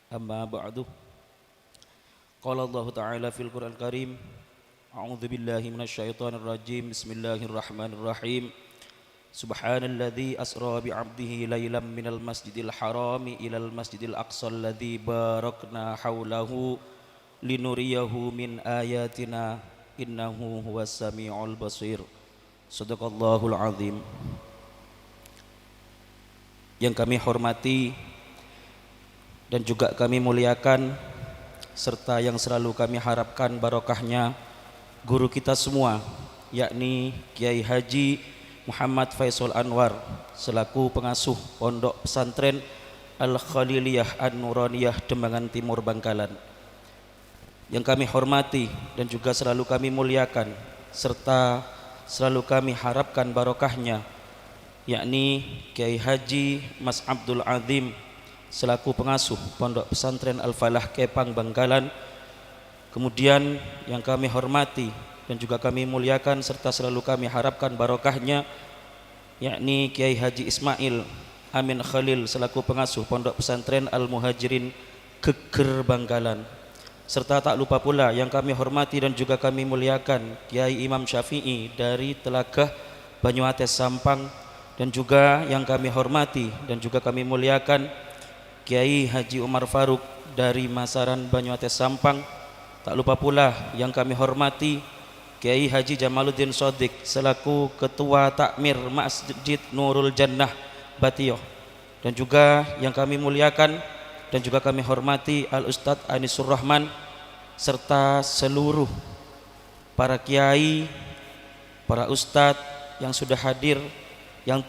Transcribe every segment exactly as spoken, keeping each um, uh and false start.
أما بعد، قال الله تعالى في القرآن الكريم: أعوذ بالله من الشيطان الرجيم. بسم الله الرحمن الرحيم. سبحان الذي أسرى بعبده ليلا من المسجد الحرام إلى المسجد الأقصى الذي باركنا حوله لنريه من آياتنا إنه هو السميع البصير. Sadaqallahul Azim. Yang kami hormati dan juga kami muliakan, serta yang selalu kami harapkan barokahnya, guru kita semua, yakni Kiai Haji Muhammad Faisal Anwar, selaku pengasuh Pondok Pesantren Al-Khaliliyah An-Nuraniyah Demangan Timur, Bangkalan. Yang kami hormati dan juga selalu kami muliakan, serta selalu kami harapkan barokahnya, yakni Kiai Haji Mas Abdul Azim, selaku pengasuh Pondok Pesantren Al-Falah Kepang, Bangkalan. Kemudian, yang kami hormati dan juga kami muliakan, serta selalu kami harapkan barokahnya, yakni Kiai Haji Ismail Amin Khalil, selaku pengasuh Pondok Pesantren Al-Muhajirin Geger, Bangkalan. Serta tak lupa pula yang kami hormati dan juga kami muliakan, Kiai Imam Syafi'i dari Telaga Banyuates, Sampang, dan juga yang kami hormati dan juga kami muliakan, Kiai Haji Umar Faruk dari Masaran, Banyuates, Sampang. Tak lupa pula yang kami hormati, Kiai Haji Jamaluddin Sodik selaku Ketua Takmir Masjid Nurul Jannah, Batio. Dan juga yang kami muliakan dan juga kami hormati, Al Ustadz Anisur Rahman, serta seluruh para kiai, para ustadz yang sudah hadir, yang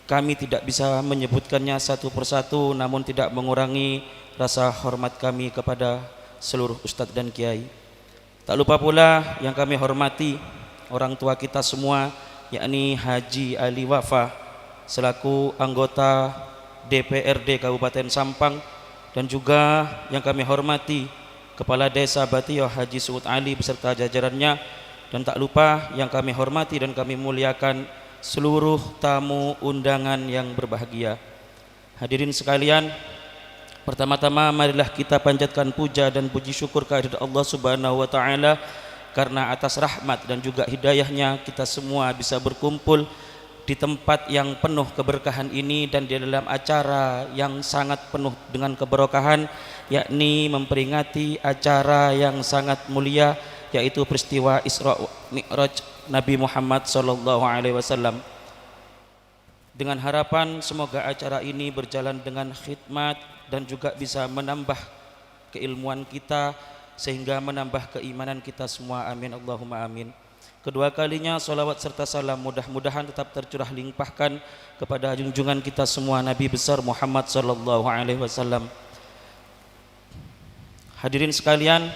kami tidak bisa menyebutkannya satu persatu, namun tidak mengurangi rasa hormat kami kepada seluruh ustadz dan kiai. Tak lupa pula yang kami hormati orang tua kita semua, yakni Haji Ali Wafa, selaku anggota D P R D Kabupaten Sampang, dan juga yang kami hormati Kepala Desa Batio Haji Suud Ali beserta jajarannya, dan tak lupa yang kami hormati dan kami muliakan seluruh tamu undangan yang berbahagia. Hadirin sekalian, pertama-tama marilah kita panjatkan puja dan puji syukur kehadirat Allah Subhanahu wa Ta'ala, karena atas rahmat dan juga hidayahnya kita semua bisa berkumpul di tempat yang penuh keberkahan ini dan di dalam acara yang sangat penuh dengan keberkahan, yakni memperingati acara yang sangat mulia, yaitu peristiwa Isra Mi'raj Nabi Muhammad sallallahu alaihi wasallam. Dengan harapan semoga acara ini berjalan dengan khidmat dan juga bisa menambah keilmuan kita, sehingga menambah keimanan kita semua. Amin, Allahumma amin. Kedua kalinya, salawat serta salam mudah-mudahan tetap tercurah limpahkan kepada junjungan kita semua, Nabi besar Muhammad sallallahu alaihi wasallam. Hadirin sekalian,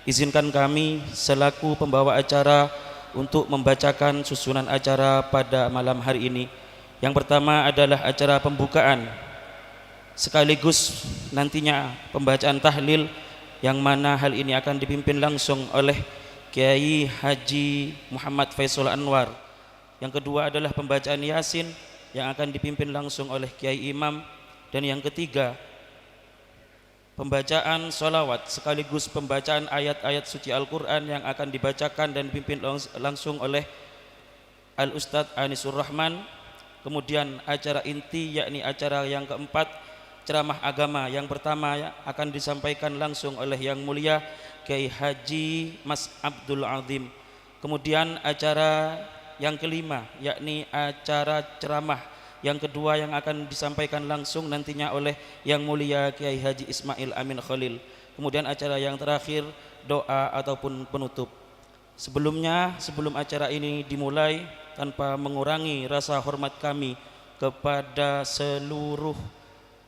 izinkan kami selaku pembawa acara untuk membacakan susunan acara pada malam hari ini. Yang pertama adalah acara pembukaan, sekaligus nantinya pembacaan tahlil, yang mana hal ini akan dipimpin langsung oleh Kiai Haji Muhammad Faisal Anwar. Yang kedua adalah pembacaan Yasin, yang akan dipimpin langsung oleh Kiai Imam. Dan yang ketiga, pembacaan sholawat sekaligus pembacaan ayat-ayat suci Al-Quran yang akan dibacakan dan dipimpin langs-, langsung oleh Al Ustadz Anisur Rahman. Kemudian acara inti, yakni acara yang keempat, ceramah agama yang pertama, ya, akan disampaikan langsung oleh Yang Mulia Kiai Haji Mas Abdul Azim. Kemudian acara yang kelima, yakni acara ceramah yang kedua yang akan disampaikan langsung nantinya oleh Yang Mulia Kiai Haji Ismail Amin Khalil. Kemudian acara yang terakhir, doa ataupun penutup. Sebelumnya, sebelum acara ini dimulai, tanpa mengurangi rasa hormat kami kepada seluruh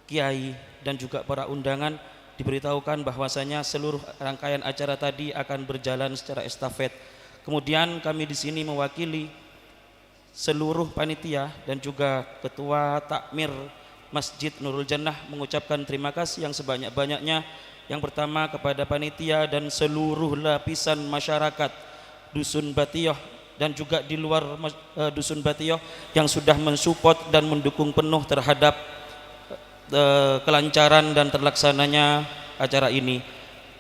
kiai dan juga para undangan, diberitahukan bahwasanya seluruh rangkaian acara tadi akan berjalan secara estafet. Kemudian kami di sini mewakili seluruh panitia dan juga Ketua Takmir Masjid Nurul Jannah mengucapkan terima kasih yang sebanyak-banyaknya. Yang pertama kepada panitia dan seluruh lapisan masyarakat Dusun Batioh dan juga di luar mas-, eh, Dusun Batioh yang sudah mensupport dan mendukung penuh terhadap, eh, eh, kelancaran dan terlaksananya acara ini.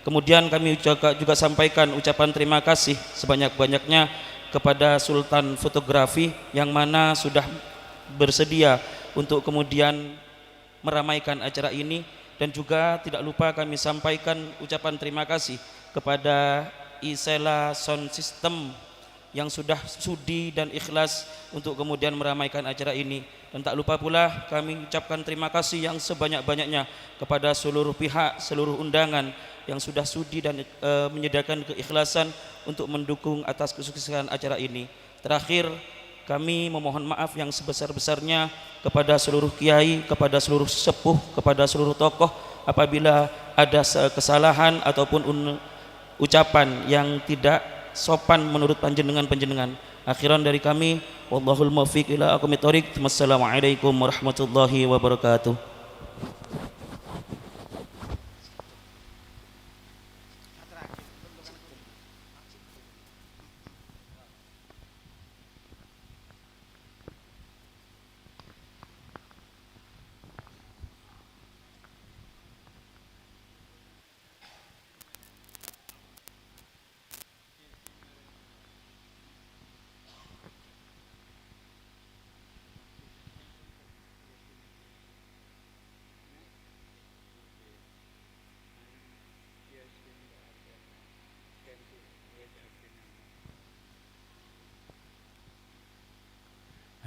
Kemudian kami juga, juga sampaikan ucapan terima kasih sebanyak-banyaknya kepada Sultan Fotografi yang mana sudah bersedia untuk kemudian meramaikan acara ini, dan juga tidak lupa kami sampaikan ucapan terima kasih kepada Isela Sound System yang sudah sudi dan ikhlas untuk kemudian meramaikan acara ini. Dan tak lupa pula kami ucapkan terima kasih yang sebanyak-banyaknya kepada seluruh pihak, seluruh undangan yang sudah sudi dan, eh, menyediakan keikhlasan untuk mendukung atas kesuksesan acara ini. Terakhir, kami memohon maaf yang sebesar-besarnya kepada seluruh kiai, kepada seluruh sesepuh, kepada seluruh tokoh apabila ada se-, kesalahan ataupun un-, ucapan yang tidak sopan menurut panjenengan-panjenengan. Akhiran dari kami, wallahul muwaffiq ila aqwamit thoriq. Wassalamualaikum warahmatullahi wabarakatuh.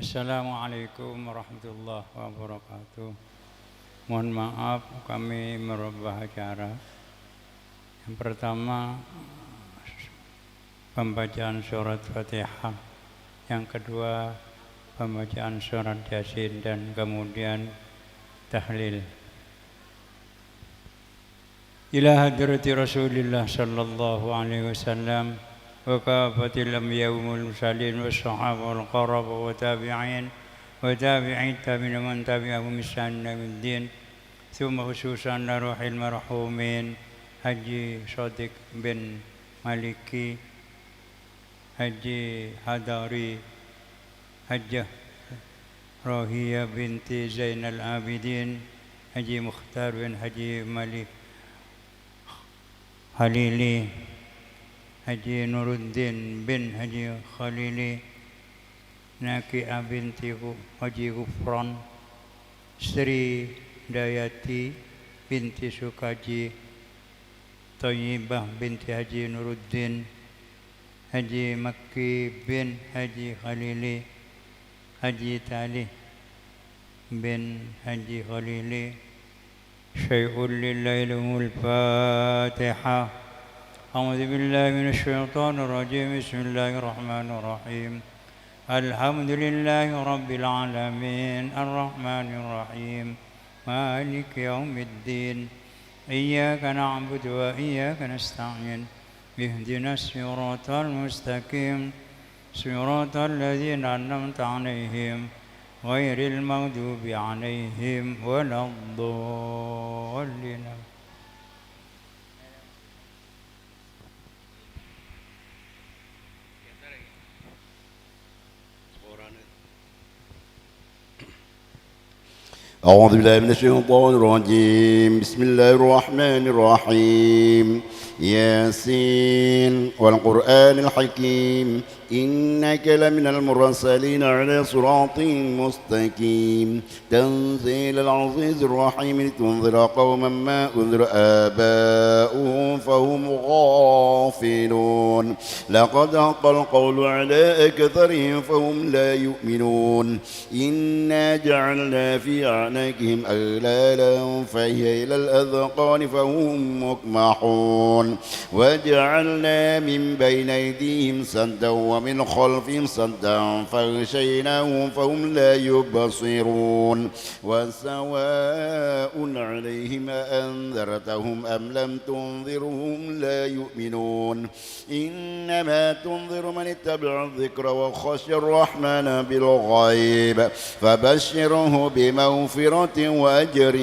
Assalamualaikum warahmatullahi wabarakatuh. Mohon maaf, kami merubah acara. Yang pertama, pembacaan surat Fatihah. Yang kedua, pembacaan surat Yasin dan kemudian tahlil. Ila hadrati Rasulillah sallallahu alaihi wasallam wa kafatil anbiya wal mursalin was sahabah wal qaraba wa tabi'in wa tabi'it tabi'in wa man tabi'ahum ihsan ila yaumiddin. Tsumma khususan la ruhil marhumin Haji Shadiq bin Maliki, Haji Hadari, Hajjah Rohia binti Zainal Abidin, Haji Mukhtar bin Haji Malik Khalili, Haji Nuruddin bin Haji Khalili, Naki'ah binti Gu-, Haji Gufron, Sri Dayati binti Sukaji, Thayyibah binti Haji Nuruddin, Haji Makki bin Haji Khalili, Haji Talih bin Haji Khalili. Syai'un lillahi lahumul Fatihah. A'udzu billahi minasy syaithanir rajim. Bismillahirrahmanirrahim. Alhamdulillahi rabbil alamin. Arrahmanirrahim. Maliki yaumiddin. Iyyaka na'budu wa iyyaka nasta'in. Ihdinas siratal mustaqim. Siratal ladzina an'amta 'alaihim, ghairil maghdubi 'alaihim waladdallin. أعوذ بالله من الشيطان الرجيم. بسم الله الرحمن الرحيم. ياسين والقرآن الحكيم. إنك لمن المرسلين على صراط مستقيم. تنزيل العزيز الرحيم. لتنذر قوما ما أنذر آباؤهم فهم غافلون. لقد حق القول على أكثرهم فهم لا يؤمنون. إنا جعلنا في أعناقهم أغلالا فهي إلى الأذقان فهم مقمحون. وجعلنا من بين أيديهم سدا ومن خلفهم سدا فأغشيناهم فهم لا يبصرون. وسواء عليهم أأنذرتهم أم لم تنذرهم لا يؤمنون. إنما تنذر من اتبع الذكر وخشي الرحمن بالغيب فبشره بمغفرة وأجر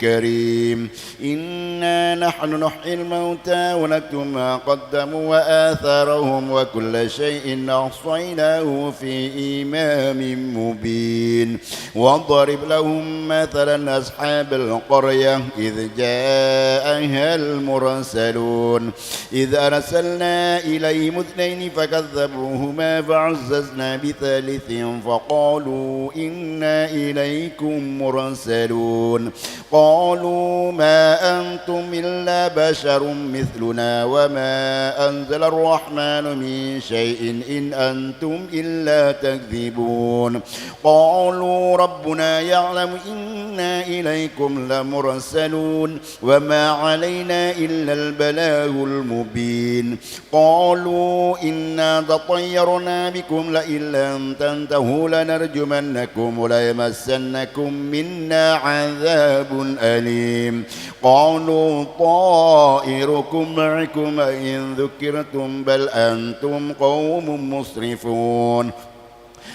كريم. إنا نحن نحيي الموتى ونكتب ما قدموا وآثارهم وكل شيء أحصيناه في إمام مبين. واضرب لهم مثلا أصحاب القرية إذ جاءها المرسلون إذ أرسلنا إليهم اثنين فكذبوهما فعززنا بثالث فقالوا إنا إليكم مرسلون. قالوا ما أنتم إلا بشر مثلنا وما أنزل الرحمن من شيء إن أنتم إلا تكذبون. قالوا ربنا يعلم إنا إليكم لمرسلون وما علينا إلا البلاغ المبين. قالوا إنا تطيرنا بكم لئن لم تنتهوا لنرجمنكم وليمسنكم منا عذاب أليم. قالوا طائركم معكم أئن ذكرتم بل أنتم قوم مسرفون.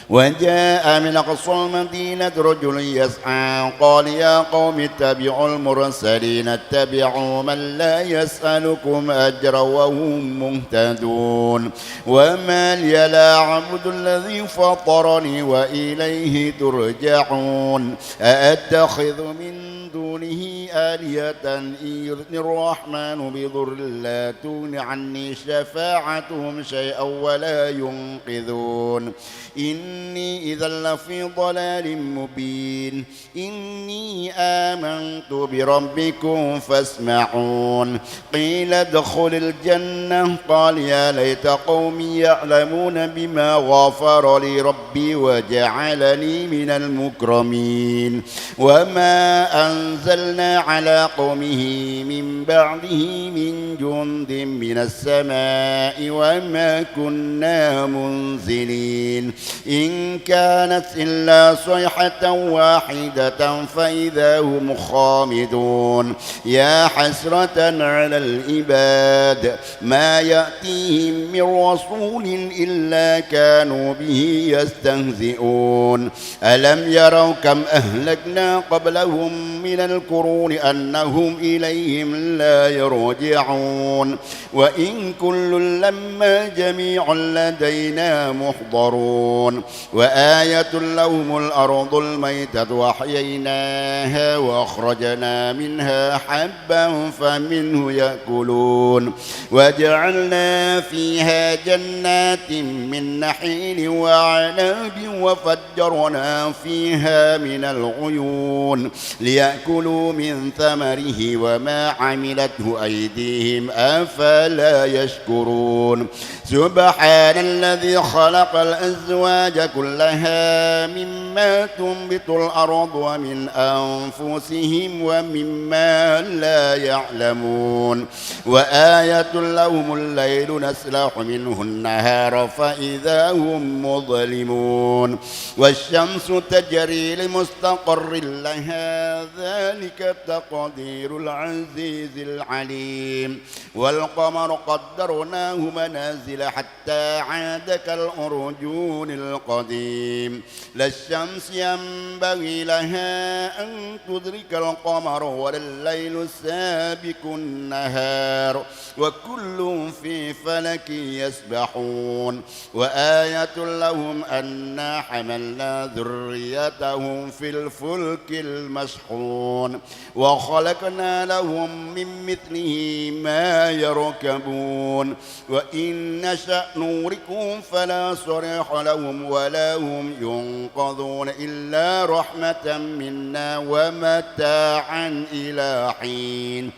وجاء من أقصى المدينة رجل يسعى قال يا قوم اتبعوا المرسلين اتبعوا من لا يسألكم أجرا وهم مهتدون. وما لي لا أعبد الذي فطرني وإليه ترجعون. أأتخذ من دونه آلهة إن يردني الرحمن بضر لا تغن عني شفاعتهم شيئا ولا ينقذون. إني إذا لفي ضلال مبين. إني آمنت بربكم فاسمعون. قيل ادخل الجنة. قال يا ليت قومي يعلمون بما غفر لي ربي وجعلني من المكرمين. وما أنزلنا على قومه من بعده من جند من السماء وما كنا منزلين. إن كانت إلا صيحة واحدة فإذا هم خامدون. يا حسرة على العباد ما يأتيهم من رسول إلا كانوا به يستهزئون. ألم يروا كم أهلكنا قبلهم من القرون أنهم إليهم لا يرجعون. وإن كل لما جميع لدينا محضرون. وآية لهم الأرض الميتة أحييناها وأخرجنا منها حبا فمنه يأكلون. وجعلنا فيها جنات من نخيل وأعناب وفجرنا فيها من العيون ليأكلوا من ثمره وما عملته أيديهم أفلا يشكرون. سبحان الذي خلق الأزواج كلها مما تنبت الأرض ومن أنفسهم ومما لا يعلمون. وآية لهم الليل نسلخ منه النهار فإذا هم مظلمون. والشمس تجري لمستقر لها ذلك تقدير العزيز العليم. والقمر قدرناه منازل حتى عاد كالعرجون القديم. لا الشمس ينبغي لها أن تدرك القمر ولا الليل سابق النهار وكل في فلك يسبحون. وآية لهم أنا حملنا ذريتهم في الفلك المشحون وخلقنا لهم من مثله ما يركبون. وإن نشأ نغرقهم فلا صريخ لهم ولا هم ينقذون إلا رحمة منا ومتاعا إلى حين.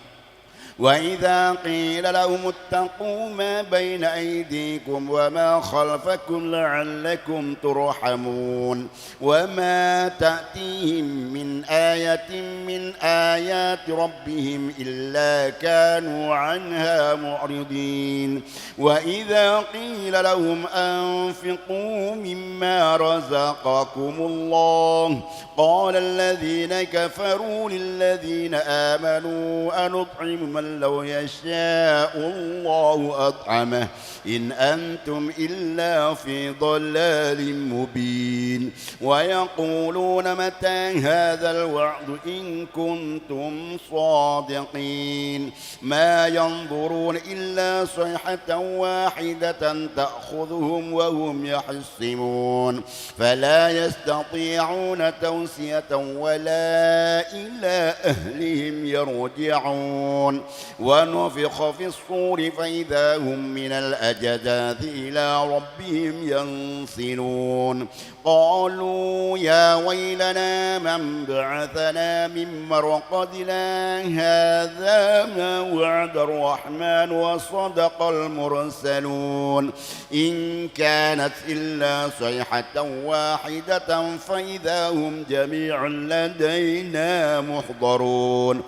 وإذا قيل لهم اتقوا ما بين أيديكم وما خلفكم لعلكم ترحمون. وما تأتيهم من آية من آيات ربهم إلا كانوا عنها معرضين. وإذا قيل لهم أنفقوا مما رزقكم الله قال الذين كفروا للذين آمنوا أنطعم من لو يشاء الله أطعمه إن أنتم إلا في ضلال مبين. ويقولون متى هذا الوعد إن كنتم صادقين. ما ينظرون إلا صيحة واحدة تأخذهم وهم يخصمون. فلا يستطيعون توصية ولا إلى أهلهم يرجعون. ونفخ في الصور فإذا هم من الأجداث إلى ربهم ينسلون. قالوا يا ويلنا من بعثنا من مرقدنا، هذا ما وعد الرحمن وصدق المرسلون. إن كانت إلا صيحة واحدة فإذا هم جميع لدينا محضرون.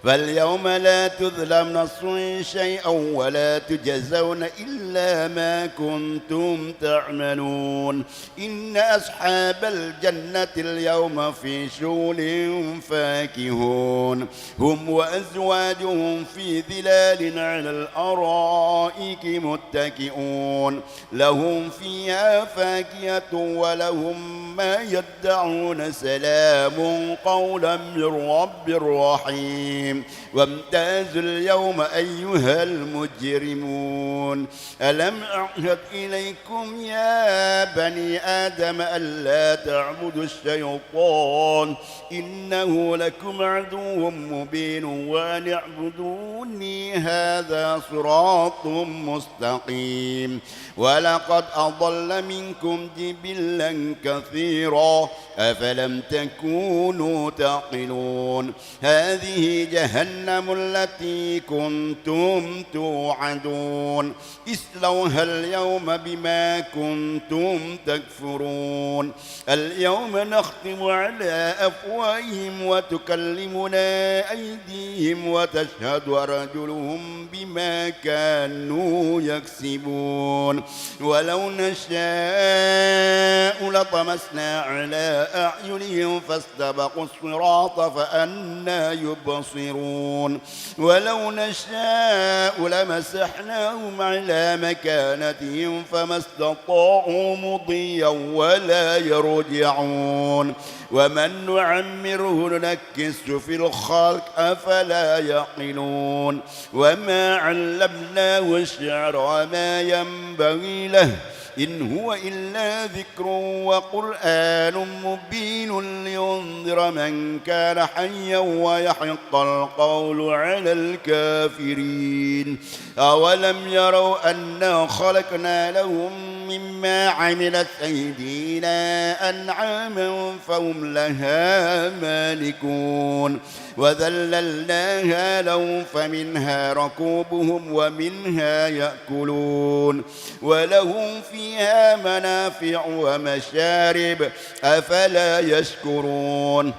فاليوم لا تظلم نفس شيئا ولا تجزون إلا ما كنتم تعملون. إن أصحاب الجنة اليوم في شغل فاكهون. هم وأزواجهم في ظلال على الأرائك متكئون. لهم فيها فاكهة ولهم ما يدعون. سلام قولا من رب رحيم. وامتازوا اليوم أيها المجرمون. ألم أعهد إليكم يا بني آدم ألا تعبدوا الشيطان إنه لكم عدو مبين وأن اعبدوني هذا صراط مستقيم. ولقد أضل منكم جبلا كثيرا أفلم تكونوا تعقلون. هذه جهنم التي كنتم توعدون. اصلوها اليوم بما كنتم تكفرون. اليوم نختم على أفواههم وتكلمنا أيديهم وتشهد أرجلهم بما كانوا يكسبون. ولو نشاء لطمسنا على أعينهم فاستبقوا الصراط فأنى يبصرون. ولو نشاء لمسحناهم على مكانتهم فما استطاعوا مضيا ولا يرجعون. ومن نعمره ننكسه في الخلق أفلا يعقلون. وما علمناه الشعر وما ينبغي له إن هو إلا ذكر وقرآن مبين لينذر من كان حيا ويحق القول على الكافرين. أولم يروا أنا خلقنا لهم مما عملت أيدينا أنعاما فهم لها مالكون. وذللناها لهم فمنها ركوبهم ومنها يأكلون. ولهم فيها منافع ومشارب. أفلا يشكرون.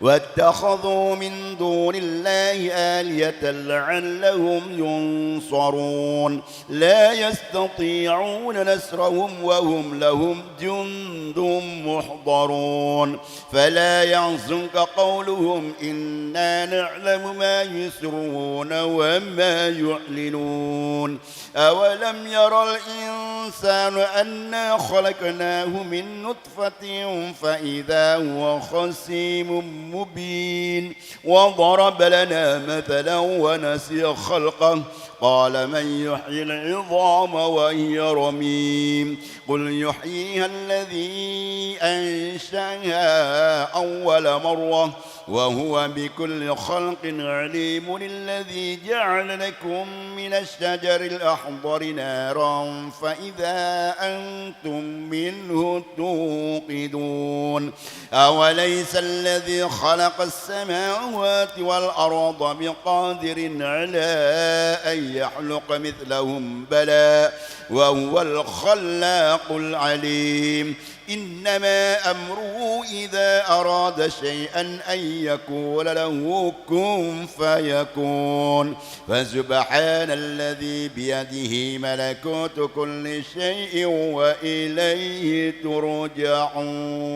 واتخذوا من دون الله آلهة لعلهم ينصرون. لا يستطيعون نصرهم وهم لهم جند محضرون. فلا يحزنك قولهم إنا نعلم ما يسرون وما يعلنون. أولم ير الإنسان أنا خلقناه من نطفة فإذا هو خصيم مبين. وضرب لنا مثلا ونسي خلقه قال من يحيي العظام وهي رميم. قل يحييها الذي أنشأها أول مرة وهو بكل خلق عليم. الذي جعل لكم من الشجر الأخضر نارا فإذا أنتم منه توقدون. أوليس الذي خلق السماوات والأرض بقادر على أن يخلق مثلهم؟ بلى وهو الخلاق العليم. إنما أمره إذا أراد شيئا أن يقول له كن فيكون. فسبحان الذي بيده ملكوت كل شيء وإليه ترجعون.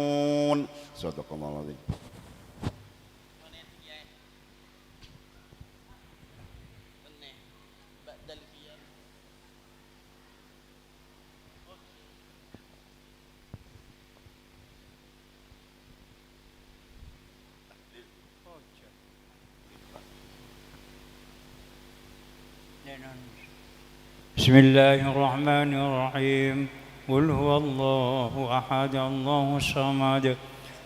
صدق الله العظيم. بسم الله الرحمن الرحيم. قل هو الله أحد، الله الصمد،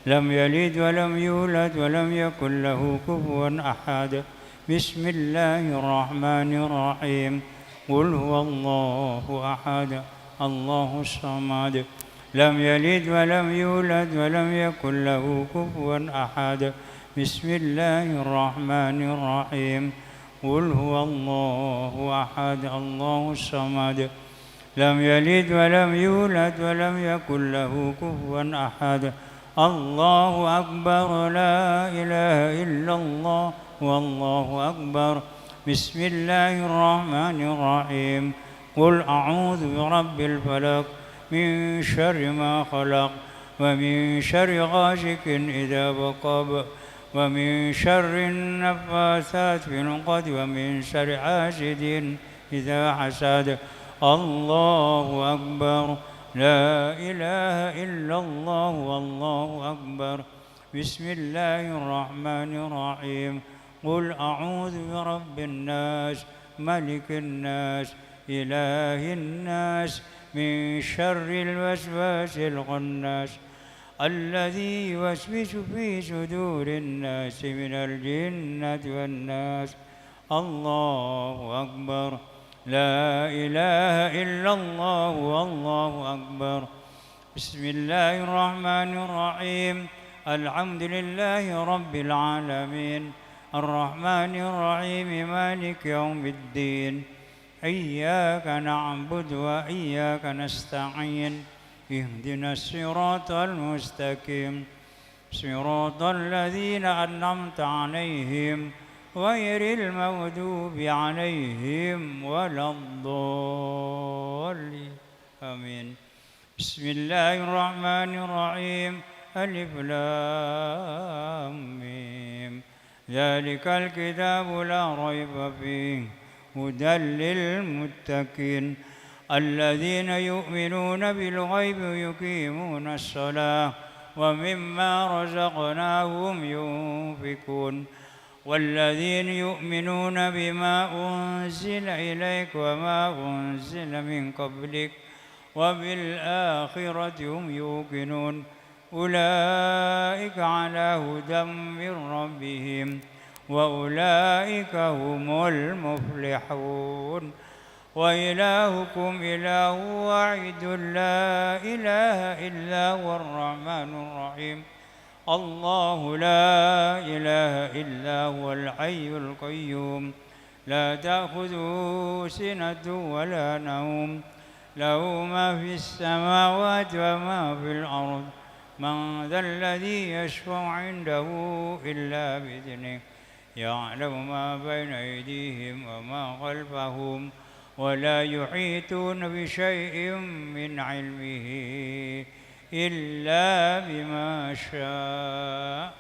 لم يلد ولم يولد ولم يكن له كفوا أحد. بسم الله الرحمن الرحيم. قل هو الله أحد، الله الصمد، لم يلد ولم يولد ولم يكن له كفوا أحد. بسم الله الرحمن الرحيم. قل هو الله أحد، الله الصمد، لم يلد ولم يولد ولم يكن له كفوا أحد. الله أكبر، لا إله إلا الله، والله أكبر. بسم الله الرحمن الرحيم. قل أعوذ برب الفلق، من شر ما خلق، ومن شر غاسق إذا وقب، ومن شر النفاثات في العقد، ومن شر حاسد إذا حسد. الله أكبر، لا إله إلا الله، والله أكبر. بسم الله الرحمن الرحيم. قل أعوذ برب الناس، ملك الناس، إله الناس، من شر الوسواس الخناس، الذي يوسوس في صدور الناس من الجنة والناس. الله أكبر. لا إله إلا الله، والله أكبر. بسم الله الرحمن الرحيم. الحمد لله رب العالمين. الرحمن الرحيم. مالك يوم الدين. إياك نعبد وإياك نستعين. اهدنا الصراط المستقيم. صراط الذين أنعمت عليهم غير المغضوب عليهم ولا الضالين. آمين. بسم الله الرحمن الرحيم. ألف لام ميم. ذلك الكتاب لا ريب فيه، هدى للمتقين، الذين يؤمنون بالغيب ويقيمون الصلاة ومما رزقناهم ينفقون، والذين يؤمنون بما أنزل إليك وما أنزل من قبلك وبالآخرة هم يوقنون، أولئك على هدى من ربهم وأولئك هم المفلحون. وإلهكم إله واحد لا إله إلا هو الرحمن الرحيم. الله لا إله إلا هو الحي القيوم، لا تأخذه سنة ولا نوم، له ما في السماوات وما في الأرض، من ذا الذي يشفع عنده إلا بإذنه، يعلم ما بين أيديهم وما خلفهم، ولا يحيطون بشيء من علمه إلا بما شاء،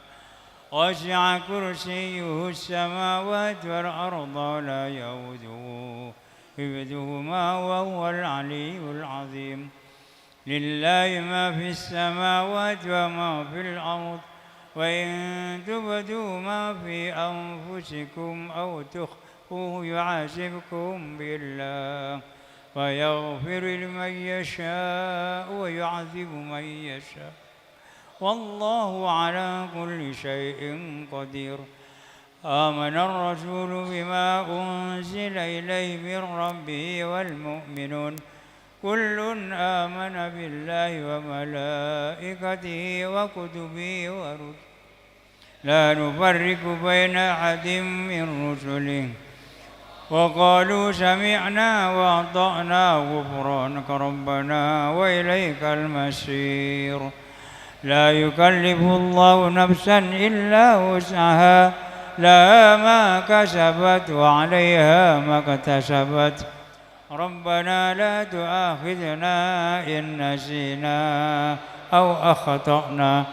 وسع كرسيه السماوات والأرض، ولا يؤوده حفظهما، وهو العلي العظيم. لله ما في السماوات وما في الأرض، وإن تبدوا ما في أنفسكم أو تخفوه يحاسبكم به الله، فيغفر لمن يشاء ويعذب من يشاء، والله على كل شيء قدير. آمن الرسول بما أنزل إليه من ربه والمؤمنون، كل آمن بالله وملائكته وكتبه ورسله، لا نفرق بين أحد من رسله، وقالوا سمعنا وأطعنا غفرانك ربنا وإليك المصير. لا يكلف الله نفسا إلا وسعها، لها ما كسبت وعليها ما اكتسبت. ربنا لا تؤاخذنا إن نسينا أو أخطأنا.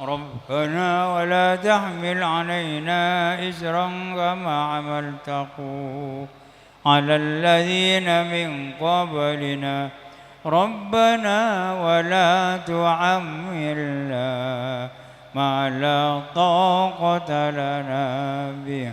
ربنا ولا تحمل علينا إصرا كما حملته على الذين من قبلنا. ربنا ولا تحملنا ما لا طاقة لنا به،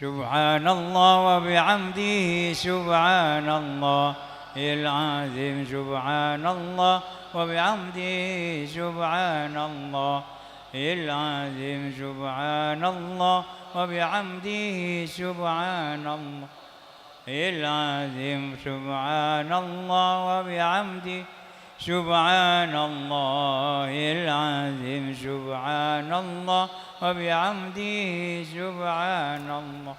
سبحان الله وبحمده، سبحان الله العظيم، سبحان الله وبحمده، سبحان الله العظيم، سبحان الله وبحمده، سبحان الله العظيم، سبحان الله وبحمده، سبحان الله العظيم، سبحان الله وبحمده، سبحان الله،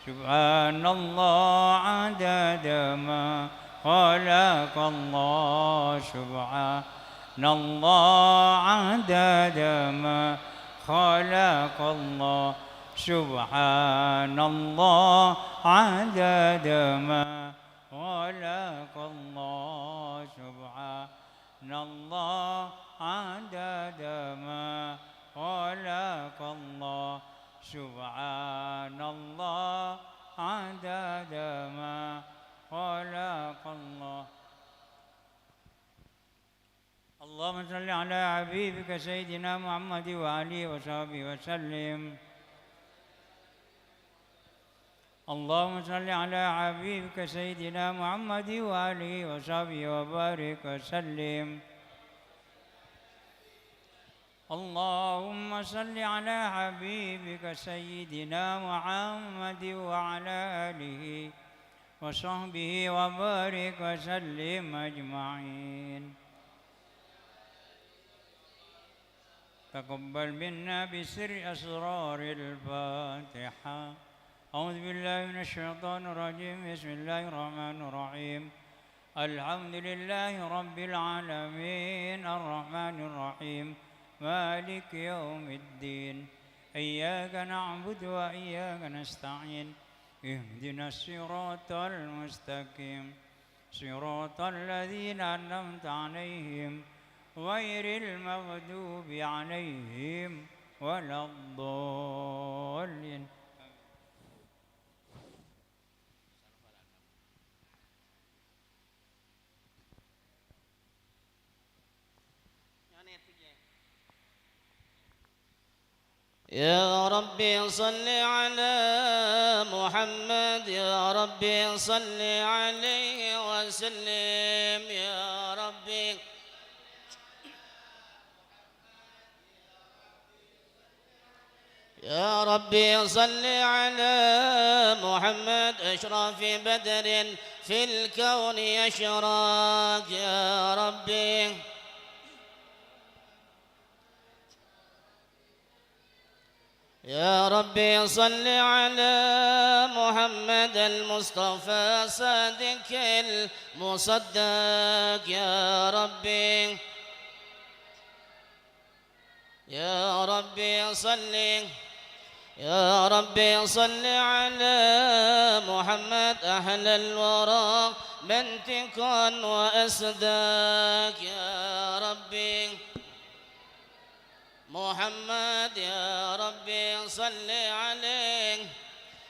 سبحان الله عدد ما خلق الله، سبحان الله عدد ما خلق الله، سبحان الله عدد ما خلق الله، سبحان الله عدد ما خلق الله، سبحان الله عدد ما خلق الله. اللهم صل على حبيبك سيدنا محمد وآله وصحبه وسلم. اللهم صل على حبيبك سيدنا محمد وآله وصحبه وبارك وسلم. اللهم صل على حبيبك سيدنا محمد وعلى آله وصحبه وبارك وسلم أجمعين. تقبل منا بسر أسرار الفاتحة. أعوذ بالله من الشيطان الرجيم. بسم الله الرحمن الرحيم. الحمد لله رب العالمين. الرحمن الرحيم. مالك يوم الدين. إياك نعبد وإياك نستعين. اهدنا الصراط المستقيم. صراط الذين أنعمت عليهم غير المغضوب عليهم ولا الضالين. يا رب صل على محمد، يا رب صل عليه وسلم، يا رب. يا رب صل على محمد أشرف بدر في الكون يشرق، يا ربي. يا رب صل على محمد المصطفى صادق المصدق، يا ربي. يا ربي صل، يا ربي صل على محمد أحلى الورى منطقا وأصدق، يا ربي. محمد يا ربي صل عليه،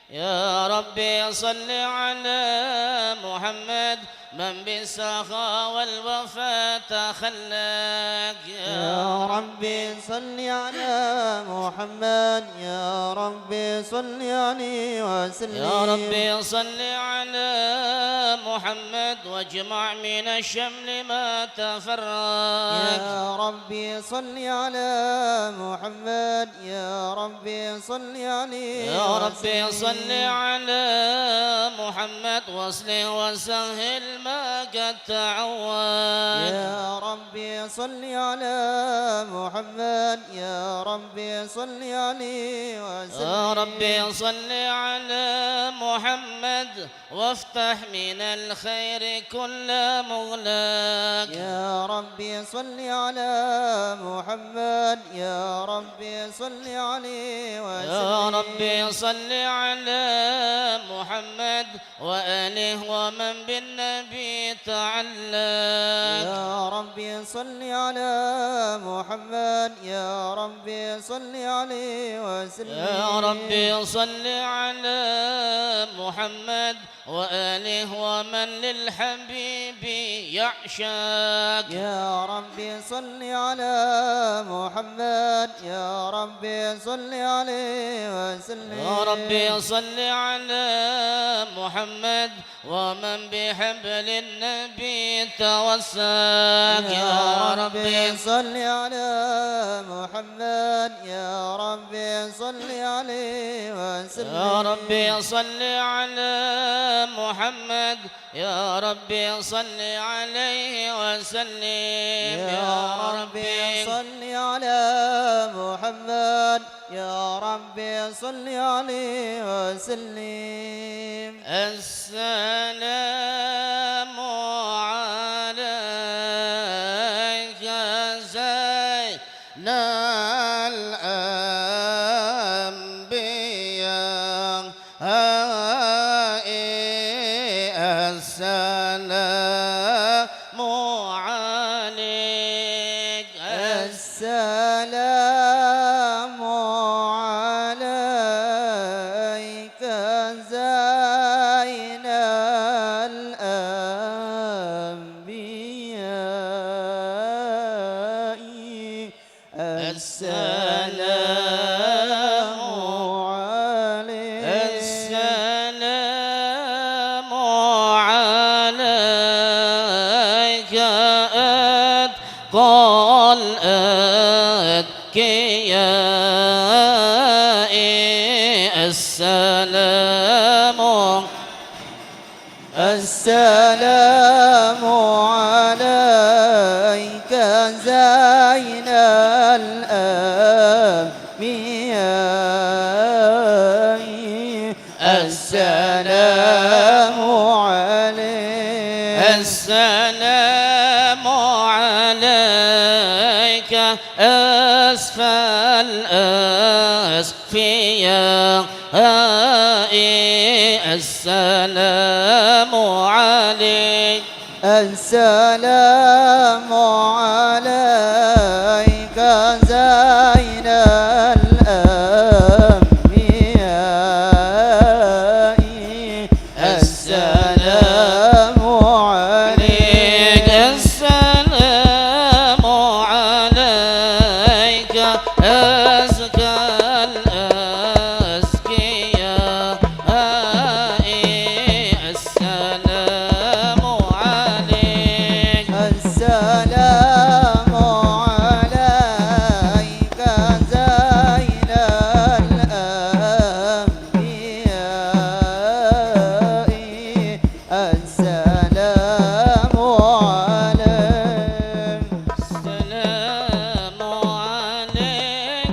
يا ربي صل على محمد من بالسخاء والوفاء تخلق. يا ربي صل على محمد، يا ربي صل عليه وسلم. يا ربي صل على محمد واجمع من الشمل ما تفرق. يا ربي صل على محمد، يا ربي صل عليه يا ربي وسلم. صل على محمد واصلح وسهل ما قد تعوج. يا ربي صل على محمد، يا ربي صل عليه وسلم. يا ربي صل على محمد وافتح من الخير كل مغلق. يا ربي صل على محمد، يا ربي صل عليه وسلم. يا ربي صل على محمد وآله ومن بالنبي تعلق. يا ربي صل على محمد، يا ربي صل عليه وسلم. يا ربي صل على محمد وآله ومن للحبيب يعشق. يا ربي صل على محمد، يا رب صل عليه وسلم. يا رب صل على محمد ومن بحبل النبي توساك. يا يا رب رب صل على محمد، يا رب صل عليه وسلم. يا رب صل على محمد، يا رب صل عليه وسلم. يا يا رب رب صل على محمد، يا رب صل عليه وسلم. السلام عليك زين الأنبياء. السلام عليك. السلام عليك زين الأنبياء. السلام عليك. السلام عليك أتقى الأتقياء. السلام السلام عليك زين الأنبياء. السلام عليك. السلام عليك أسفى الأسفياء. السلام عليك. السلام عليك زين الأنبياء. السلام عليك. السلام عليك أزكى الأزكياء. السلام عليك. السلام عليك زين الأنبياء. السلام عليك. السلام عليك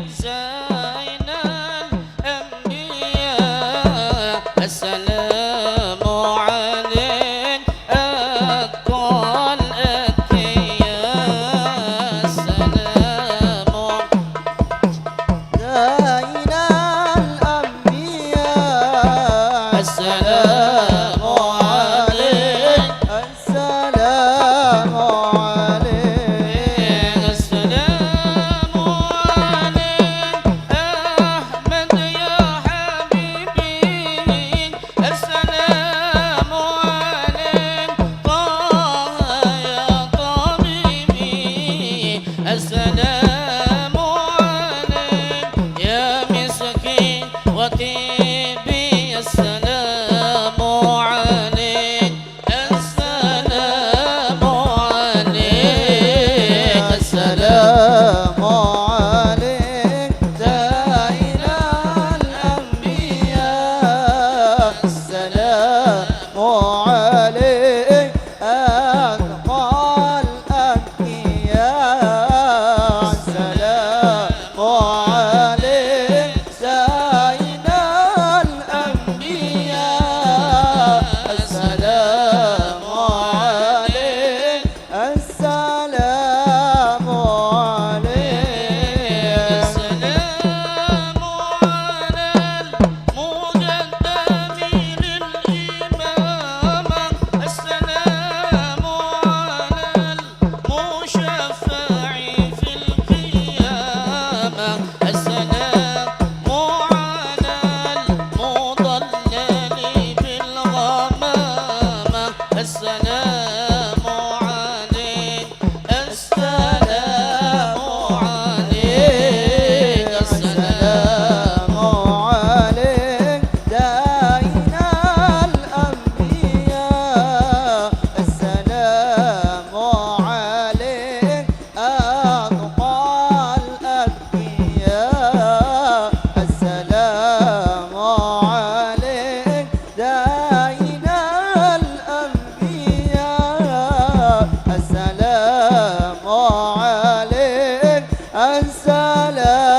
السلام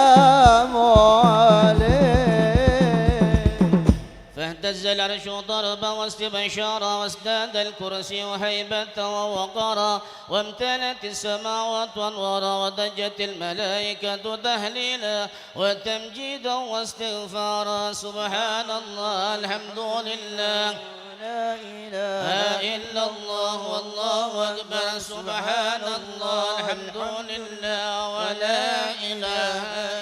عليك. فاهتز العرش ضربا واستبشارا وازداد الكرسي هيبة ووقارا وامتلأت السماوات أنوارا وضجت الملائكة تهليلا وتمجيدا واستغفارا. سبحان الله، الحمد لله، لا إله إلا الله، والله أكبر. سبحان الله، الحمد لله، ولا إله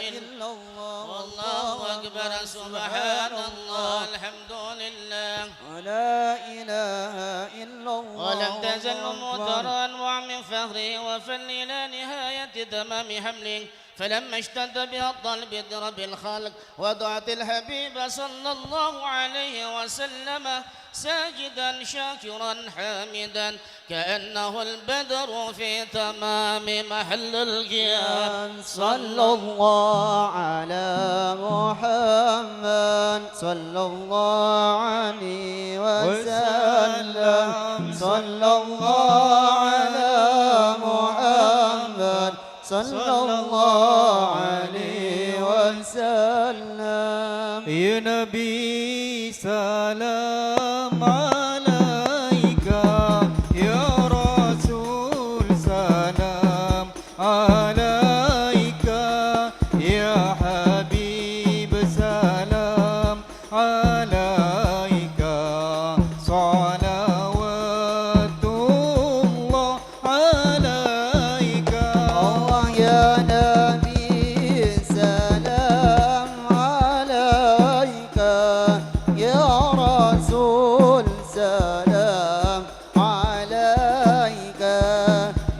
إلا الله، والله أكبر. سبحان الله، الحمد لله، ولا إله إلا الله، ولم تزل أم ترى أنواع من فخره وفله إلى نهاية تمام حمله. فلما اشتد بها الطلب برب الخلق، وضعت الحبيب صلى الله عليه وسلم ساجدا شاكرا حامدا، كأنه البدر في تمام محل القيام. صلى الله على محمد، صلى الله عليه وسلم، صلى الله على محمد، صلى الله عليه وسلم. يا نبي سلام عليك، يا رسول سلام عليك، يا حبيب سلام عليك، صلوات الله عليك. الله يا نبي سلام عليك، يا رسول سلام عليك،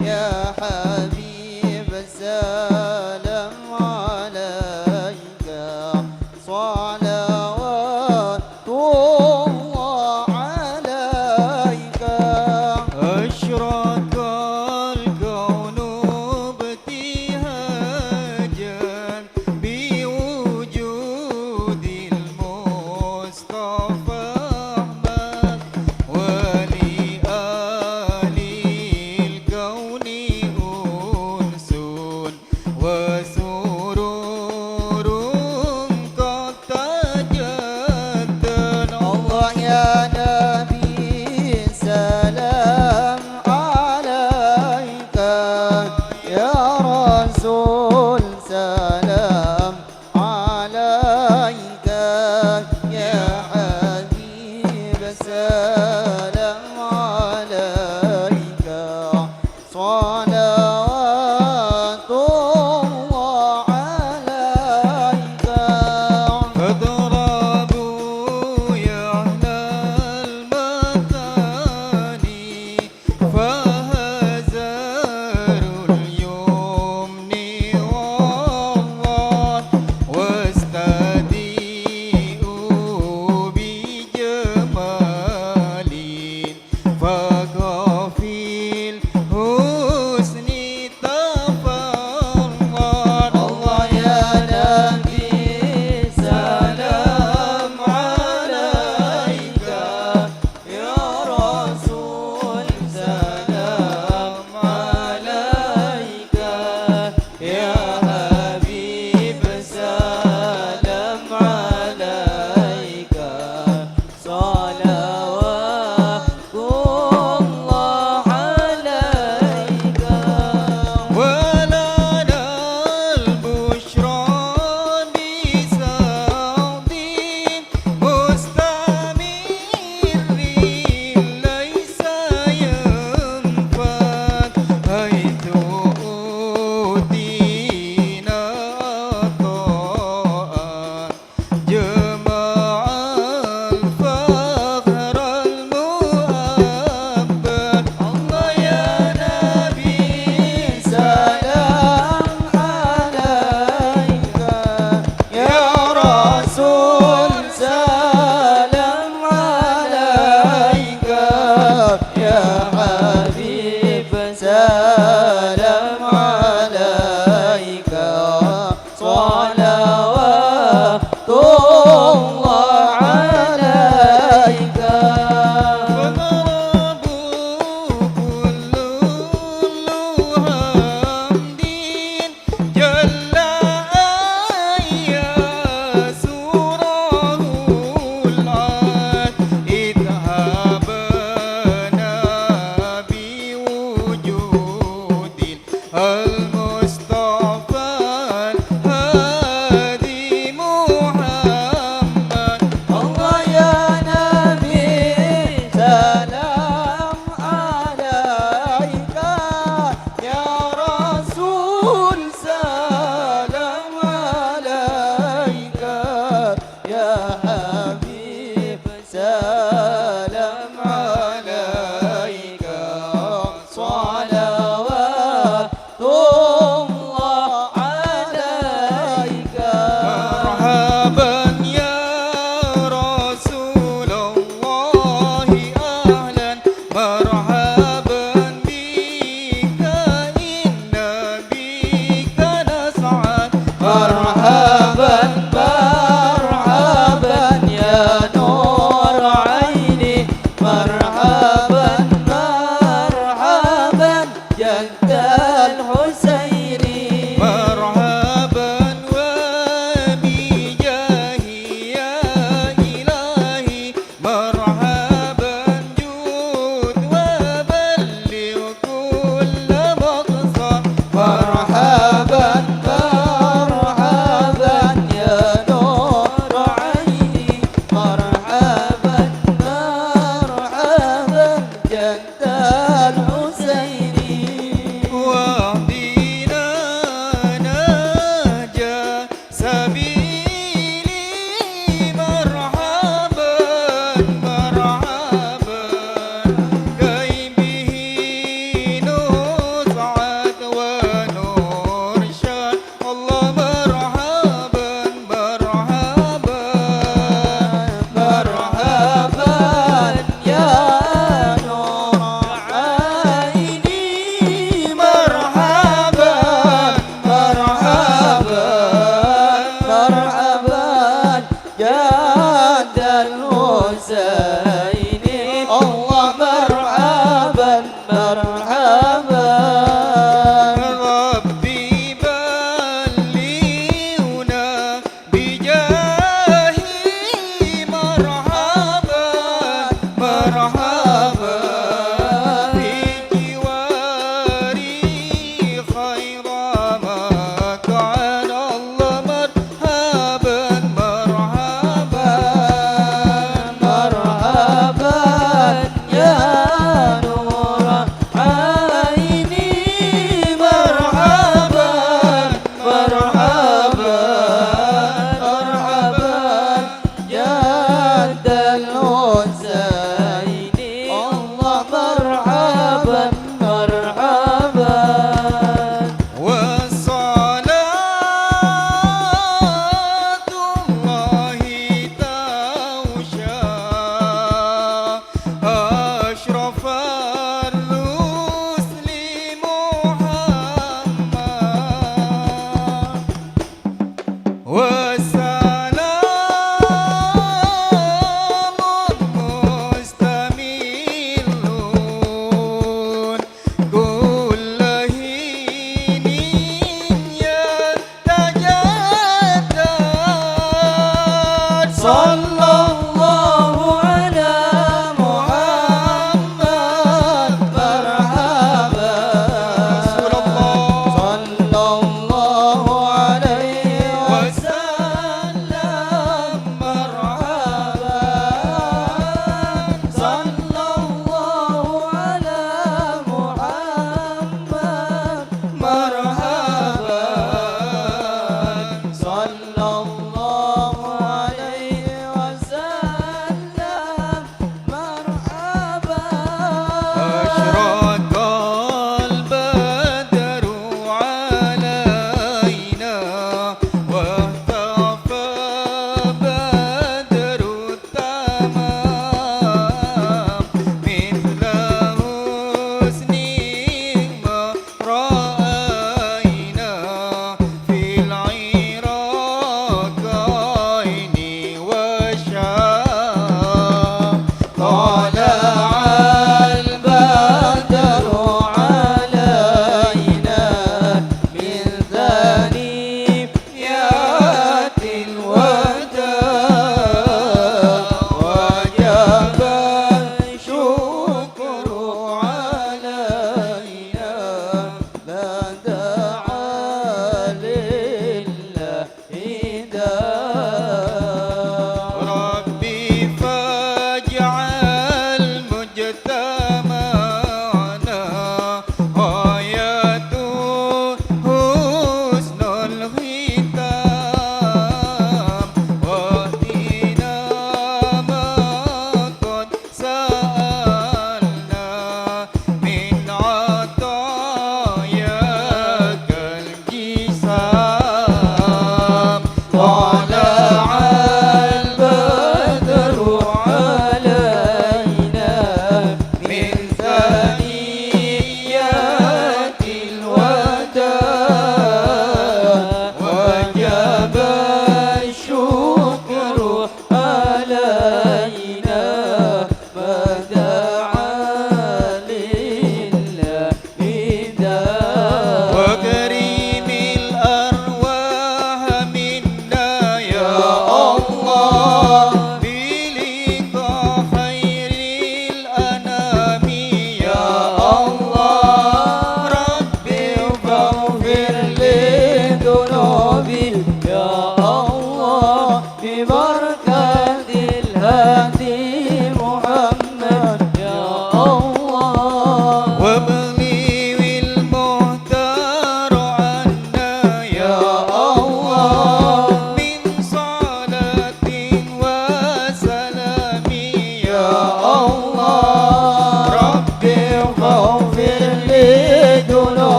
يا حبيب سلام عليك، صلوات الله عليك. أشرق الكون ابتهاجا بوجود المصطفى أحمد، ولأهل الكون أنس وسرور قد تجدد. الله يا نبي سلام عليك، يا رسول سلام عليك، يا حبيب سلام عليك، صلوات الله عليك. اضربوا يا أهل المثاني فهزار اليمن والله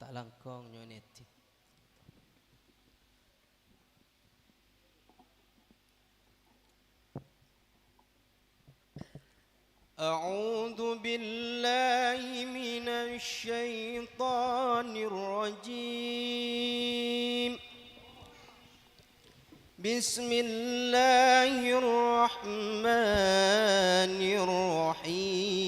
Ta' langkong nyo'on èdhip. أعوذ بالله من الشيطان الرجيم. بسم الله الرحمن الرحيم.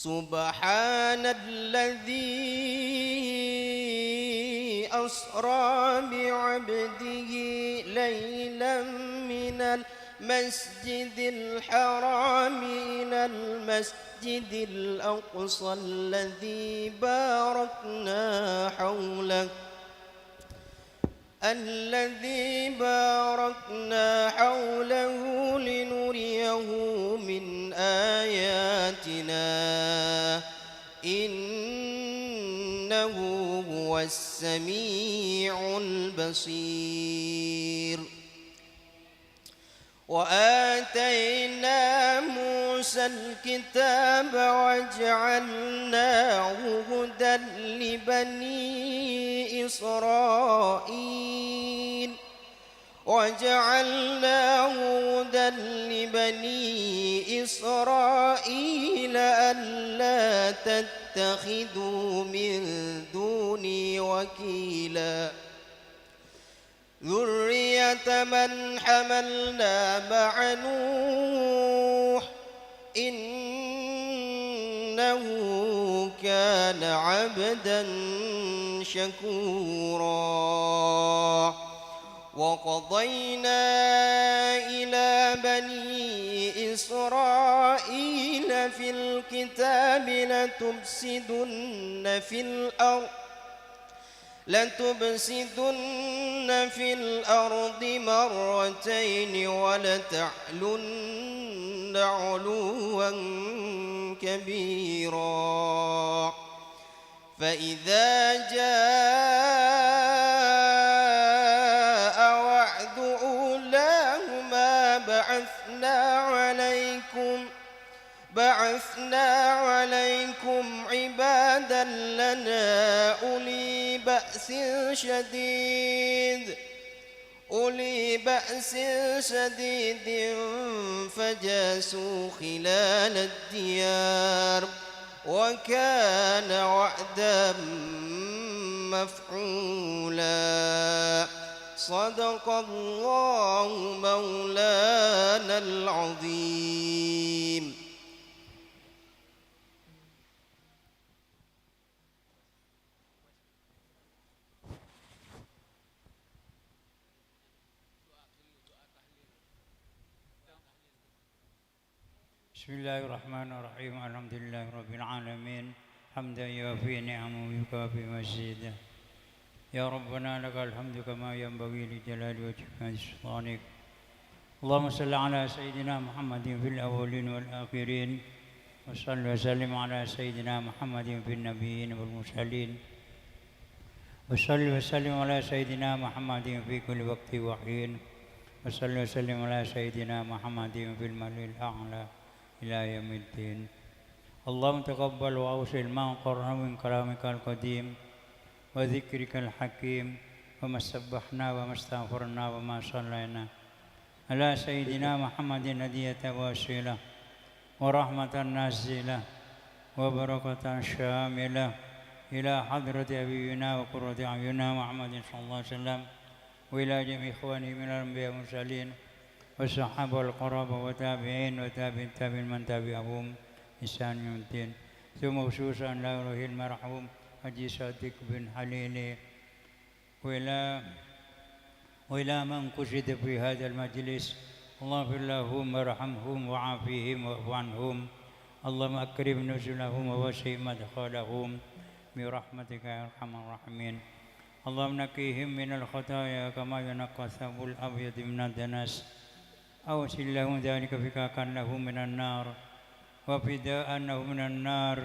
سبحان الذي أسرى بعبده ليلا من المسجد الحرام إلى المسجد الأقصى الذي باركنا حوله، الذي باركنا حوله لنريه من آياتنا، إنه هو السميع البصير. وآتينا موسى الكتاب وجعلناه هدى لبني إسرائيل، وجعلناه هدى لبني إسرائيل ألا تتخذوا من دوني وكيلا. ذرية من حملنا مع نوح إنه كان عبدا شكورا. وقضينا إلى بني إسرائيل في الكتاب لتفسدن في الأرض لتفسدن في الأرض مرتين ولتعلن علوا كبيرا. فإذا جاء وعد أولاهما بعثنا عليكم بعثنا عليكم عبادا لنا أولي بأس شديد، أولي بأس شديد فجاسوا خلال الديار، وكان وعدا مفعولا. صدق الله مولانا العظيم. بسم الله الرحمن الرحيم. الحمد لله رب العالمين. حمدا يوافي نعمه ويكافئ مزيده. يا ربنا لك الحمد كما ينبغي لجلال وجهك وعظيم سلطانك. اللهم صل على سيدنا محمد في الأولين والآخرين، وصل وسلم على سيدنا محمد في النبيين والمرسلين، وصل وسلم على سيدنا محمد في كل وقت وحين، وصل وسلم على سيدنا محمد في الملأ الأعلى إلى يوم الدين. اللهم تقبل وأوصل ما قرأنا من كلامك القديم وذكرك الحكيم، وما سبحنا وما استغفرنا وما صلينا على سيدنا محمد هدية واصلة ورحمة نازلة وبركة شاملة إلى حضرة حبيبنا وقرة أعيننا محمد صلى الله عليه وسلم وإلى جميع إخوانه من الأنبياء والمرسلين والصحابة والقرابة والتابعين وتابع التابعين من تبعهم بإحسان إلى يوم الدين. ثم خصوصا إلى روح المرحوم حاج صادق بن خليل وإلى، وإلى من قصد في هذا المجلس. اللهم اغفر لهم وارحمهم وعافهم واعف عنهم. اللهم أكرم نزلهم ووسع مدخلهم برحمتك يا أرحم الراحمين. اللهم نقهم من الخطايا كما ينقى الثوب الأبيض من الدنس. أوصل لهم ذلك فكاكا لهم من النار، وفداء لهم من النار،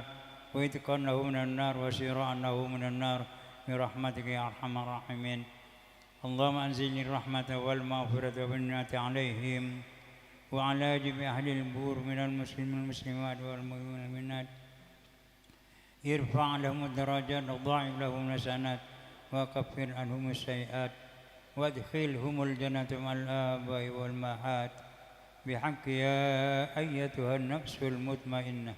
وعتقا لهم من النار، وسراء لهم من النار، برحمتك يا أرحم الراحمين. اللهم أنزل الرحمة والمغفرة والنعمة عليهم وعلى جميع أهل القبور من المسلمين والمسلمات والمؤمنين والمؤمنات. ارفع لهم الدرجات وضاعف لهم الحسنات وكفر عنهم السيئات وأدخلهم الجنة مع الآباء والأمهات بحق يا أيتها النفس المطمئنة.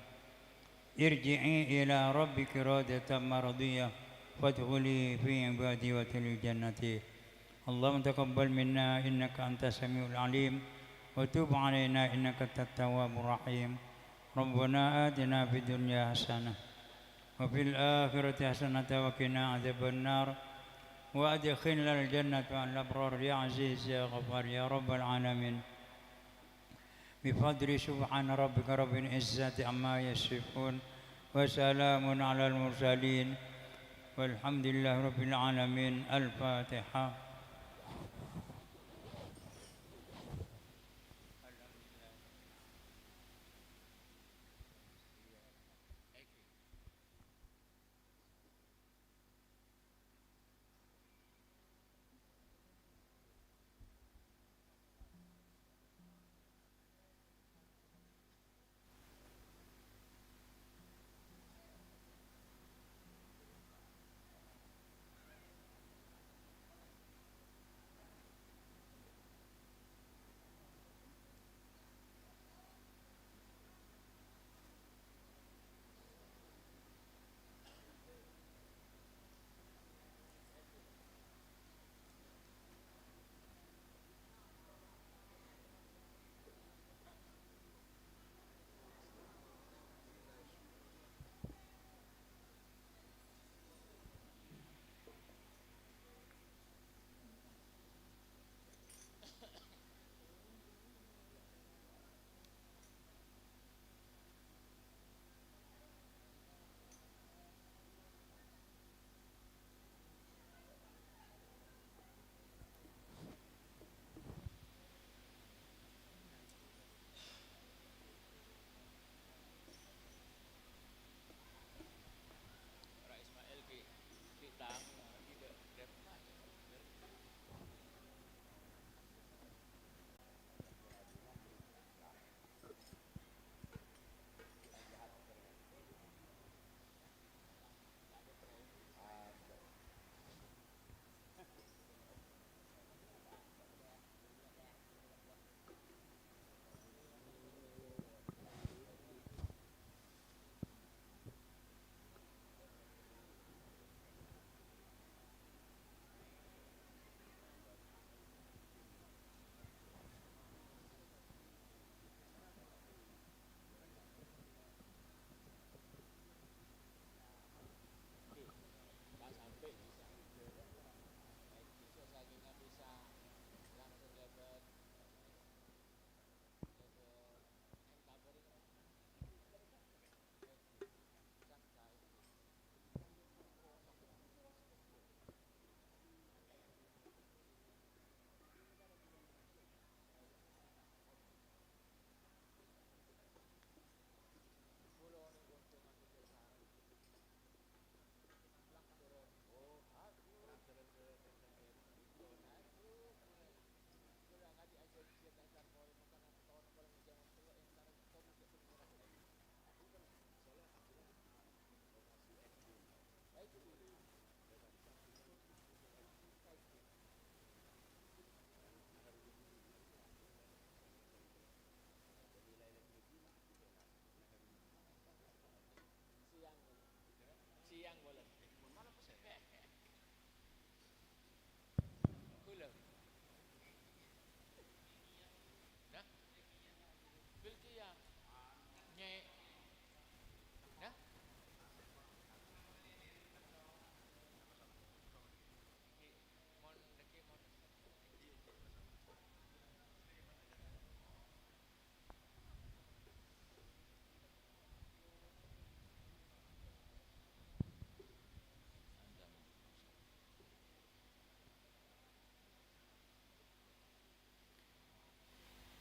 ارجعي إلى ربك راضية مرضية فادخلي في عبادي وادخلي جنتي. اللهم تقبل منا إنك أنت السميع العليم وتب علينا إنك أنت التواب الرحيم. ربنا آتنا في الدنيا حسنة وفي الآخرة حسنة وقنا عذاب النار وأدخلنا الجنة مع الأبرار يا عزيز يا غفار يا رب العالمين. بفضل سبحان ربك رب العزة عما يصفون وسلام على المرسلين والحمد لله رب العالمين. الفاتحة.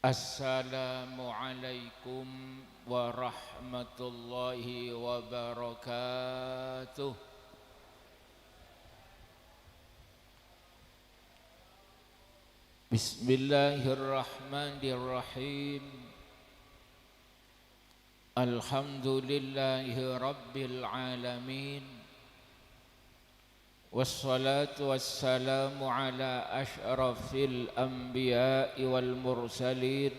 Assalamualaikum warahmatullahi wabarakatuh. Bismillahirrahmanirrahim. Alhamdulillahirabbil alamin. Wassalatu wassalamu ala asyrafil anbiya'i wal mursalin,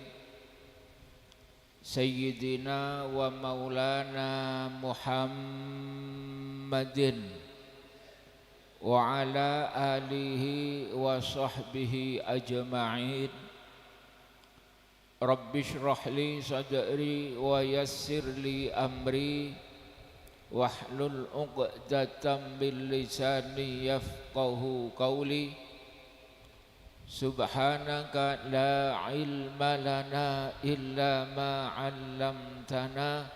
Sayyidina wa maulana Muhammadin wa ala alihi wa sahbihi ajma'in. Rabbisyrah li sadri wa yassir li amri, wahlul 'uqdatam min lisani yafqahu qawli. Subhanaka la ilma lana illa ma 'allamtana,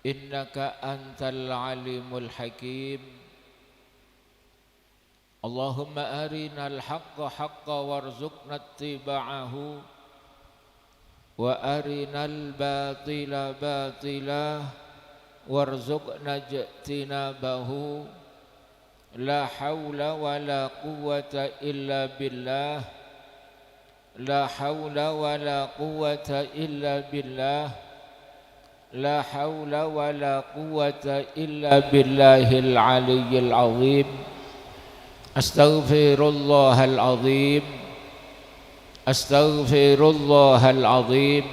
innaka antal alimul hakim. Allahumma arinal haqqa haqqa warzuqna ittiba'ahu, wa arinal batila batila warzuqna ijtinabahu. La haula wa la quwwata illa billah. La haula wa la quwwata illa billah. La haula wa la quwwata illa billahil aliyyil azim. Astaghfirullahal azim. Astaghfirullahal azim.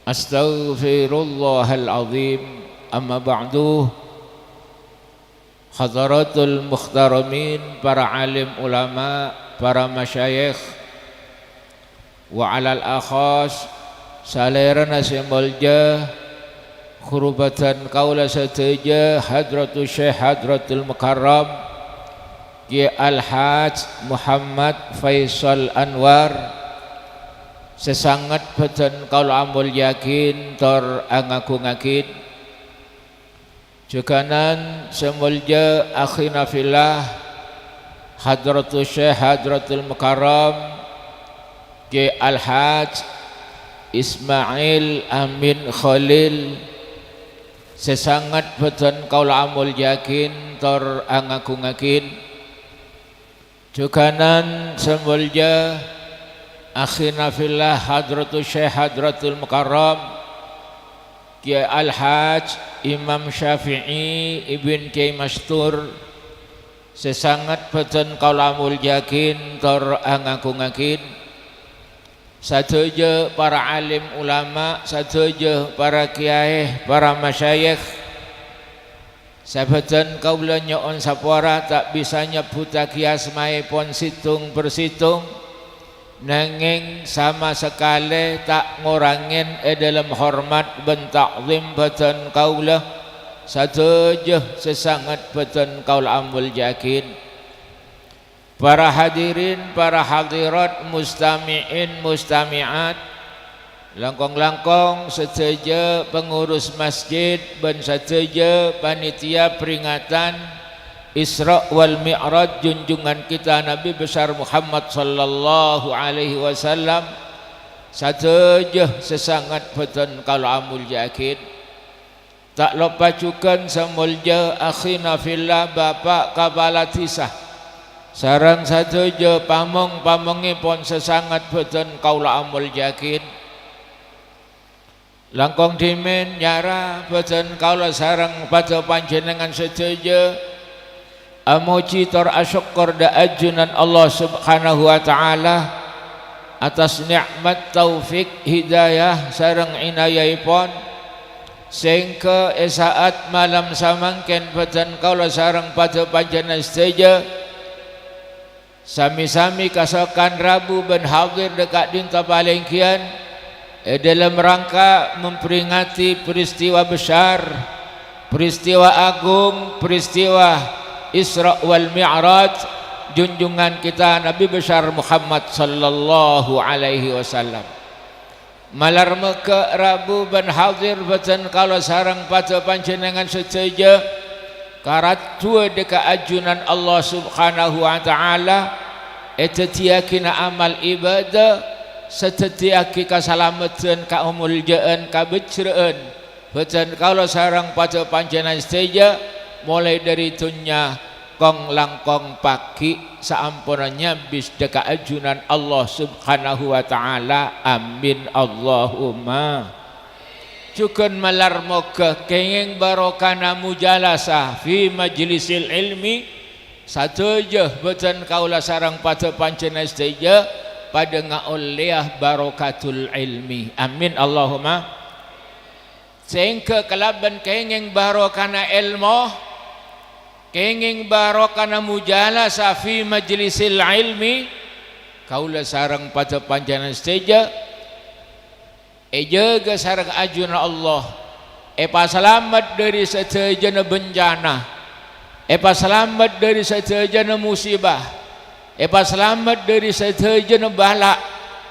Astaghfirullahal azim. Amma ba'du. Hadaratul muhtaramin, para alim ulama, para masyayikh, wa alal akhas, salèrana sè molja, ghuru bhâdhân kaulâ sadhâjâ, Hadratus Syekh Hadratul Mukarram, Kiai Al-Hajj Muhammad Faisal Anwar, sè sanget bhâdhân kaulâ amolja'aghin tor angagungaghin. Jhughânan sè molja akhina fillah, Hadratus Syekh Hadratul Mukarram Kiai Al-Hajj Ismail Amin Khalil, sè sanget bhâdhân kaulâ amolja'aghin tor angagungaghin. Jhughânan sè molja akhina fillah Hadratus Syekh Hadratul Mukarram Kiai Al-Hajj Imam Syafi'i Ibn Kiai Mastur, sè sanget bhâdhân kaulâ amolja'aghin tor angagungaghin. Sadhâjâ para alim ulama, sadhâjâ para kiai, para masyayikh, sè bhâdhân kaulâ nyo'on sapora ta' bisa nyebbhuttaghi asmaèpon sèttong per sèttong, nangèng sama sakalè ta' ngorangè è dhâlem hormat bân ta'zim bhâdhân kaulâ sadhâjâ sè sanget bhâdhân kaulâ amolja'aghin. Para hadirin, para hadirat, mustami'in, mustami'at, langkong-langkong sadhâjâ pengurus masjid bân sadhâjâ panitia peringatan Isra wal Mi'raj junjungan kita Nabi besar Muhammad sallallahu alaihi wasallam, sadhâjâ sè sanget bhâdhân kaulâ amolja'aghin. Ta' loppa jhughân sè molja akhina fillah Bapa' Kapala Dhisa, sareng sadhâjâ pamong-pamongngèpon sè sanget bhâdhân kaulâ amolja'aghin. Langkong dhimèn nyara bhâdhân kaulâ sareng padâ panjhennengngan sadhâjâ amojhi tor asokkor dâ' ajunan Allah Subhanahu wa Ta'ala attas nè'mat taufik, hidayah, sareng inayaèpon, sèngghâ è sa'at malem samangkèn bhâdhân kaulâ sareng padâ panjhennengngan sadhâjâ sami-sami kasokan rabu bân hadir dâ' ka'dinto palèngghiyân è dhâlem rangka memperingati peristiwa besar, peristiwa agung, peristiwa Isra wal Mi'raj junjungan kita Nabi besar Muhammad sallallahu alaihi wasallam. Malar mèghâ' rabu bân hadir bhâdhân kaulâ sareng padâ panjhennengngan sadhâjâ karaddhuwâ dâ' kaajunan Allah Subhanahu wa Ta'ala, èdhâddhiyâghina amal ibadah, sè dhâddhiyâghi kasalameddhân, kamolja'an, kabhâjhrâ'ân bhâdhân kaulâ sareng padâ panjhennengngan sadhâjâ, molaè dhâri dhunnya Kong-langkong paghi' saamponna nyabis dâ' kaajunan Allah Subhanahu wa Ta'ala. Amin, Allahumma. Jhughân malar moghâ kèngèng barokana mujalasah fi majlisil ilmi, sadhâjâ bhâdhân kaulâ sareng padâ panjhennengngan sadhâjâ padâ ngaollèya barokatul ilmi. Amin, Allahumma. Sehingga kalabân kèngèng barokana èlmo, kèngèng barokana mujalasah fi majlisil ilmi, kaulâ sareng padâ panjhennengngan sadhâjâ èjâgâ sareng ajunan Allah, èpasalamet dâri sadhâjâna bencana, èpasalamet dâri sadhâjâna musibah, èpasalamet dâri sadhâjâna bâlâ',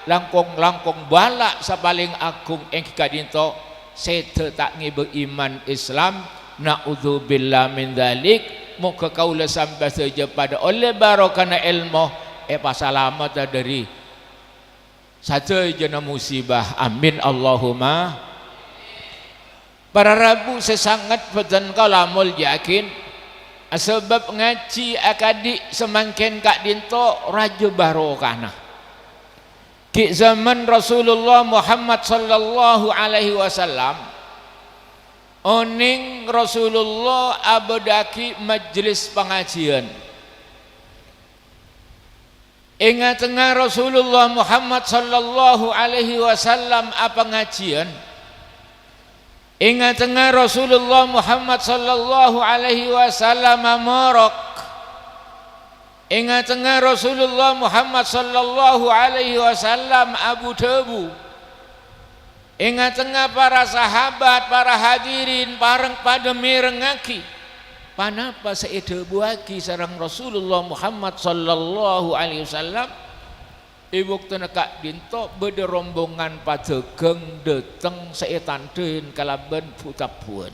langkong-langkong bâlâ' sè palèng aghung èngghi ka'dinto, sèdhâ ta' ngèbâ iman Islam, na'udzubillah min dzalik. Moghâ kaulâ sampèyan sadhâjâ padâ ollè barokana èlmo, èpasalamet dâri sadhâjâna musibah. Amin, Allahumma. Para rabu sè sanget bhâdhân kaulâ molja'aghi, sabâb ngajhi akadhi' samangkèn ka'dinto rajâ barokana. Ghi' zaman Rasulullah Muhammad sallallahu alaihi wasallam, onèng Rasulullah abâdâ'aghi majlis pangajiyân. È nga-tengnga Rasulullah Muhammad sallallahu alaihi wasallam apangajiyân, è nga-tengnga Rasulullah Muhammad sallallahu alaihi wasallam morok, è nga-tengnga Rasulullah Muhammad sallallahu alaihi wasallam abu-dhâbu. È nga-tengnga para sahabat, para hadirin, pareng padâ mèrengngaghi ponapa sè èdhâbuwaghi sareng Rasulullah Muhammad sallallahu alaihi wasallam. È bâktona ka'dinto bâdâ rombongan padâgâng dâteng sè ètandhâi kalabân bu-tabbhuwân.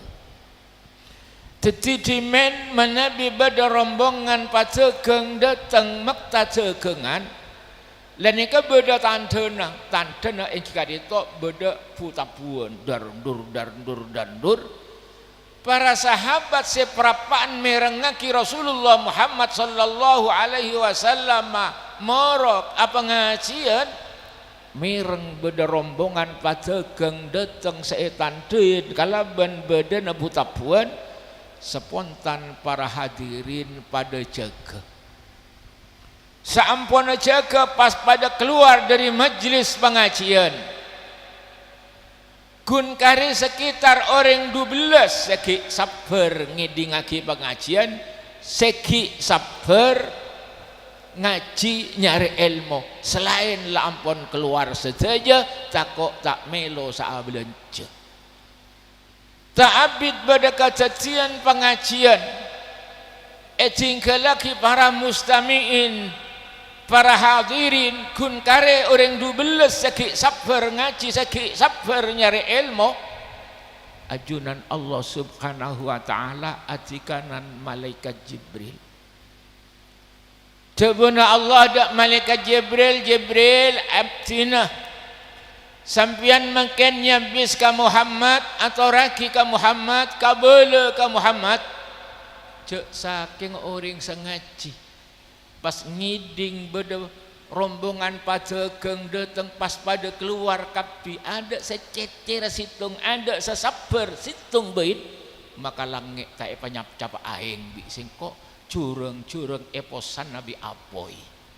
Dhâddhi, dhimèn manabi bâdâ rombongan padâgâng dâteng mekta dâgângan, la nèka bâdâ tandhâna, tandhâna èngghi ka'dinto bâdâ bu-tabbhuwân, dar-dur, dar-dur, dar-dur. Para sahabat sè parappa'na mèrengngaghi Rasulullah Muhammad sallallahu alaihi wasallam morok apangajiyân, mèreng bâdâ rombongan padâgâng dâteng sè ètandhâi kalabân bâdâna bu-tabbhuwân, sapontan para hadirin padâ jâgâ. Saamponna jâgâ pas padâ kalowar dâri majlis pangajiyân. Ghun karè sakitar orèng dubellâs sè ghi' sabbhâr ngèdingngaghi pangajiyân, sè ghi' sabbhâr ngajhi nyarè èlmo, salaèn la ampon kalowar sadhâjâ, tako' ta' mèlo sè abâlânjhâ. Ta' abit bâdâ kadhâddhiyân pangajiyân, èdhinggâllaghi para mustami'in, para hadirin, ghun karè orèng dubellâs sè ghi' sabbhâr ngajhi, sè ghi' sabbhâr nyarè èlmo. Ajunan Allah Subhanahu wa Ta'ala adhikanan Malaèkat Jibril. Dhâbuna Allah dâ' Malaèkat Jibril, "Jibril, abdhina. Sampèyan mangkèn nyabis ka Muhammad, atorraghi ka Muhammad, kabâlâ ka Muhammad, jhâ' sakèng orèng sè ngajhi, pas ngèdhing bâdâ rombongan padâgâng dâteng pas padâ kalowar kabbhi, adâ' sè cècèra sèttong, adâ' sè sabbhâr sèttong bhâi, maka langngè' ta' èpanyapcap aèng bi' sèngko'." Jhurâng-jhurâng èposanna bi' apoy.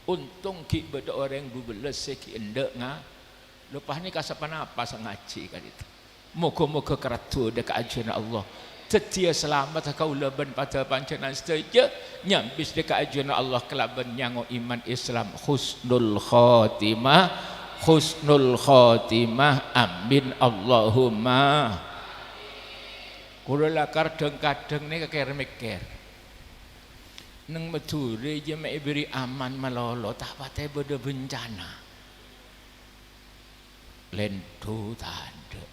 Ontong ghi' bâdâ orèng dubellâs sè ghi' endâ' nga-, loppa nèka sapanapa sè ngajhi ka'dinto. Moghâ-moghâ karaddhu dâ' ka ajunan Allah. Dhâddhiyâ salamet kaulâ bân padâ panjhennengngan sadhâjâ, nyabis dâ' ka ajunan Allah kalabân nyango iman Islam. Husnul khotimah, husnul khotimah. Amin, Allahumma. Kaulâ lakar dhâng-kadhâng nèka kèr-mèkkèr. Neng Madhurâ jhâ' ma' èbâri' aman malolo, ta' patè bâdâ bencana. Lèndhu tadâ'.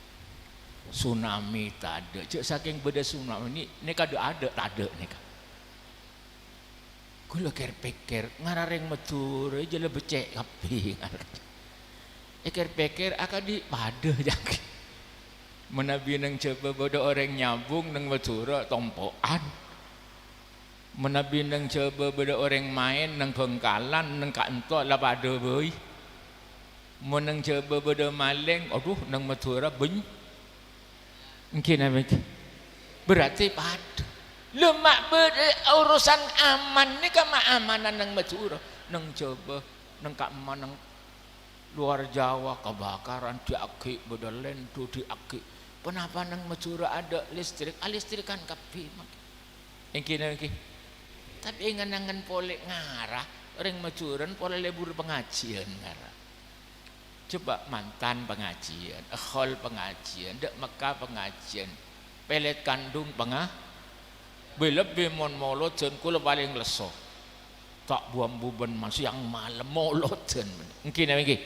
Tsunami tadâ'. Jhâ' sakèng bâdâ tsunami nè-, nèka dâ'-adâ' tadâ' nèka. Kaulâ kèr-pèkkèr, ngara rèng Madhurâ jhâ' la beccè' kabbhi ngara. Èkèr-pèkkèr akadhi' padâ jhâ'. Manabi neng Jhâbâ bâdâ orèng nyabung, neng Madhurâ tompo'an. Manabi neng Jhâbâ bâdâ orèng maèn, neng Bhângkalan, neng ka'ento la padâ bhâi. Mon neng Jhâbâ bâdâ malèng, adhu, neng Madhurâ bânny-, èngghi napa èngghi? Berarti padâ. Lha, ma' bâdâ urusan aman nèka ma' amanan neng Madhurâ, neng Jhâbâ, neng ka'emma, neng luar Jawa, kebakaran, dhi' aghi' bâdâ lèndhu, dhi' aghi'. Ponapa neng Madhurâ adâ' listrik? Alistrikan kabbhi, mangkèn. Èngghi napa èngghi? Tapè ngen-angen polè ngara, orèng Madhurâ polè lebur pangajiân ngara. Coba mantan pangajiân, ehol pangajiân, dâ' Mekka pangajiân, pèlèt kandung panga-, bi-, lebbi mon molodhân kaulâ palèng lesso. Ta' bu-ambu bân ma-, sèyang malem molodhân. Èngghi napa èngghi?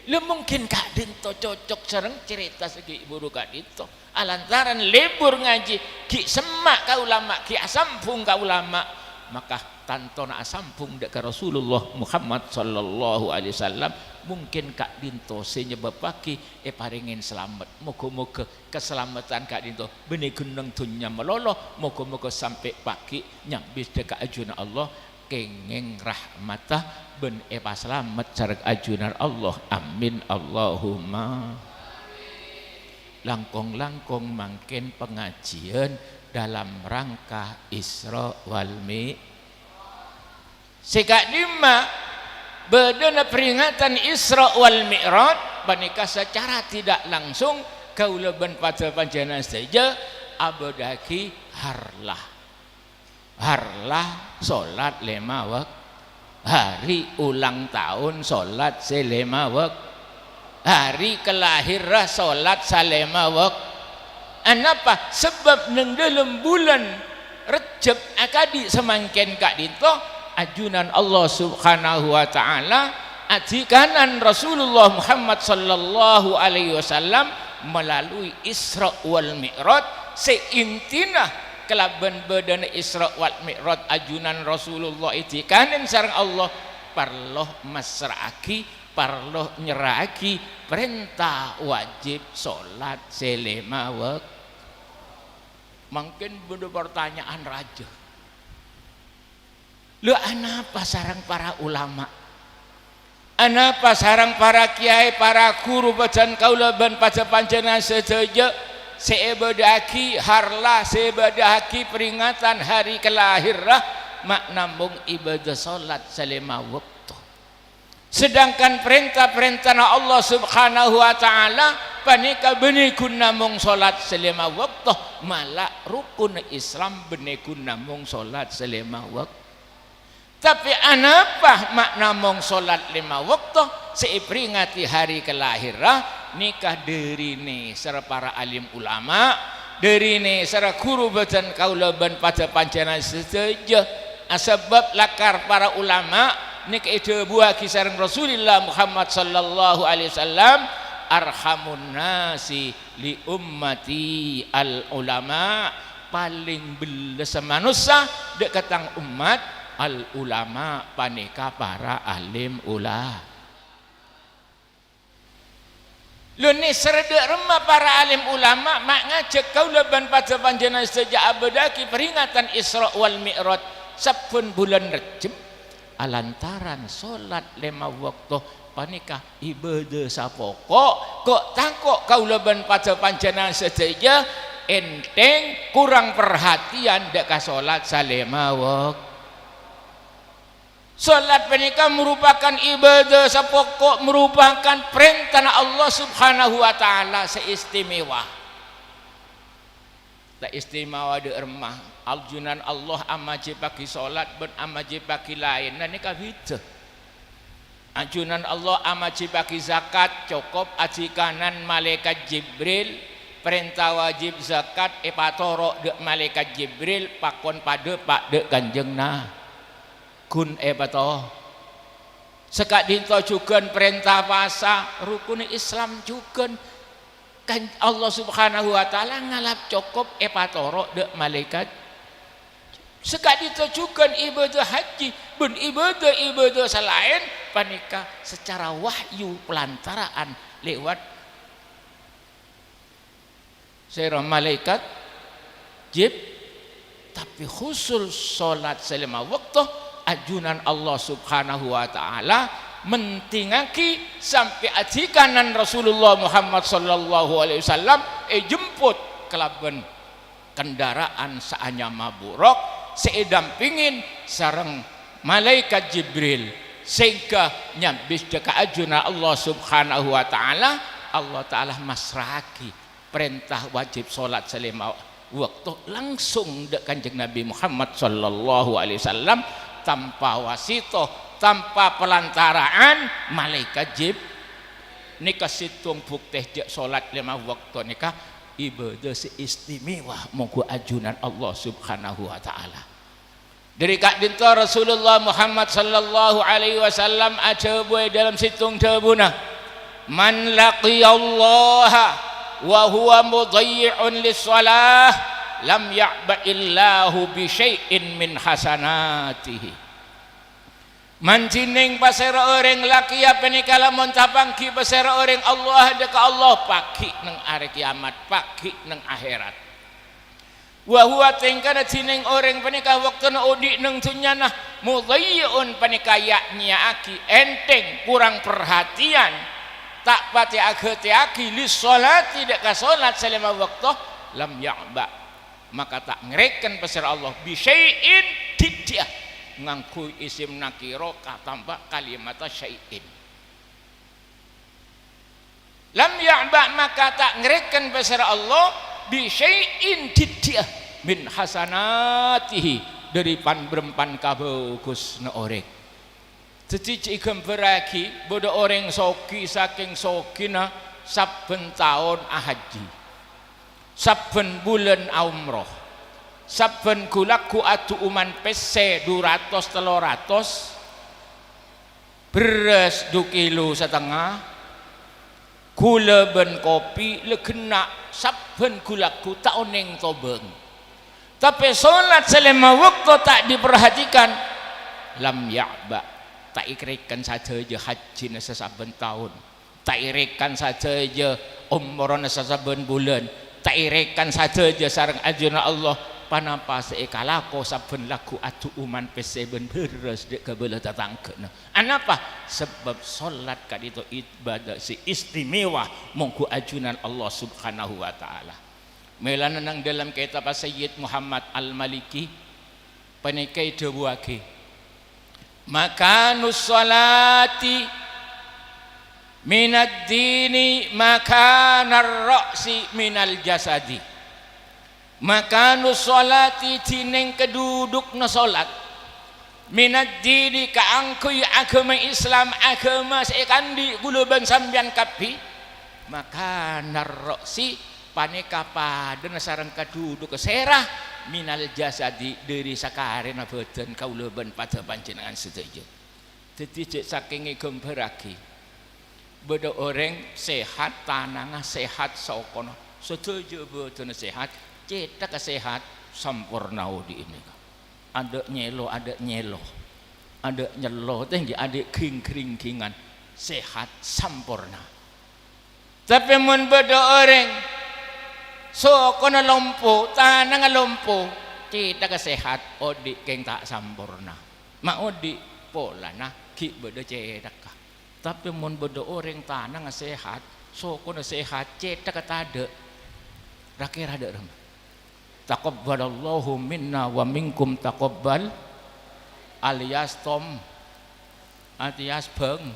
Lha, mungkin ka'dinto cocok sareng carèta sè ghi' bhuru ka'dinto. Alantaran lebur ngajhi, ghi' semma' ka ulama, ghi' asambhung ka ulama, maka tantona asambhung dâ' ka Rasulullah Muhammad sallallahu alaihi wasallam. Mungkin ka'dinto sè nyebâbbhâghi èparèngè salamet. Moghâ-moghâ kasalameddhân ka'dinto bânnè ghun neng dhunnya malolo. Moghâ-moghâ sampè' paghi' nyambis dâ' ka ajunan Allah. Kèngèng rahmatta bân èpasalamet sareng ajunan Allah. Amin, Allahumma. Langkong-langkong mangkèn pangajiân dalam rangka Isra wal Mi-, sè ka'dimma bâdâna peringatan Isra wal Mi'raj panèka secara tidak langsung kaulâ bân padâ panjhennengngan sadhâjâ abâdâ'aghi harlah. Harlah solat lèma wak-, hari ulang tahun solat sè lèma wak-, hari kalahiran solat salèma wak-. Anapa? Sabâb neng dâlem bulân Rejjeb akadhi' samangkèn ka'dinto, ajunan Allah Subhanahu wa Ta'ala adhikanan Rasulullah Muhammad sallallahu alaihi wasallam melalui Isra wal Mi'raj, sè intina kalabân bâdâna Isra wal Mi'raj ajunan Rasulullah èdhikanan sareng Allah, parlo massra'aghi, parlo nyerra'aghi parènta wajib solat sè lèma wak-, Mangkèn bâdâ partanya'an rajâ. Lha, anapa sareng para ulama? Anapa sareng para kèyaè, para ghuru bhâdhân kaulâ bân padâ panjhennengngan sadhâjâ sè èbâdâ'aghi harlah, sè èbâdâ'aghi peringatan hari kalahiran ma' namong ibadah solat salèma bâkto? Sedangkan parènta-parèntana Allah Subhanahu wa Ta'ala panèka bânnè ghun namong solat salèma bâkto, mala' rukun Islam bânnè ghun namong solat salèma bâk-, tapè anapa ma' namong solat lèma bâkto sè èparèngati hari kalahiran nèka dâri nèserra para alim ulama, dâri nèserra ghuru bhâdhân kaulâ bân padâ panjhennengngan sadhâjâ. Asabâb lakar para ulama nèka èdhâbuwâghi sareng Rasulillah Muhammad sallallahu alaihi wasallam, "Arhamun nasi li ummati al ulama." Palèng bellessa manossa dâ' ka tang ommat, al ulama, panèka para alim ula-, Lho, nèserra dâ' remma para alim ulama ma' ngajhâk kaulâ bân padâ panjhennengngan sadhâjâ abâdâ'aghi peringatan Isra wal Mi'raj sabbhân bulân Rejjeb, alantaran solat lèma bâkto panèka ibâdâ sapoko'. Ko'-tako' kaulâ bân padâ panjhennengngan sadhâjâ ènthèng korang parhatèyan dâ' ka solat salèma bâk-, Salat panèka marupakan ibâdâ sapoko', marupakan parèntana Allah Subhanahu wa Ta'ala sè istimewa. La istimewa dâ' remma, ajunan Allah amajibhâghi salat bân amajibhâghi laènna nèka bhidhâ. Ajunan Allah amajibhâghi zakat, cokop adhikanan Malaèkat Jibril, parènta wajib zakat èpatoro' dâ' Malaèkat Jibril, pakon padâ pa' dâ' Kanjeng Na-, Ghun èpato-, saka'dhinto jhughân parènta pasa, rukun Islam jhughân. Kan Allah Subhanahu wa Ta'ala ngalap cokop èpatoro' dâ' malaèkat. Saka'dhinto jhughân ibâdâ hajji bân ibâdâ-ibâdâ salaèn panèka sacara wahyu palantara'an lèwat sèra malaèkat Jib-, Tapè husul salat sè lèma bâkto, ajunan Allah Subhanahu wa Ta'ala mentingngaghi sampè' adhikanan Rasulullah Muhammad sallallahu alaihi wasallam èjemput kalabân kendaraan sè anyama Buraq sè èdampingin sareng Malaèkat Jibril, sehingga nyabis dâ' ka ajunan Allah Subhanahu wa Ta'ala, Allah Ta'ala masra'aghi parènta wajib salat sè lèma bâkto langsung dâ' Kanjeng Nabi Muhammad sallallahu alaihi wasallam, tanpa wasithah, tanpa pelantaraan Malaèkat Jib-, nèka sèttong buktè jhâ' salat lèma bâkto nèka ibâdâh sè istimewa mongghu ajunan Allah Subhanahu wa Ta'ala. Dâri ka'dinto Rasulullah Muhammad sallallahu alaihi wasallam adhâbu è dâlem sèttong dhâbuna, "Man laqiyallaha wa huwa mudhayyi'un lis-shalah, lam ya'ba'illahu bi syai'in min hasanatihi." Man jhâ' nèng pasèra orèng laqiya panèka lamon tapangghi pasèra orèng Allah dâ' ka Allah paghi' neng arè kèyamat, paghi' neng akhèrat. Wa huwa tèngkana jhâ' nèng orèng panèka bâktona odi' neng dhunnyana, mudhayyi'un panèka ya'-nyèya'aghi, ènthèng, korang parhatèyan, ta' patè aghâtèyaghi, lis-shalati dâ' ka salat sè lèma bâkto, lam ya'ba', maka ta' ngarèken pasèra Allah, bi syai'in, dhi'-dhi'â, ngangghuy isim nakira katanto kalimatta syai'in. Lam ya'ba' maka ta' ngarèken pasèra Allah bi syai'in dhi'-dhi'â min hasanatihi dâri pan-bârâmpan kabhâghusânna orèng. Dhâddhi jhâ' èghâmbhârraghi bâdâ orèng soghi sakèng soghina sabbhân taon ahajji, sabbhân bulân aomroh, sabbhân ghu-lagghu adu'uman pèssè du ratos tello ratos, bherrâs du kilo satengnga, ghulâ bân kopi la ghenna' sabbhân ghu-lagghu ta' onèng tobâng. Tapè salat sè lèma bâkto ta' diperhatikan, lam ya'ba', ta' èkarèken sadhâjâ hajjina sasabbhân taon. Ta' èkarèken sadhâjâ omorra sasabbhân bulân, ta' èkarèken sadhâjâ sareng ajunan Allah, ponapa sè èkalako sabbhân lagghu adu'uman pèssè bân bherrâs dâ' ka bâlâ tatangghâna. Anapa? Sabâb salat ka'dinto ibâdâh sè istimewa mongghu ajunan Allah Subhanahu wa Ta'ala. Mèlana neng dâlem kètabbhâ Sayyid Muhammad Al-Maliki, panèka èdhâbuwâghi, "Makanus sholati minad dini makanar ra'si minal jasadi." Makanus sholati, dhinèng kadhudhukna sholat, minad dini, kaangghuy aghâma Islam, aghâma sè èkaandi' ghulâ bân sampèyan kabbhi, makanar ra'si, panèka padâna sareng kadhudhukka sèra, minal jasadi, dâri sakarèna bâdân kaulâ bân padâ panjhennengngan sadhâjâ. Dhâddhi, jhâ' sakèng èghâmbhârraghi, bâdâ orèng sehat, tanangnga sehat, sokona, sadhâjâ bâdânna sehat, cèthagghâ sehat, samporna odi'na. Adâ' nyèlo, adâ' nyèlo, adâ' nyèlo, tèngghi, adâ' ghing-ghringgingan, sehat, samporna. Tapè mon bâdâ orèng sokona lompo, tanangnga lompo, cèthagghâ sehat, odi' kèng ta' samporna. Ma' odi' polana ghi' bâdâ cèthagghâ. Tapè mon bâdâ orèng tanangnga sehat, sokona sehat, cèthagghâ tadâ', ra-kèra dâ' remma. Taqabbalallahu minna wa minkum taqabbal, alias tom, alias bâng.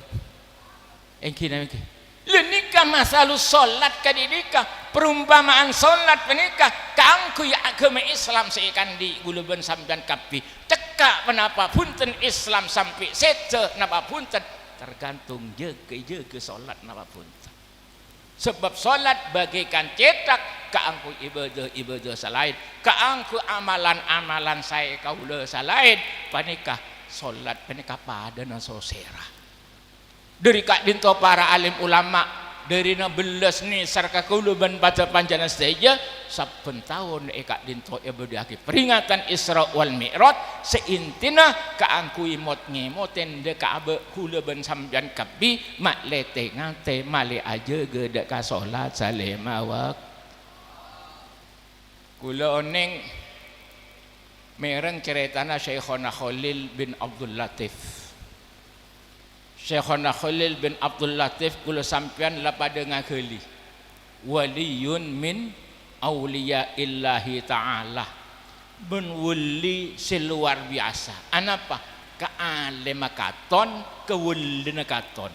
Èngghi napa èngghi? Lha nèka masalus sholat ka'dinto nèka, parompama'an sholat panèka kaangghuy aghâma Islam sè èkaandi' ghulâ bân sampèyan kabbhi. Cekka' ponapa bhunten Islam sampè' sèdhâ napa bhunten, tergantung jâgâ-jâgâ sholat napa bhunten. Sabâb sholat baghâikan cèthak kaangghuy ibâdâh-ibâdâh sè laèn, kaangghuy amalan-amalan saè kaulâ sè laèn. Panèka, sholat panèka padâna sosèra. Dâri ka'dinto para alim ulama, dârina bellas nèsèr ka kaulâ bân padâ panjhennengngan sadhâjâ, sabbhân taon è ka'dinto èbâdâ'aghi peringatan Isra wal Mi'raj, sè intina kaangghuy mot-ngèmotè dâ' ka abâ' ghulâ bân sampèyan kabbhi, ma' lè-tèngngè malè ajâgâ dâ' ka sholat sè lèma wak-, Kaulâ onèng Mèrèng carètana Syaikhona Kholil bin Abdul Latif. Syaikhona Kholil bin Abdul Latif, kaulâ sampèyan la padâ ngaghâli. Waliyun min auliya'illahi ta'ala. Bân wali sè luar biasa. Anapa? Kaalimma katon, kawalina katon.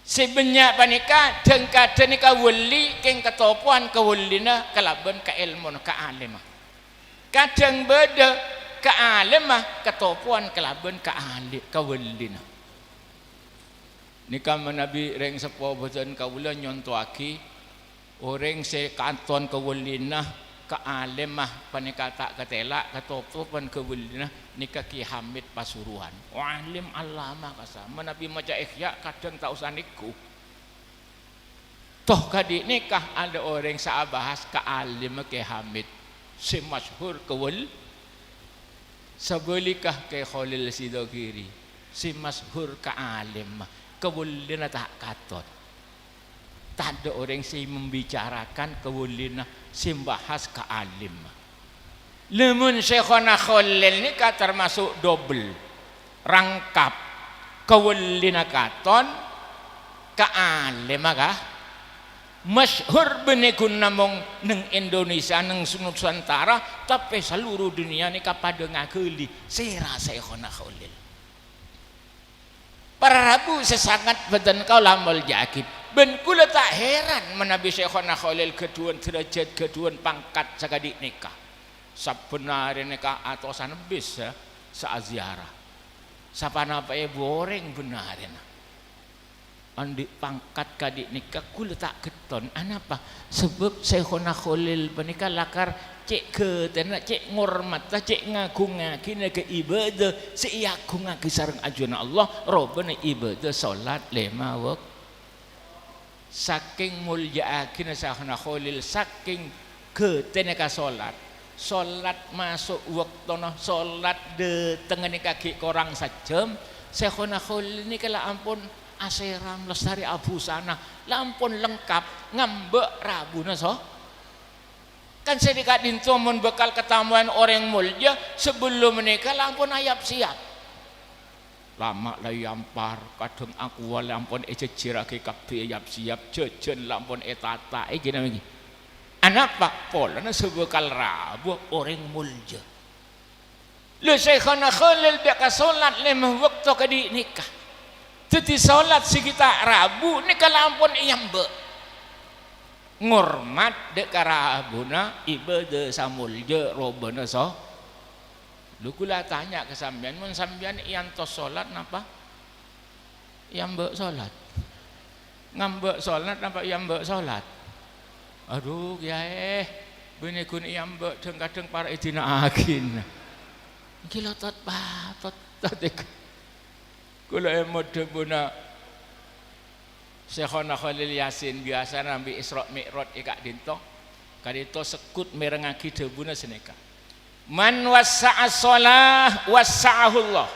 Sè bânnya' panèka dhâng-kadhâng nèka wali kèng katopowan kawalina kalabân kaèlmona, kaalimma. Kadhâng bâdâ kaalimma katopowan kalabân kaali-, kawalina. Nèka manabi rèng seppo bâdân kaulâ nyontowaghi, orèng sè katon kawalina, kaalimma panèka ta' katèla', katopowan kawalina nèka Ki Hamid Pasuruan. Alim allamah kasa, manabi maca Ihya kadhâng ta' osa nèngghu. Toh kadhi' nèka adâ' orèng sè abahas kaalimma Ki Hamid sè masyhur kawal-, sabhâligghâ Ki Kholil Sidogiri sè masyhur kaalimma, kawalina ta' katon. Tadâ' orèng sè membicarakan kawalina, sè mbahas kaalimma. Lamon Syaikhona Kholil nèka tamaso' dobel, rangkap, kawalina katon, kaalimma ka-, masyhur bânnè ghun namong neng Indonesia, neng Nusantara, tapè seluruh dunia nèka padâ ngaghâli sèra Syaikhona Kholil. Para rabu sè sanget bhâdhân kaulâ molja'aghi, bân kaulâ ta' hèran manabi Syaikhona Kholil ghâdhuwân dârâjhât, ghâdhuwân pangkat sakadhi' nèka. Sabbhân arè nèka atosan bis, ya, sè aziarah. Sapanapa èbu orèng bân arèna. Andi' pangkat kadhi' nèka kaulâ ta' ghetton. Anapa? Sabâb Syaikhona Kholil panèka lakar cè' ghâtèna, cè' ngormadhâ, cè' ngaghungngaghi nèka ibadah sè èaghungngaghi sareng ajunan Allah, robâna ibadah solat lèma wak-, sakèng molja'aghina Syaikhona Kholil, sakèng ghâtèna ka solat. Solat maso' bâktona, solat dâtengnga nèka ghi' korang sajhâm, Syaikhona Kholil nèka la ampon asèram, lestarè abhusana, la ampon lengkap, ngambâ' rabuna so-, Kan sè ka'dinto mon bhâkal katamowan orèng molja, sabellunna nèka la ampon ayap-sèyap. Lama' la èampar, kadhâng akowa la ampon èjhejjhirraghi kabbhi ayap-sèyap, jhâjhân la ampon ètata, èghi napa èghi. Anapa? Polana sè bhâkal rabu orèng molja. Lha, Syaikhona Kholil dâ' ka solat lèma bâkto kadhi' nèka. Dhâddhi solat sè ghi' ta' rabu nèka la ampon èambâ'. Ngormat dâ' ka rabuna ibadah sè molja robâna so-, Lho, kaulâ atanya ka sampèyan, mon sampèyan èantos solat napa èambâ' solat? Ngambâ' solat napa èambâ' solat? Adhu, Kèyaè, bânnè ghun èambâ' dhâng-kadhâng para' èdina'aghina. Ènggi lotot patot, tadek. Kaulâ èmot dhâbuna Syaikhona Kholil Yasin, biyasana nambi Isra Mi'raj è ka'dinto. Ka'dinto segghut mèrengngaghi dhâbuna sanèka. "Man wassa'a shalah, wassa'ahullah.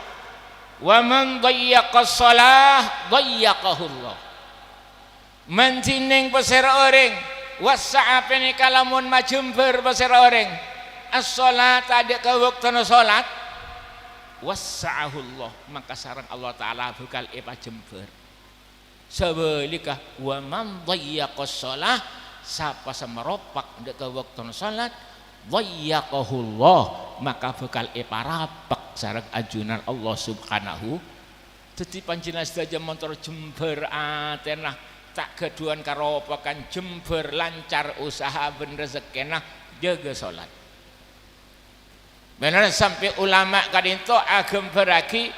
Wa man dhayyaqa shalah, dhayyaqahullah." Mandhinèng pasèra orèng, wassa'a panèka lamon majembhâr pasèra orèng, as-shalata dâ' ka bâktona solat, wassa'ahullah, maka sareng Allah Ta'ala bhâkal èpajembhâr. Sabhâligghâ, "Wa man dhayyaqa shalah," sapa sè maropak dâ' ka bâktona salat, "dhayyaqahullah," maka bhâkal èparapek sareng ajunan Allah Subhanahu. Dhâddhi, panjhennengngan sadhâjâ mon terro jembhâr atèna, ta' ghâdhuwân karopakan, jembhâr lancar usaha bân rejekkèna, jâgâ salat. Bhender sampè' ulama ka'dinto aghâmbhârraghi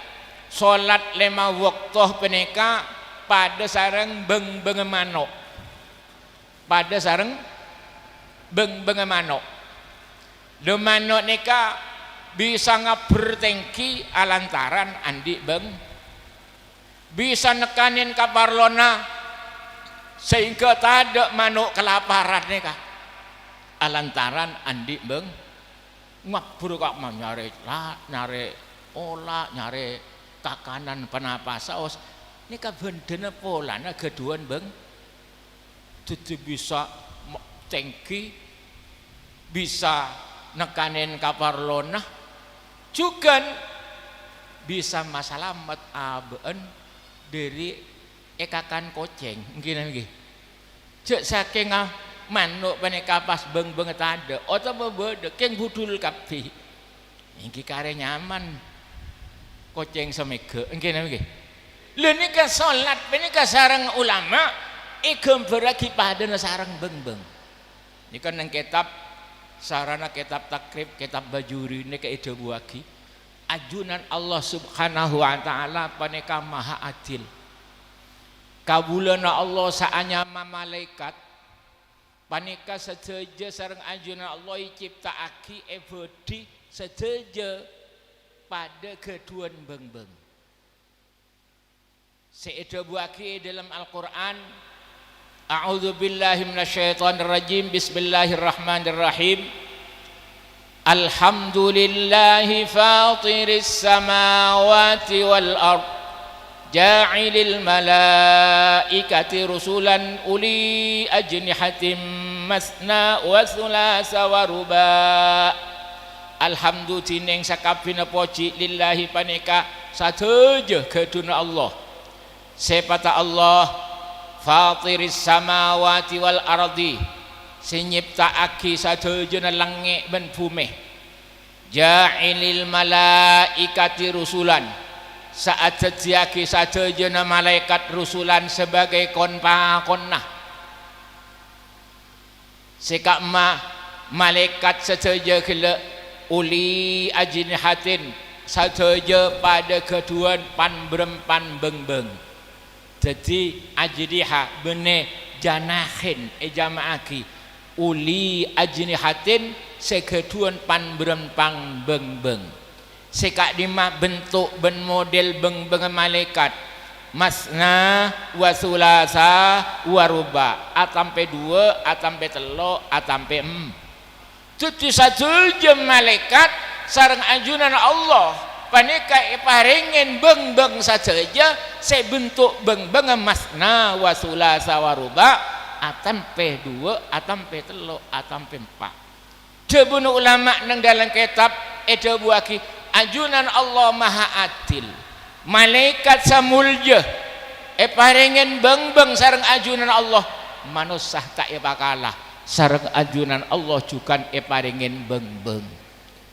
salat lèma bâkto panèka padâ sareng bâng-bângnga mano'. Padâ sareng bâng-bângnga mano'. Lho, mano' nèka bisa ngabbher tèngghi alantaran andi' bâng-, bisa nekkanè kaparlona saèngghâ tadâ' mano' kalaparan nèka alantaran andi' bâng-, Ngabbher ka' ma-, nyarè la-, nyarè ola', nyarè kakanan, ponapa saos. Nèka bhândhâna polana ghâdhuwân bâng-, dhâddhi bisa mo-, tèngghi, bisa nekanen kaparlona, jhughân bisa masalamet abâ'na dhâri èkakan kocèng, èngghi napa èngghi? Jhâ' sakènga mano' panèka pas bâng-bâng tadâ' otabâ bâdâ, kèng budhul kabbhi. Èngghi karè nyaman kocèng samèghâ, èngghi napa èngghi? Lha nèka solat panèka sareng ulama èghâmbhârraghi padâna sareng bâng-bâng. Nèka neng kètab, sarana kètab Takrib, kètab Bajuri nèka èdhâbuwaghi, ajunan Allah Subhanahu wa Ta'ala panèka maha adil. Kabulâna Allah sè anyama malaèkat panèka sadhâjâ sareng ajunan Allah ècipta'aghi, èbâdhi sadhâjâ padâ ghâdhuwân bâng-bâng. Sè èdhâbuwaghi è dhâlem Al-Qur'an, "A'udzubillahi minasyaitonirrajim. Bismillahirrahmanirrahim. Alhamdulillahi fatiris samawati wal ard. Ja'ilil malaikati rusulan uli ajnihatin masna wa tsulasa wa ruba'." Alhamdu, dhinèng sakabbhiyânna pojhi, lillahi, panèka sadhâjâ ghâdhuwânna Allah. Sèpatta Allah, fatiris samawati wal ardi, sè nyèpta'aghi sadhâjâna langngè' bân bhumè. Ja'ilil malaikati rusulan, sè adhâddhiyâghi sadhâjâna malaèkat rusulan sabâgâi kon-pakonna. Sè ka'imma malaèkat sadhâjâ ghellâ' uli ajnihatin, sadhâjâ padâ ghâdhuwân pan-bârâmpan bâng-bâng. Dhâddhi ajniha bânnè janahin èjama'aghi, uli ajnihatin sè ghâdhuwân pan-bârâmpan bâng-bâng. Sè ka'dimma bentuk bân model bâng-bângnga malaèkat, masna wa tsulasa wa ruba', atampè duwâ', atampè tello', atampè em-, Dhâddhi sadhâjâ malaèkat sareng ajunan Allah panèka èparèngè bâng-bâng sadhâjâ sè bentuk bâng-bângnga masna wa tsulasa wa ruba', atampè duwâ', atampè tello', atampè empa'. Dhâbuna ulama neng dhâlem kètab èdhâbuwaghi, ajunan Allah maha adil. Malaèkat sè molja èparèngè bâng-bâng sareng ajunan Allah, manossa ta' èpakala. Sareng ajunan Allah jhughân èparèngè bâng-bâng.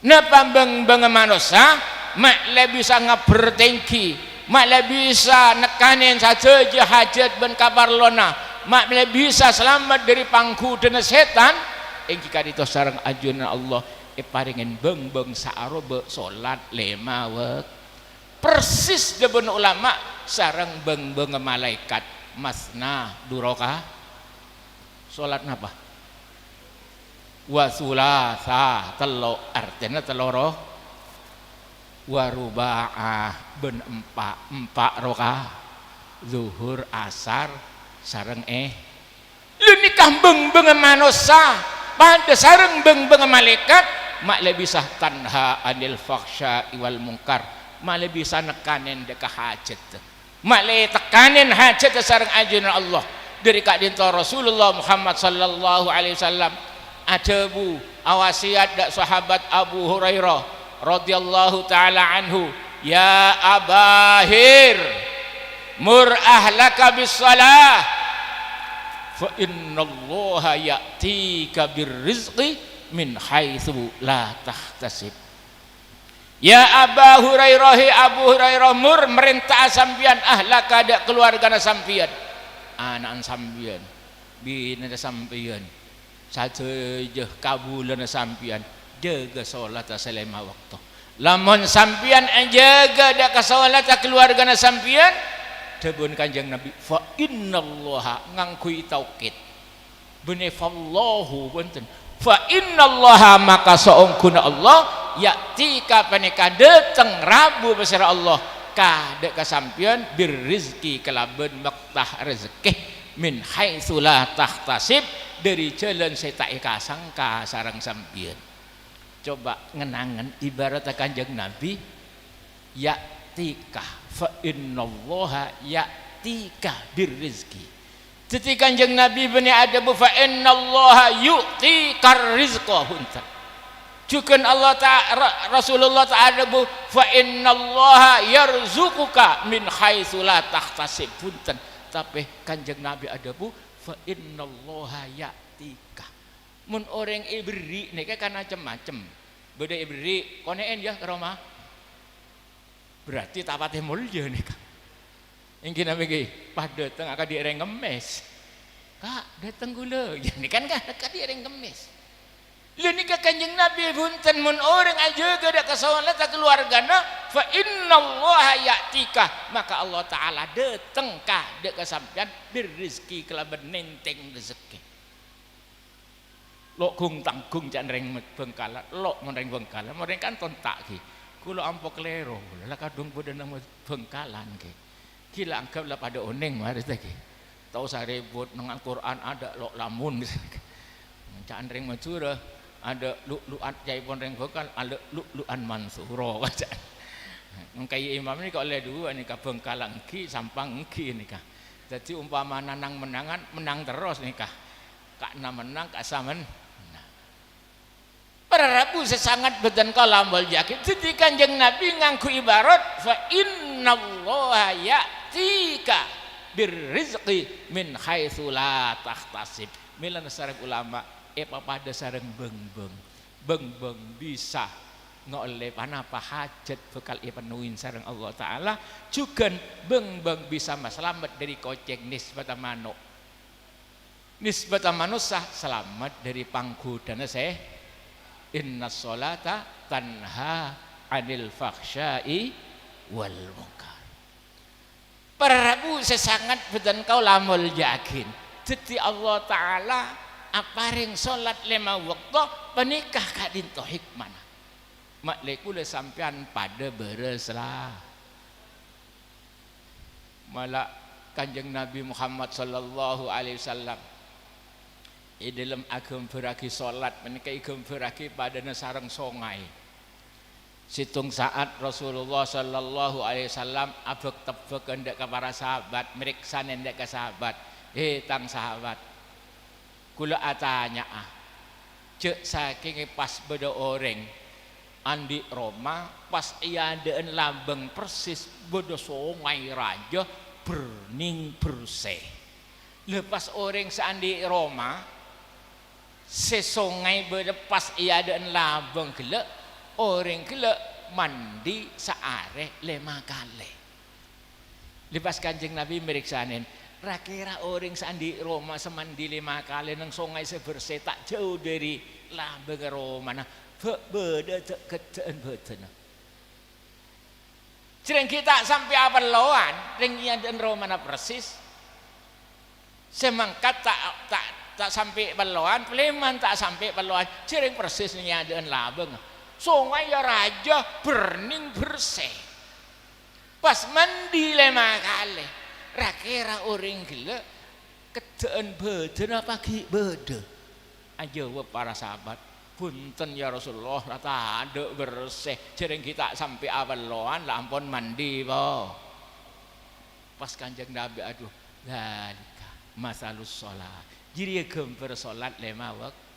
Napa bâng-bângnga manossa? Ma' la bisa ngabbher tèngghi, ma' la bisa nèkkanè sadhâjâ hajhât bân kaparlona, ma' la bisa salamet dhâri pangghudhâna sètan, èngghi ka'dinto sareng ajunan Allah èparèngè bâng-bâng sè arowa solat lèma wak-, persis dhâbuna ulama sareng bâng-bângnga malaèkat, masna du roka-, solat napa? Wa tsulasa, tello', artèna tello ro-, wa ruba'a, bân empa', empa' roka-, Zuhur, Asar, sareng è-, lha nèka bâng-bângnga manossa padâ sareng bâng-bângnga malaèkat, ma' la bisa tanha 'anil fahsya'i wal munkar, ma' la bisa nèkkanè dhâ' ka hajhât. Ma' la ètèkkanè hajhât sareng ajunan Allah. Dhâri ka'dinto Rasulullah Muhammad sallallahu alaihi wasallam adhâbu, awasiyat dhâ' sahabat Abu Hurairah radhiyallahu ta'ala anhu, "Ya Aba Hir, mur ahlaka bis shalah, fa innallaha ya'tika bir rizqi min haitsu la tahtasib." Ya Aba Hurairah, he Abu Hurairah, mur, marènta'a sampèyan, ahlaka, dhâ' kalowarghâna sampèyan, ana'na sampèyan, binèna sampèyan, sadhâjâ kabulâna sampèyan, jâgâ solatta sè lèma bâkto. Lamon sampèyan ajâgâ dhâ' ka solatta kalowarghâna sampèyan, dhâbuna Kanjeng Nabi, "Fa innallaha," ngangghuy taukid. Bânnè fallahu, bhunten. "Fa innallaha," maka saongghuna Allah, "ya'tika," panèka dâteng rabu pasèra Allah, ka, dhâ' ka sampèyan, "bir rizqi," kalabân mèkta rejhekkè, "min haitsu la tahtasib," dhâri jhâlân sè ta' èka-sangka sareng sampèyan. Coba ngen-angen ibaratta Kanjeng Nabi, "Ya'tika, fa innallaha ya'tika bir rizqi." Dhâddhi Kanjeng Nabi bânnè adhâbu, "Fa innallaha yu'tikar rizqa," bhunten. Jhughân Allah Ta-, Ra-, Rasulullah Ta'ala adhâbu, "Fa innallaha yarzuquka min haitsu la tahtasib." Bhunten, tapè Kanjeng Nabi adhâbu, "Fa innallaha ya'tika." Mon orèng èberri' nèka kan macem-macem. Bâdâ èberri', "Konè'en, yâ, ka roma." Berarti ta' patè molja nèka. Ènggi napa ènggi? Pas dâteng akadhi' orèng kemmès. "Ka', dâteng ghulâ." Yâ, nèka kan akadhi' orèng kemmès. Lha nèka Kanjeng Nabi, bhunten, mon orèng ajâgâ dâ' ka solatta kalowargana, "Fa innallaha ya'tika," maka Allah Ta'ala dâteng ka dâ' ka sampèyan, "birrizqi," kalabân nèntèng rejekkè. Lo' gung-tanggung ca'na rèng Bhângkalan, lo' mon rèng Bhângkalan, mon rèng Kanton ta' ghi. Kaulâ ampo kalèro, la kadhung bâdâ neng Bhângkalan ghi. Ghi la anggep la padâ onèng marè ta' ghi. Ta' osa rèbut, neng Al-Qur'an adâ' lo' lamun. Ca'na rèng Madhurâ, adâ' lu'lu'an, ca'èpon rèng Bhângkal, adâ' lu'lu'an mansuro, ca'na. Mangkana imam nèka ollè duwâ' nèka, Bhângkalan ènggi, Sampang ènggi nèka. Dhâddhi, ompamana nang-mennangan, mennang terros nèka. Ka'enna mennang, ka'issa men-, nah. Para rabu sè sanget bhâdhân kaulâ molja'aghi, dhâddhi Kanjeng Nabi ngangghuy ibarat, "Fa innallaha ya'tika birrizqi min haitsu la tahtasib." Mèlana sareng ulama, èpapadâ sareng bâng-bâng. Bâng-bâng bisa ngaollè ponapa hajat bhâkal èpennowi sareng Allah Ta'ala, jhughân bâng-bâng bisa masalamet dâri kocèng nisbata mano'. Nisbata manossa salamet dâri panggodâna sè, "Innas sholata tanha 'anil fahsya'i wal munkar." Para rabu sè sanget bhâdhân kaulâ molja'aghi. Dhâddhi Allah Ta'ala aparèng sholat lèma bâkto panèka ka'dinto hikmana. Ma'lè kaulâ sampèyan padâ bârâs la. Mala Kanjeng Nabi Muhammad sallallahu alaihi wasallam è dâlem aghâmbhârraghi sholat panèka èghâmbhârraghi padâna sareng songay. Sèttong sa'at Rasulullah sallallahu alaihi wasallam abâk-tebbhâk enḍâ' ka para sahabat, mèrèksanè enḍâ' ka sahabat, "He, tang sahabat, kaulâ atanya'a, jhâ' sakèngè pas bâdâ orèng anḍi' roma, pas è aḍâ'ân labâng persis bâdâ songay rajâ bhârnèng bherse." Lha, pas orèng sè anḍi' roma, sè songay bâdâ pas è aḍâ'ân labâng ghellâ', orèng ghellâ' manḍi saarè lèma kalè. Lha, pas Kanjeng Nabi mèrèksanè, ra-kèra orèng sè anḍi' roma sè manḍi lèma kalè neng songay sè bherse ta' jhâu ḍâri labângnga romana, bâ-, bâdâ ḍâ'-, ghâḍḍhâ'ân bhâdhânna. Jhârèng ghi' ta' sampè' apellowan, rèng è aḍâ'ân romana persis. Sè mangkat ta', ta', ta' sampè' pellowan, palèman ta' sampè' pellowan, jhârèng persis neng è aḍâ'ân labâng. Songay rajâ bhârnèng bherse. Pas manḍi lèma kalè, ra-kèra orèng ghellâ' ghâḍḍhâ'ân bhâdhânna apa ghi' bâdâ? Ajâwâb para sahabat, "Bhunten, ya Rasulullah, la taḍâ' bherse, jhârèng ghi' ta' sampè' apellowan, la ampon manḍi, po." Pas Kanjeng Nabi, "Adhu, dzalika matsalus shalah." Jârèya ghâmbhâr sholat lèma wak-,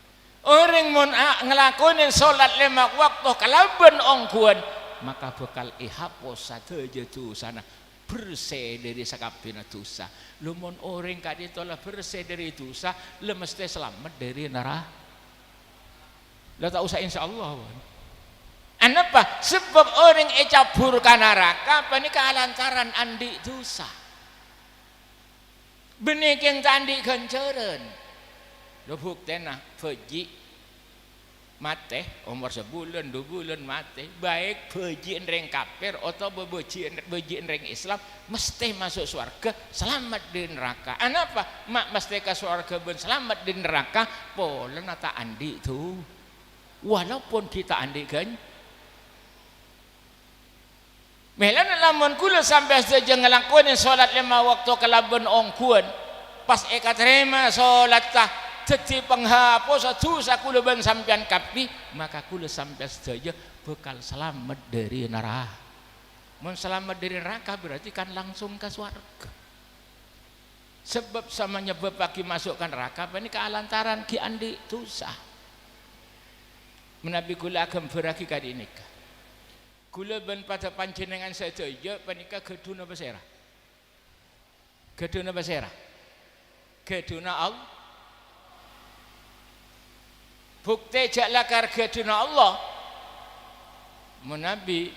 orèng mon a-, ngalakonè sholat lèma bâkto kalabân ongghuwân, maka bhâkal èhapos sadhâjâ dhusana, bherse ḍâri sakabbhiyânna dhusa. Lho, mon orèng ka'ḍinto la bherse ḍâri dhusa, la mesthè salamet ḍâri nara-, la ta' osa insyaallah, pon. Anapa? Sabâb orèng ècabur ka naraka panèka alantaran anḍi' dhusa. Bânnè kèng ta' anḍi' ghânjhârân. Lho, buktèna, bhâji' matè, omor sabulân, ḍu bulân matè, baik bhâji'ân rèng kafir otabâ bhâji'ân, bhâji'ân rèng Islam, mesthè maso' sowarghâ, salamet ḍâri naraka. Anapa ma' mesthè ka sowarghâ bân salamet ḍâri naraka? Polana ta' anḍi' dhu-, walaupun ghi' ta' anḍi' ghân-, Mèlana lamon kaulâ sampèyan sadhâjâ ngalakonè sholat lèma bâkto kalabân ongghuwân, pas èkatarèma sholatta dhâddhi panghapossa dhusa kaulâ bân sampèyan kabbhi, maka kaulâ sampèyan sadhâjâ bhâkal salamet ḍâri nara-, mon salamet ḍâri naraka, berarti kan langsung ka sowarghâ. Sabâb sè manyebâbbhâghi maso' ka naraka panèka alantaran ghi' anḍi' dhusa. Manabi kaulâ aghâmbhârraghi ka'dinto nèka. Kaulâ bân padâ panjhennengngan sadhâjâ panèka ghâdhuwânna pasèra? Ghâdhuwânna pasèra? Ghâdhuwânna All-, Bhuktè jhâ' lakar ghâdhuwânna Allah. Manabi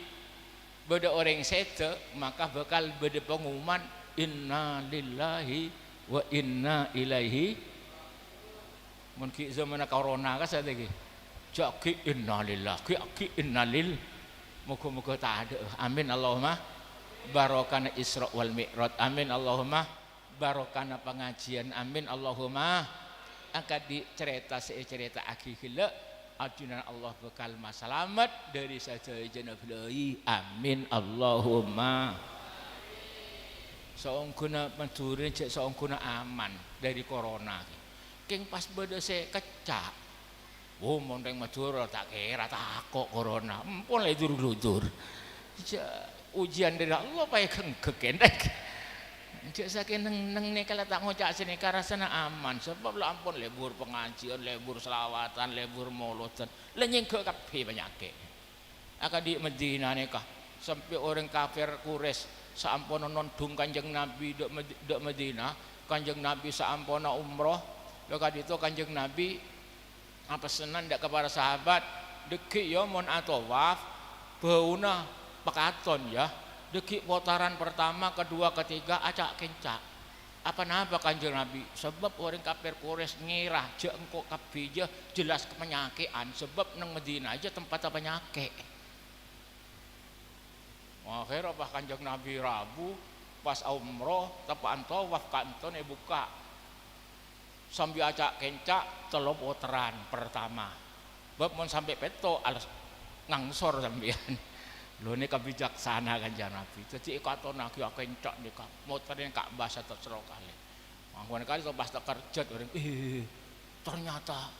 bâdâ orèng sèdhâ, maka bhâkal bâdâ pangumuman, "Inna lillahi wa inna ilaihi." Mon ghi' zamanna corona ka satèya ghi. Jhâ' ghi' innalillah, ghi', ghi' innalil. Moghâ-moghâ tadâ'â. Amin, Allahumma. Barokana Isra wal Mi'raj. Amin, Allahumma. Barokana pangajiân. Amin, Allahumma. Akadhi carèta sè ècarèta'aghi ghellâ', ajunan Allah bhâkal masalamet dâri sadhâjâna bâlâi. Amin, Allahumma. Saongghuna Madhurâ jhâ' saongghuna aman dâri corona. Kèng pas bâdâ sè kènca'. Wo, mon rèng Madhurâ ta' kèra tako' corona. Ampon lè dur-ludur. Jhâ' ujian dâri Allah paèghângghâ kènè'. Jhâ' sakèng neng-, neng nèka la ta' ngoca' sanèka rassana aman. Sabâb la ampon lebur pangajiân, lebur salawatan, lebur molodan. La nyèngghâ kabbhi panyakè'. Akadhi Madinah nèka, sampè' orèng kafir Quraisy saamponna nondhung Kanjeng Nabi dâ' Mad-, dâ' Madinah, Kanjeng Nabi saamponna umroh, la ka'dinto Kanjeng Nabi apessenan dâ' ka para sahabat, "Dâggi' yâ mon atawaf, bâuna pakaton yâ. Dâggi' potaran pertama, kedua, ketiga, aca'-kènca'." "Aponapa Kanjeng Nabi?" "Sabâb orèng kafir Quraisy ngèra jhâ' engko' kabbhi jâ jelas kapanyakè'an, sabâb neng Madinah jâ tempatta panyakè'." Akhèrra pas Kanjeng Nabi rabu, pas aomroh, teppa'an tawaf ka'dinto èbukka'. Sambi aca'-kènca' tello potaran pertama. Bâb mon sampè' pètto', alas ngangsor sampèyan. Lho, nèka bijaksana Kanjeng Nabi. Dhâddhi èkatonnaghi akènca' nèka, moterrè Ka'bah saterro kalè. Mangkana kalè to pas takerjhât orèng, "Eh, ternyata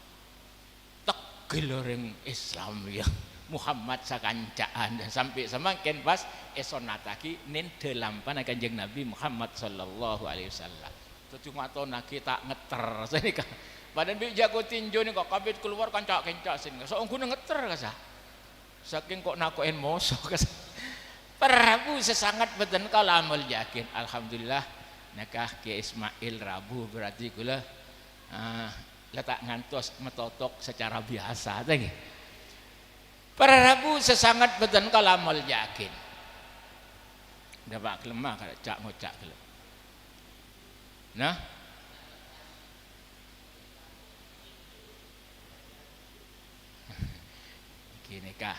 tegghel orèng Islam, yâ. Muhammad sakanca'an." Sampè' samangkèn pas èsonnataghi nèndhâ lampana Kanjeng Nabi Muhammad sallallahu alaihi wasallam. Dhâddhi matonnaghi ta' ngetter sanèka. Padahal bi' jako tinju nèka kabit kalowar kanca-kènca sanèka. Saongghuna ngetter kassa'. Sakèng ko'-nako'èn moso kassa'. Para rabu sè sanget bhâdhân kaulâ molja'aghi. Alhamdulillah, nèka Kè Ismail rabu berarti kaulâ, eh, la ta' ngantos matotok sacara biyasa, ta' ngghi? Para rabu sè sanget bhâdhân kaulâ molja'aghi. Dâpa' ghâlem, ma' ca'-ngoca' ghâlem. Nah. Ghi nèka,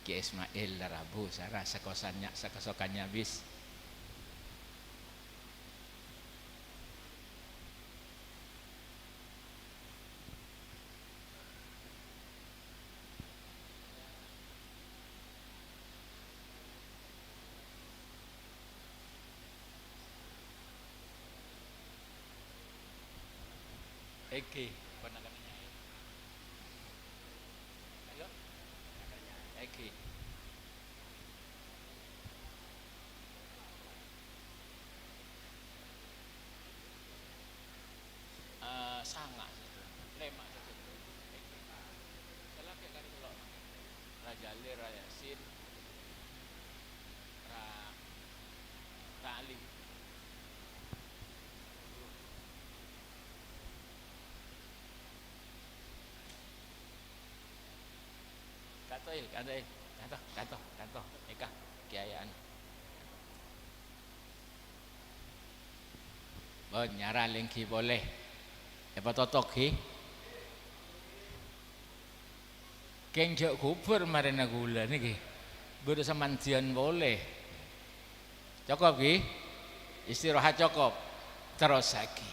Kè Ismail la rabu, sara sakosannya, sakosokannya bis. Èngghi, ponakanna Nyai. Ayo. Èngghi. Eh, sanga' sadhâjâ, lèma' sadhâjâ. Èngghi. Sè lakè' kadi tello'. Ra Jalil, Ra Yasin, Ra, Ra Ali. Kanto, Il, kanto, Il. Kanto, kanto, kanto. Èka, kèyaèyan. Bon, nyara lèngghi polè. Èpatotok, ghi. Kèng jhâ' ghubâr marèna ghulâ nèkè. Buru samandiyân polè. Cokop, ghi? Istirahat cokop. Terrosaghi.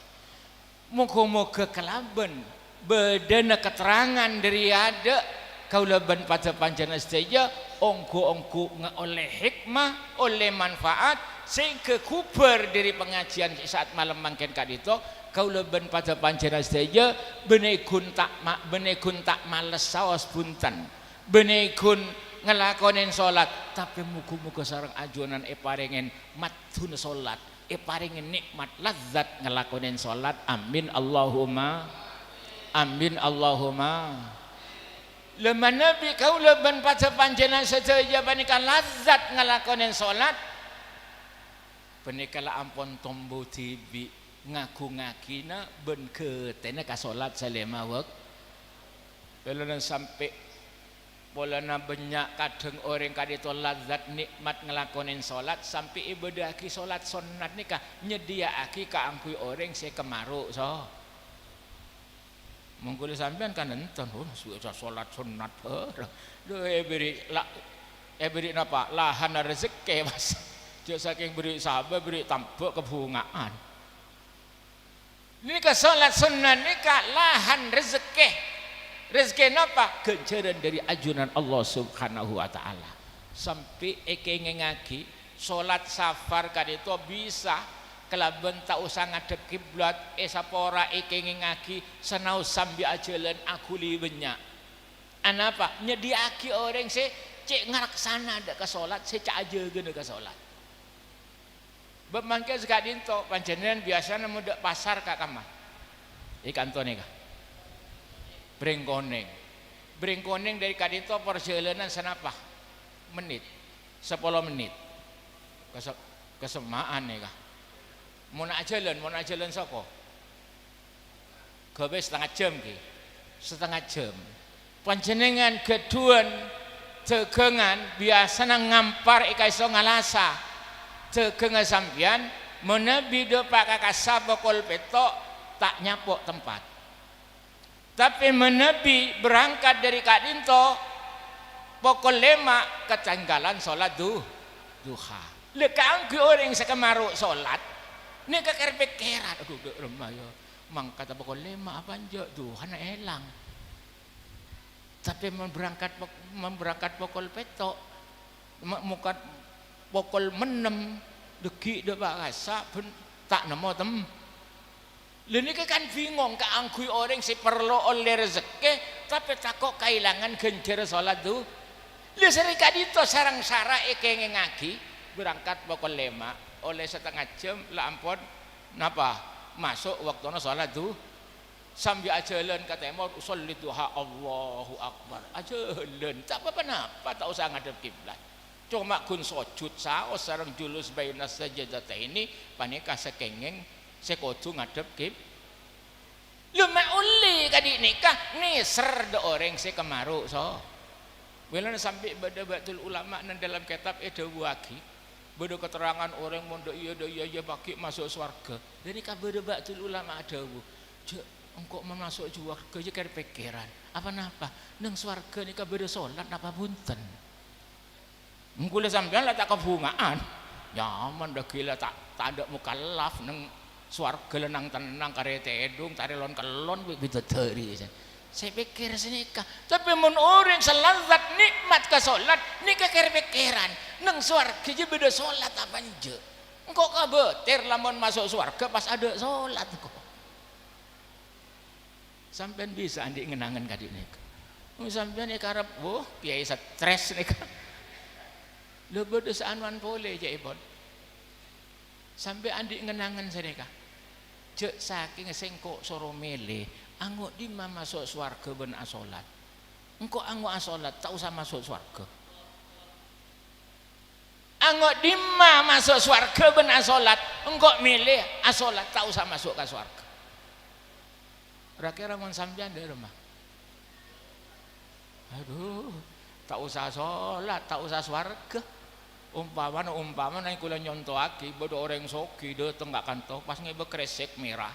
Moghâ-moghâ kalabân bâdâna katerrangan dâri adâ', kaulâ bân padâ panjhennengngan sadhâjâ ongghu-ongghu ngaollè hikmah, ollè manfaat, sehingga ghubâr dâri pangajiân sa'at malem mangkèn ka'dinto, kaulâ bân padâ panjhennengngan sadhâjâ bânnè ghun ta' ma-, bânnè ghun ta' males saos bhunten. Bânnè ghun ngalakonè solat, tapè moghâ-moghâ sareng ajunan èparèngè maddhuna solat, èparèngè nè'mat lazzat ngalakonè solat. Amin, Allahumma. Amin, Allahumma. Lha manabi kaulâ bân padâ panjhennengngan sadhâjâ panèka lazzat ngalakonè shalat, panèka la ampon tombu dhibi' ngagungaghinah bân ghâtèna ka shalat sè lèma wak-, polana sampè', polana bânnya' kadhâng orèng ka'dinto lazzat nè'mat ngalakonè shalat sampè' èbâdâ'aghi shalat sonnat nèka nyadhiyâ'aghi kaangghuy orèng sè kamaru' so-, Mon kaulâ sampèyan kan enten, oh, suwè shalat sonnat bhâreng. Lho, èbèrri' la-, èbèrri' napa? Lahanna rejekkè, Mas. Jhâ' sakèng bèrri' sabâ, bèrri' tambhâ' kabhunga'an. Nèka shalat sonnat nèka lahan rejekkè. Rejekkè napa? Ghânjhârân dâri ajunan Allah Subhanahu wa Ta'ala. Sampè' èkèngèngaghi, shalat safar ka'dinto bisa kalabân ta' osa ngadhep kiblat, èsapora èkèngèngaghi, sanaossa bi' ajhâlân aghuli bânnya'. Anapa? Nyadhiyâ'aghi orèng sè cè' ngaraksana dâ' ka shalat, sè ca-, ajâgâna ka shalat. Bâb mangkèn saka'dinto, panjhennengngan biyasana mon dâ' pasar ka kamma? È kanto nèka. Brengkonèng. Brengkonèng dâri ka'dinto parjhâlânan sanapa? Mennit. Sapolo mennit. Kase-, kasemma'an nèka. Mon ajhâlân, mon ajhâlân soko? Ghâbây satengnga jhâm, ghi. Satengnga jhâm. Panjhennengngan ghâdhuwân dâgângan biyasana ngampar è kaiso ngalasa. Dâgângnga sampèyan, manabi dâpa' ka kassa pokol pètto', ta' nyapo' tempat. Tapè manabi berangkat dâri ka'dinto pokol lèma', katanggalan shalat du-, duha. Lha, kaangghuy orèng sè kamaru' shalat, nèka kèr-pèkkèran, "Adhu, dâ' remma, yâ, mangkata pokol lèma' apa enjâ', duhana èlang." Tapè mon berangkat pok-, mon berangkat pokol pètto', ma-, mokad pokol ennem, dâgghi' dâpa' kassa' bân ta' nemmo tem-, Lha nèka kan bingong kaangghuy orèng sè parlo ollè rejekkè, tapè tako' kaèlangan ghânjhârân shalat du-, Lha sè rè ka'dinto sareng sara èkèngèngaghi, berangkat pokol lèma', ollè satengnga jhâm la ampon napa? Maso' waktona shalat du-, sambi ajhâlân ka tèmor, "Usolli duha, Allahu Akbar." Ajhâlân, ta' pa-ponapa, ta' osa ngadhep kiblat. Coma ghun sojud saos sareng julus bainas sajadataini panèka sè kèngèng sè kodhu ngadhep kib-, Lha, ma' ollè kadi' nèka nèser dâ' orèng sè kamaru' so-, Mèlana sampè' bâdâ ba'dul ulama neng dâlem kètab èdhâbuwâghi, bâdâ katerrangan orèng mon dâ' iyâ, dâ' iyâ, iyâ paghi' maso' sowarghâ. Ghânèka bâdâ ba'dul ulama adhâbu, "Jhâ' engko' mon maso' sowarghâ jhâ' kèr-pèkkèran. Apa-napa? Neng sowarghâ nèka bâdâ solat napa bhunten?" Mon kaulâ sampèyan la ta' kabhunga'an. Nyaman dâgghi' la ta', tadâ' mokallaf neng sowarghâ la nang-tennang karè tèdung, tarè lon-kellon bi-, bidadari. Sè pèkkèr sanèka. Tapè mon orèng sè lazzat nè'mat ka solat, nèka kèr-pèkkèran. Neng sowarghâ jiyâ bâdâ solat apa enjâ'? Engko' kabâtèr lamon maso' sowarghâ pas adâ' solat engko'. Sampèyan bisa andi' ngen-angen kadi' nèka. Oh, sampèyan èkarep, wuh, kèyaè stres nèka. Lha bâdâ saanuan polè, ca'èpon. Sampèyan andi' ngen-angen sanèka. Jhâ' sakènga sèngko' soro mèlè, ango' dimma maso' sowarghâ bân asolat. Engko' ango' asolat, ta' osa maso' sowarghâ. Ango' dimma maso' sowarghâ bân asolat, engko' mèlè asolat, ta' osa maso' ka sowarghâ. Ra-kèra mon sampèyan dâ' remma? Adhu, ta' osa solat, ta' osa sowarghâ. Ompamana, ompamana kaulâ nyontowaghi, bâdâ orèng soghi dâteng ka kanto, pas ngèbâ krèsèk mèra.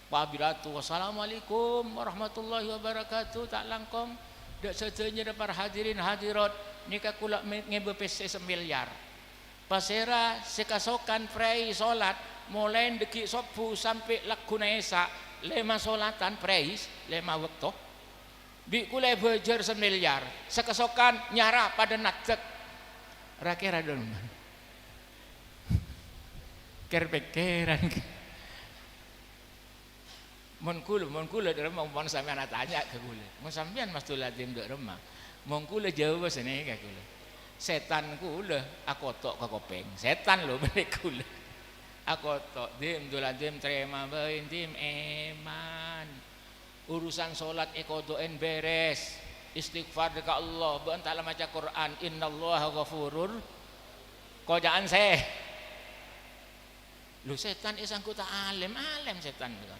Pabiratu, "Assalamualaikum warahmatullahi wabarakatuh," ta' langkong. Dâ' sadhâjâna para hadirin hadirat, nèka kaulâ me-, ngèbâ pèssè samilyar. Pasèra sè kasokan prèi solat, molaè dâgghi' sobbhu sampè' lagghuna èsa', lèma' solatan prèi, lèma' bâkto. Bi' kaulâ èbâjâr samilyar, sè kasokan nyara padâ naddek. Ra-kèra dâ' remma? Kèr-pèkkèran. Mon kaulâ, mon kaulâ dâ' remma, mon sampèyan atanya ka kaulâ. Mon sampèyan Mas Duladim dâ' remma, mon kaulâ jâwâb sanèka kaulâ. Sètan kaulâ akoto' ka kopèng. Sètan lho, bânnè kaulâ. Akoto', "Dim, Duladim, tarèma bhâi, Dim, èman. Urusan solat èkodo'èn bèrès. Istighfar ka Allah, bâ'na ta' la maca Qur'an, "Innallaha ghafurur," koca'an sè. Lho, sètan èsangghu ta' alèm, alèm sètan nèka.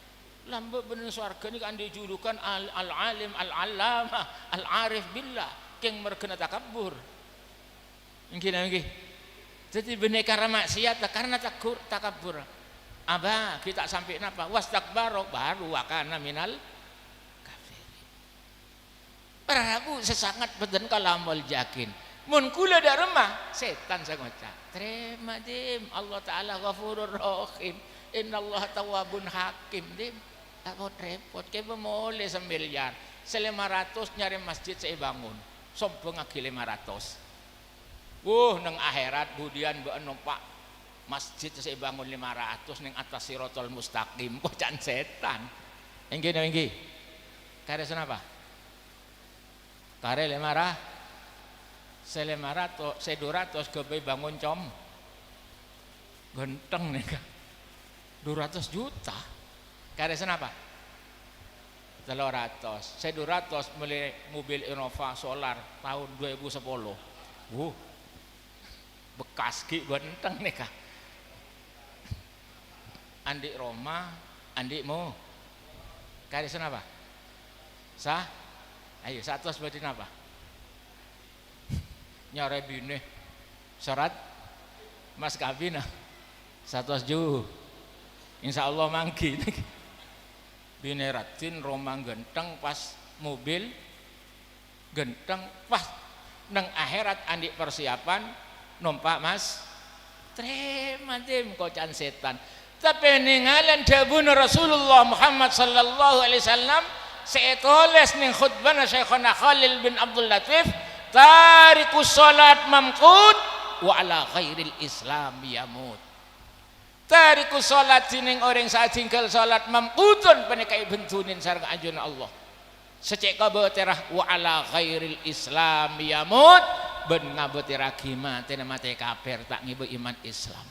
Lambâ' bân sowarga nèka andi' julukan Al-, Al-Alim, Al-Allamah, Al-Arif Billah, kèng merghâna takabbur. Èngghi napa èngghi? Dhâddhi bhinnèka ra maksiat karana tagur-, takabbur. Aba, ghi' ta' sampè' napa? Wastakbara, baru wa kana minal kafirin. Para rabu sè sanget bhâdhân kalamol yakin. Mon kaulâ dâ' remma, sètan sè ngoca', "Tarèma, Dim. Allah Ta'ala Ghafurur Rahim. Innallaha Tawwabun Hakim, Dim." Ta' pot-rèpot, kèbâ molè samilyar. Sè lèma ratos nyarè masjid sè èbângon. Sombhângaghi lèma ratos. Wuh, neng akhèrat budiyân bâ'na nompa' masjid sè èbângon lèma ratos neng attas Siratal Mustaqim, koca'an sètan. Èngghi napa èngghi? Karè sanapa? Karè lèma ra-, sè lèma ratos, sè du ratos ghâbây bângon com-, ghântheng nèka. Du ratos juta. Karè sanapa? Tello ratos. Sè du ratos mellè mobil Innova solar taon dua èbu sapolo. Wuh, bekkas ghi' ghântheng nèka. Andi' roma, andi' mo-, karè sanapa? Sa-, ayo, satos bâdhi napa? Nyarè binè. Syarat mas kawin, ah. Satos ju. Insyaallah mangghi. Binè raddhin, roma ghântheng, pas mobil ghântheng, pas neng akhèrat andi' persiapan nompa' mas-, "Tarèma, Dim," koca'an sètan. Tapè nèngalè dhâbuna Rasulullah Muhammad sallallahu alaihi wasallam sè ètolès neng khutbana Syaikhona Khalil bin Abdul Latif, "Tarikus shalat mamqut wa ala ghairil Islam yamut." Tarikus shalat, dhinèng orèng sè adhingghâl shalat, mamqutun, panèka èbendhunè sareng ajunan Allah. Sè cè' kabâtèra, "Wa ala ghairil Islam yamut," bân ngabâtèraghi matèna matè kafir, ta' ngèbâ iman Islam.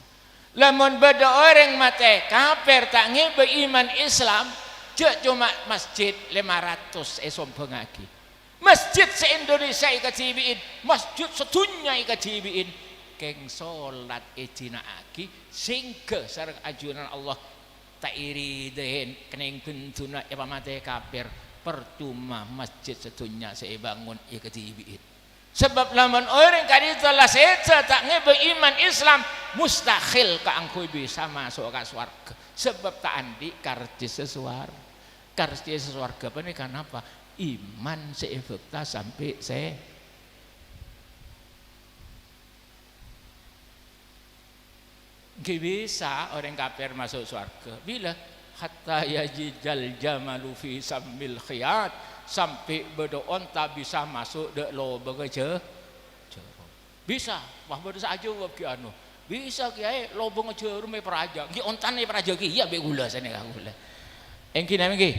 Lamon bâdâ orèng matè kafir ta' ngèbâ iman Islam, jhâ' coma masjid lèma ratos èsombhângaghi. Masjid sa-Indonesia èkadhibi'in, masjid sadhunnya èkadhibi'in, kèng shalat èdina'aghi, sèngghâ sareng ajunan Allah ta' èridhâi, kennèng bendhuna èpamatè kafir, parcoma masjid sadhunnya sè èbângon èkadhibi'in. Sabâb lamon orèng ka'dinto la sèdhâ ta' ngèbâ iman Islam, mustahil kaangghuy bisa maso' ka sowarghâ. Sabâb ta' andi' karcis sè sowar-, karcis sè sowarghâ panèka napa? Iman sè èbhâkta sampè' sè Ghi' bisa orèng kafir maso' sowarghâ. Bilâ? "Hatta yalijal jamalu fi sammil khiyat," sampè' bâdâ onta bisa maso' dâ' lobângnga jhâ-, jhârum. Bisa, wah, bâdâ sè ajâwâb ghi' anu. "Bisa, Kèyaè, lobângnga jhârum èparajâ." Ghi' ontana èparajâ kèya bi' kaulâ sanèka kaulâ. Èngghi napa èngghi?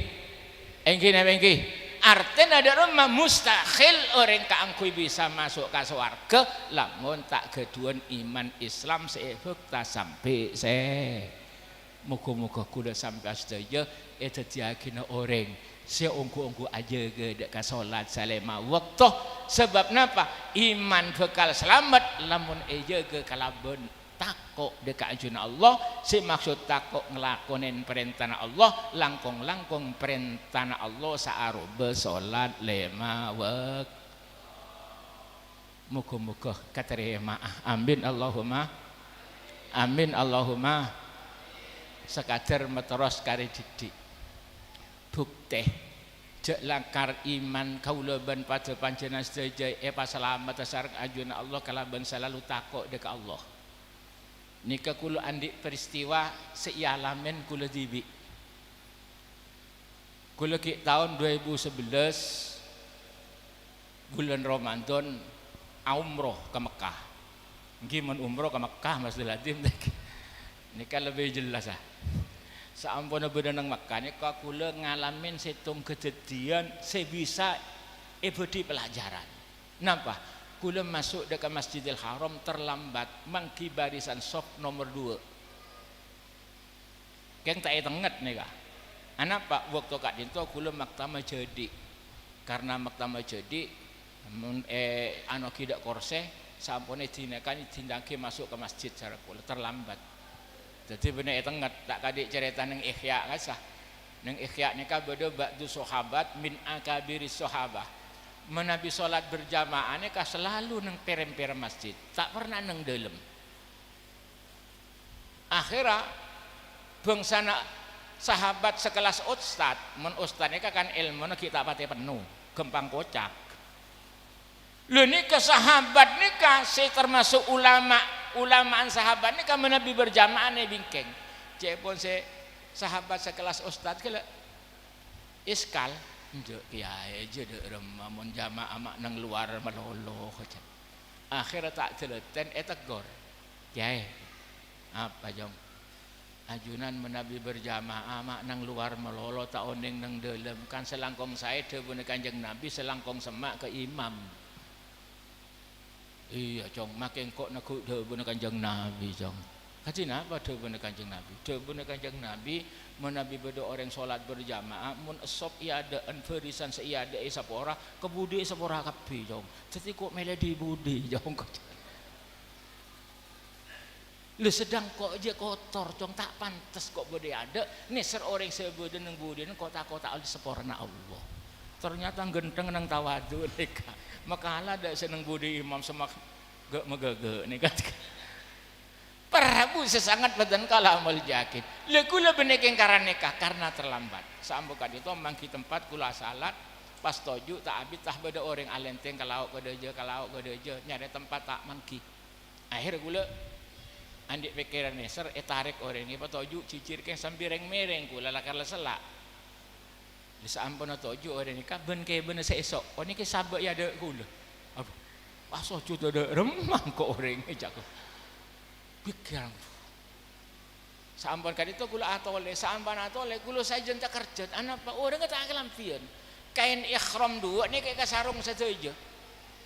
Èngghi napa èngghi? Artèna dâ' remma mustahil orèng kaangghuy bisa maso' ka sowarghâ lamon ta' ghâdhuwân iman Islam sè èbhâkta sampè' sè. Moghâ-moghâ kaulâ sampèyan sadhâjâ èdhâddhiyâghina orèng sè ongghu-ongghu ajâgâ dâ' ka solat salèma bâkto. Sabâb napa? Iman bhâkal salamet lamon èjâgâ kalabân tako' dâ' ka ajunan Allah, sè maksod tako' ngalakonè parèntana Allah, langkong-langkong parèntana Allah saaroba solat lèma bâk-, moghâ-moghâ katarèma'a. Amin, Allahumma amin, Allahumma. Sakadâr materros karè dhiddhi'. Bhuktè, jhâ' langkar iman kaulâ bân padâ panjhennengngan sadhâjâ èpasalamedhâ sareng ajunan Allah kalabân salalu tako' dâ' ka Allah. Nèka kaulâ andi' peristiwa sè èalamè kaulâ dhibi'. Kaulâ ghi' taon dua èbu sabellâs, bulân Ramadan, aumroh ka Mekkah. Èngghi, mon umroh ka Mekkah, Mas Dul Adim, nèka lebbi jelas, ah. Saamponna bâdâ neng Mekkah nèka, kaulâ ngalamè sèttong kadhâddhiyân sè bisa èbâdhi pelajaran. Napa? Kaulâ maso' dâ' ka Masjidil Haram terlambat, mangghi barisan saf nomer dua. Kèng ta' ètengnget nèka. Anapa? Bâkto ka'dinto kaulâ makta majhâdhi'. Karna makta majâdi', mon è, ano ghi' dâ' korsè, sampon èdinèkan èdintangghi maso' ka masjid, cara kaulâ terlambat. Dhâddhi bânnè ètengnget, ta' kadhi' carèta neng Ihya kassa. Neng Ihya nèka bâdâ ba'du sahabat min akabiris sahabah. Manabi sholat berjamaah nèka selalu neng pèr-emper masjid, ta' pernah neng dâlem. Akhèrra bângsana sahabat sakellas ustad, mon ustad nèka kan èlmona ghi' ta' patè penno, ghâmpang kocak. Lha nèka sahabat nèka sè termasuk ulama, ulamaan sahabat nèka manabi berjamaah neng bingkèng. Ca'èpon sè sahabat sakellas ustad ghellâ', iskal, "Enjâ', Kèyaè, jâ' dâ' remma mon jamaah ma' neng lowar malolo," koca'na. Akhèrra ta' dâlâtèn èteggor, "Kèyaè, apa, Jong? Ajunan manabi berjamaah ma' neng lowar malolo ta' onèng neng dâlem, kan sè langkong saè dhâbuna Kanjeng Nabi, sè langkong semma' ka imam." "Iyâ, Cong, makè engko' neggu' dhâbuna Kanjeng Nabi, Cong." "Kadhi napa dhâbuna Kanjeng Nabi?" "Dhâbuna Kanjeng Nabi, manabi bâdâ orèng sholat berjamaah, mon sop è adâ'ân barisan sè è adâ'â èsapora, ka budi èsapora kabbhi, Cong. Dhâddhi ko' mèlè dhi-budhi, Cong." Lho, sedang ko' jâ kotor, Cong, ta' pantes ko' bâdâ è adâ', nèser orèng sè bâdâ neng budina ko'-tako' ta' ollè saporana Allah. Ternyata ghântheng neng tawadu nèka. Makala dâ' sè neng budi imam sè ma' ghâ'-maghâghâ' nèka. Para rabu sè sanget bhâdhân kaulâ molja'aghi. Lha, kaulâ bânnè kèng karana nèka, karna terlambat. Sampon ka'dinto manggi tempat kaulâ salat, pas toju' ta' abit, ta' bâdâ orèng alèntèng ka lao' ka dâjâ, ka lao' ka dâjâ, nyarè tempat ta' manggi. Akhèrra kaulâ andi' pèkkèran nèser, ètarèk orèng èpatoju' jhijhir kèng sambi rèng-mèrèng kaulâ lakar la sella'. Samponna toju' orèng nèka bân-kèbâna sè èso', "Oh, nèkè sabâ' è adâ' kaulâ." Aduh, pas sojud adâ' remma ko' orèng, ca'na kaulâ. Pèkkèran. Sampon ka'dinto kaulâ atolè, sampon atolè kaulâ sajân ta' kerjhât. Anapa? Orèngnga ta' akalambhiyân. Kaèn ihram duwâ' nèka èkasarong sadhâjâ.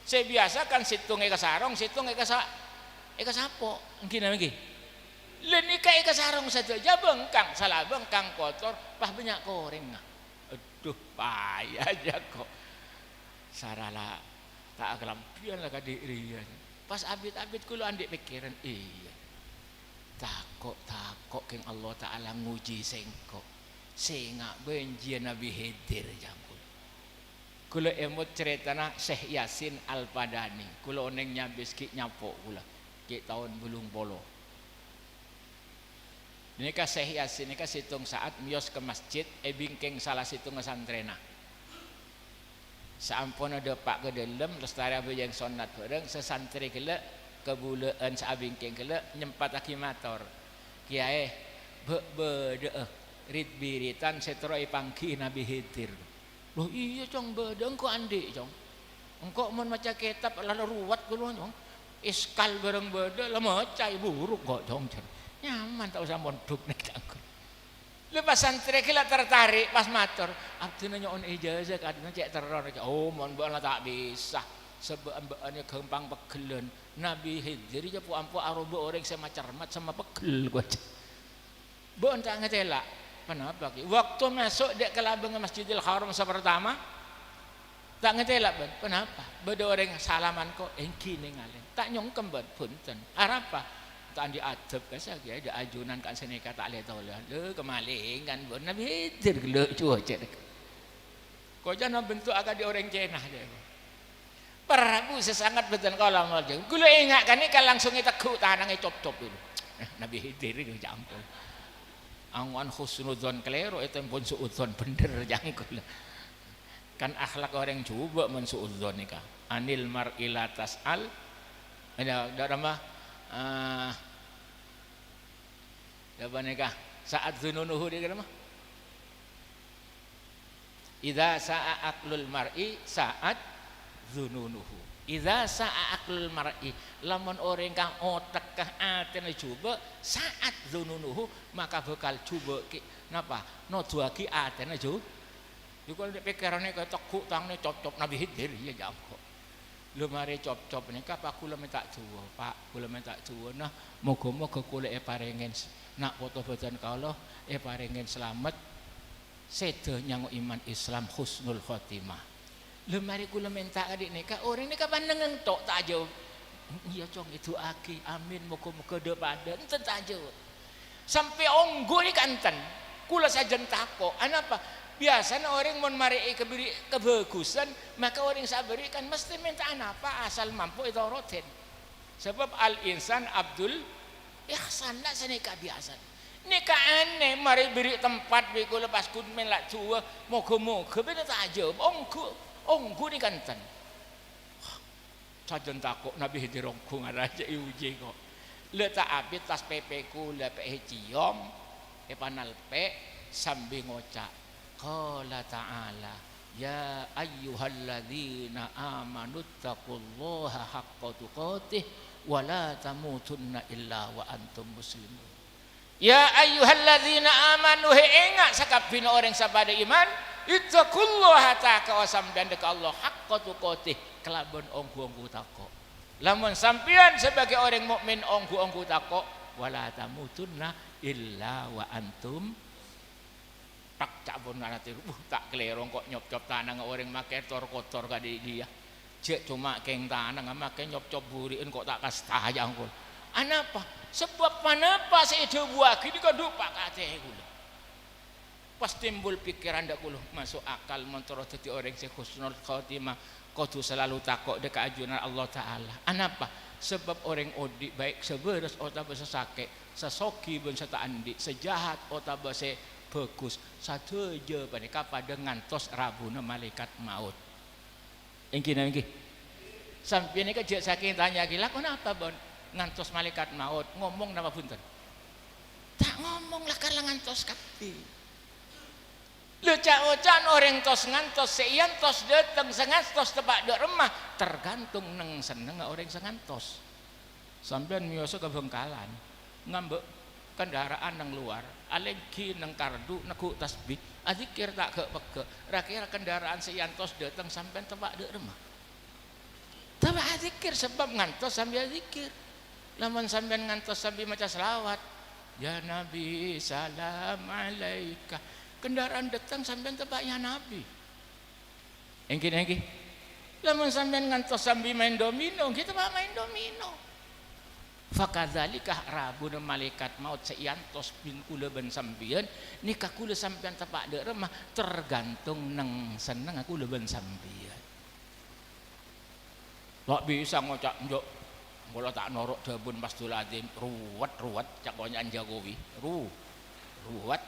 Sè biyasa kan sèttong èkasarong, sèttong èkasa-, èkasapo'. Ènggi napa ènggi? Lha nèka èkasarong sadhâjâ, bângkang, sala bângkang kotor, pas bânnya' korèngnga. Adhu, paya jâ ko'. Sara la ta' akalambhiyân la kadhi' rèya. Pas abit-abit kaulâ andi' pèkkèran, iyâ. Tako'-tako' kèng Allah Ta'ala ngojhi sèngko'. Sènga' bân jiyâ Nabbhi Khidir, ca'na kaulâ. Kaulâ èmot carètana Syekh Yasin Al-Padani. Kaulâ onèng nyabis ghi' nyapo' kaulâ, ghi' taon bâllung polo. Nèka Syekh Yasin nèka sèttong sa'at mèyos ka masjid è bingkèng sala sèttongnga santrèna. Saamponna dâpa' ka dâlem, lastarè abhâjâng sonnat bhâreng, sè santrè ghellâ' kabulâ'ân sè abingkèng ghellâ' nyempataghi mator, "Kèyaè, bâ'-, bâdâ'â rit-biritan sè terro èpangghi Nabbhi Khidir." "Lho, iyâ, Cong, bâdâ engko' andi', Cong. Engko' mon maca kètab la ruwet kaulâ, Cong. Iskal bhâreng bâdâ, la maca èburu engko', Cong," jâr. "Nyaman, ta' osa mondhuk nèka, Cong." Lha, pas santrè ghellâ' tertarik, pas mator, "Abdhina nyo'on ijazah, kadhina cè' terro nèka." "Oh, mon bâ'na ta' bisa, sabâ' bâ'na ghâmpang pegghellân. Nabbhi Khidir jâ po-ampo aroba orèng sè macermat, sè mapeggel," koca'na. Bâ'na ta' ngatèla'. "Ponapa, Kè?" "Bâkto maso' dâ' ka labângnga Masjidil Haram sapartama, ta' ngatèla' bâ'na." "Ponapa?" "Bâdâ orèng salaman ko'." "Ènggi nèngalè." "Ta' nyongkem bâ'na, bhunten." "Arapa?" "Ta' andi' adhâb kassa, Kèyaè, dâ' ajunan kan sanèka ta' lè-tolèyan." "Lho, kamalèngan, bâ'na Nabbhi Khidir ghellâ' juwâ cè' nèka." Koca'na bentuk akadhi orèng Cèna, jâ. Para rabu sè sanget bhâdhân kaulâ molja'aghi. Kaulâ enga' ghânèka langsung ètegghu' tanang ècopcop itu. Eh, Nabbhi Khidir itu, jâ' ampon. Ango'an husnudzon kalèro, ètèmbhun su'udzon bhender, jâ' kaulâ. Kan akhlak orèng jhubâ' mon su'udzon nèka. "Anil mar'i la tas'al." Ada, ada apa? Ah, apa nèka? "Sa'at dzununuhu," dia kata mah. "Idza sa'a aqlul mar'i, sa'at dzununuhu." Idza sa'a aqlul mar'i, lamon orèng kang otekka atèna jhubâ', sa'at dzununuhu, maka bhâkal jhubâ' kè-, napa? Noduwâghi atèna jhu-, jhuko pèkkèranna ètegghu' tanganna copcop Nabbhi Khidir, iyâ, jâ' engko'. Lho, marè copcop nèka, Pak, kaulâ mènta du'a, Pak, kaulâ mènta du'a, nah, moghâ-moghâ kaulâ èparèngè s-, na' poto bhâdhân kaulâ èparèngè salamet, sèdhâ nyango iman Islam, husnul khotimah. Lha, marè kaulâ mènta kadhi' nèka, orèng nèka panèngneng tok ta' ajâwâb. "Iyâ, Cong, èdu'aaghi. Amin, moghâ-moghâ dhâ-padhâ." Enten ta' ajâwâb. Sampè' ongghu nèka enten. Kaulâ sajân tako'. Anapa? Biyasana orèng mon marè èkabherri' kabhâghusân, maka orèng sè abherri' kan mesthè mènta anapa asal mampo ètoro'è. Sabâb al-insan abdul ihsan, la sanèka biyasana. Nèka anèh, marè bherri' tempat bi' kaulâ pas ghun mèla du'a, moghâ-moghâ bhâdhân ta' ajâwâb, ongghu, ongghu nèka enten. Sajân tako' Nabi Khidir ongghu ngara jhâ' èojhi ko'. La ta' abit tas pèpè kaulâ pè' èciom, èpanalpè' sambi ngoca', Qala ta'ala, "Ya ayyuhalladzina amanu taqullaha haqqa tuqatih wa la tamutunna illa wa antum muslimun." Ya ayyuhalladzina amanu, he, enga' sakabbhina orèng sè padâ iman, ittaqullaha, tako'a sampèyan dâ' ka Allah, haqqa tuqatih, kalabân ongghu-ongghu tako'. Lamon sampèyan sabâgâi orèng mukmin ongghu-ongghu tako', wa la tamutunna illa wa antum Tak ca'na atè, "Wuh, ta' kalèro engko' nyop-cop tanangnga orèng makè tor-kotor kadhi' dhiyâ. Jhâ' coma kèng tanangnga makè nyop-cop buri'en ko' ta' kastaya engko'." Anapa? Sabâb ponapa sè èdhâbuwâghi nèka dhu' pa' ka atè kaulâ. Pas timbul pikiran dâ' kaulâ, maso' akal mon terro dhâddhi orèng sè husnul khotimah, kodhu salalu tako' dâ' ka ajunan Allah Ta'ala. Anapa? Sabâb orèng odi', baik sè bârâs otabâ sè sakè', sè soghi bân sè ta' andi', sè jahat otabâ sè bhâghus, sadhâjâ panèka padâ ngantos rabuna malaèkat maot. Èngghi napa èngghi? Sampèyan nèka jhâ' sakèng tanya'aghi, "La, ponapa, Bon, ngantos malaèkat maot? Ngomong napa bhunten?" Ta' ngomong, la, karna ngantos kabbhi. Lho, ca'-oca'na orèng tos-ngantos, sè èyantos dâteng, sè ngantos teppa' dâ' remma, tergantung neng-sennengnga orèng sè ngantos. Sampèyan mèyosa ka Bhângkalan, ngambâ' kendaraan neng lowar, alèngghi neng kardhu, neggu' tasbih, adzikir ta' ghâ'-pegghâ', ra-kèra kendaraan sè èyantos dâteng sampèyan teppa' dâ' remma? Teppa' adzikir, sabâb ngantos sambi adzikir. Lamon sampèyan ngantos sambi maca selawat, "Ya Nabi, salam alaika." Kendaraan dâteng sampèyan teppa' "Ya Nabi." Èngghi, èngghi. Lamon sampèyan ngantos sambi maèn domino, èngghi teppa' maèn domino. Fakadzalika rabuna malaèkat maot sè èyantos bân kaulâ bân sampèyan, nèka kaulâ sampèyan teppa' dâ' remma, tergantung neng-sennengnga kaulâ bân sampèyan. Ta' bisa ngoca', "Enjâ', kaulâ ta' noro' dhâbuna Masdul Adzim." Ruwet, ruwet, ca' konya'an Jokowi. Ru-, ruwet.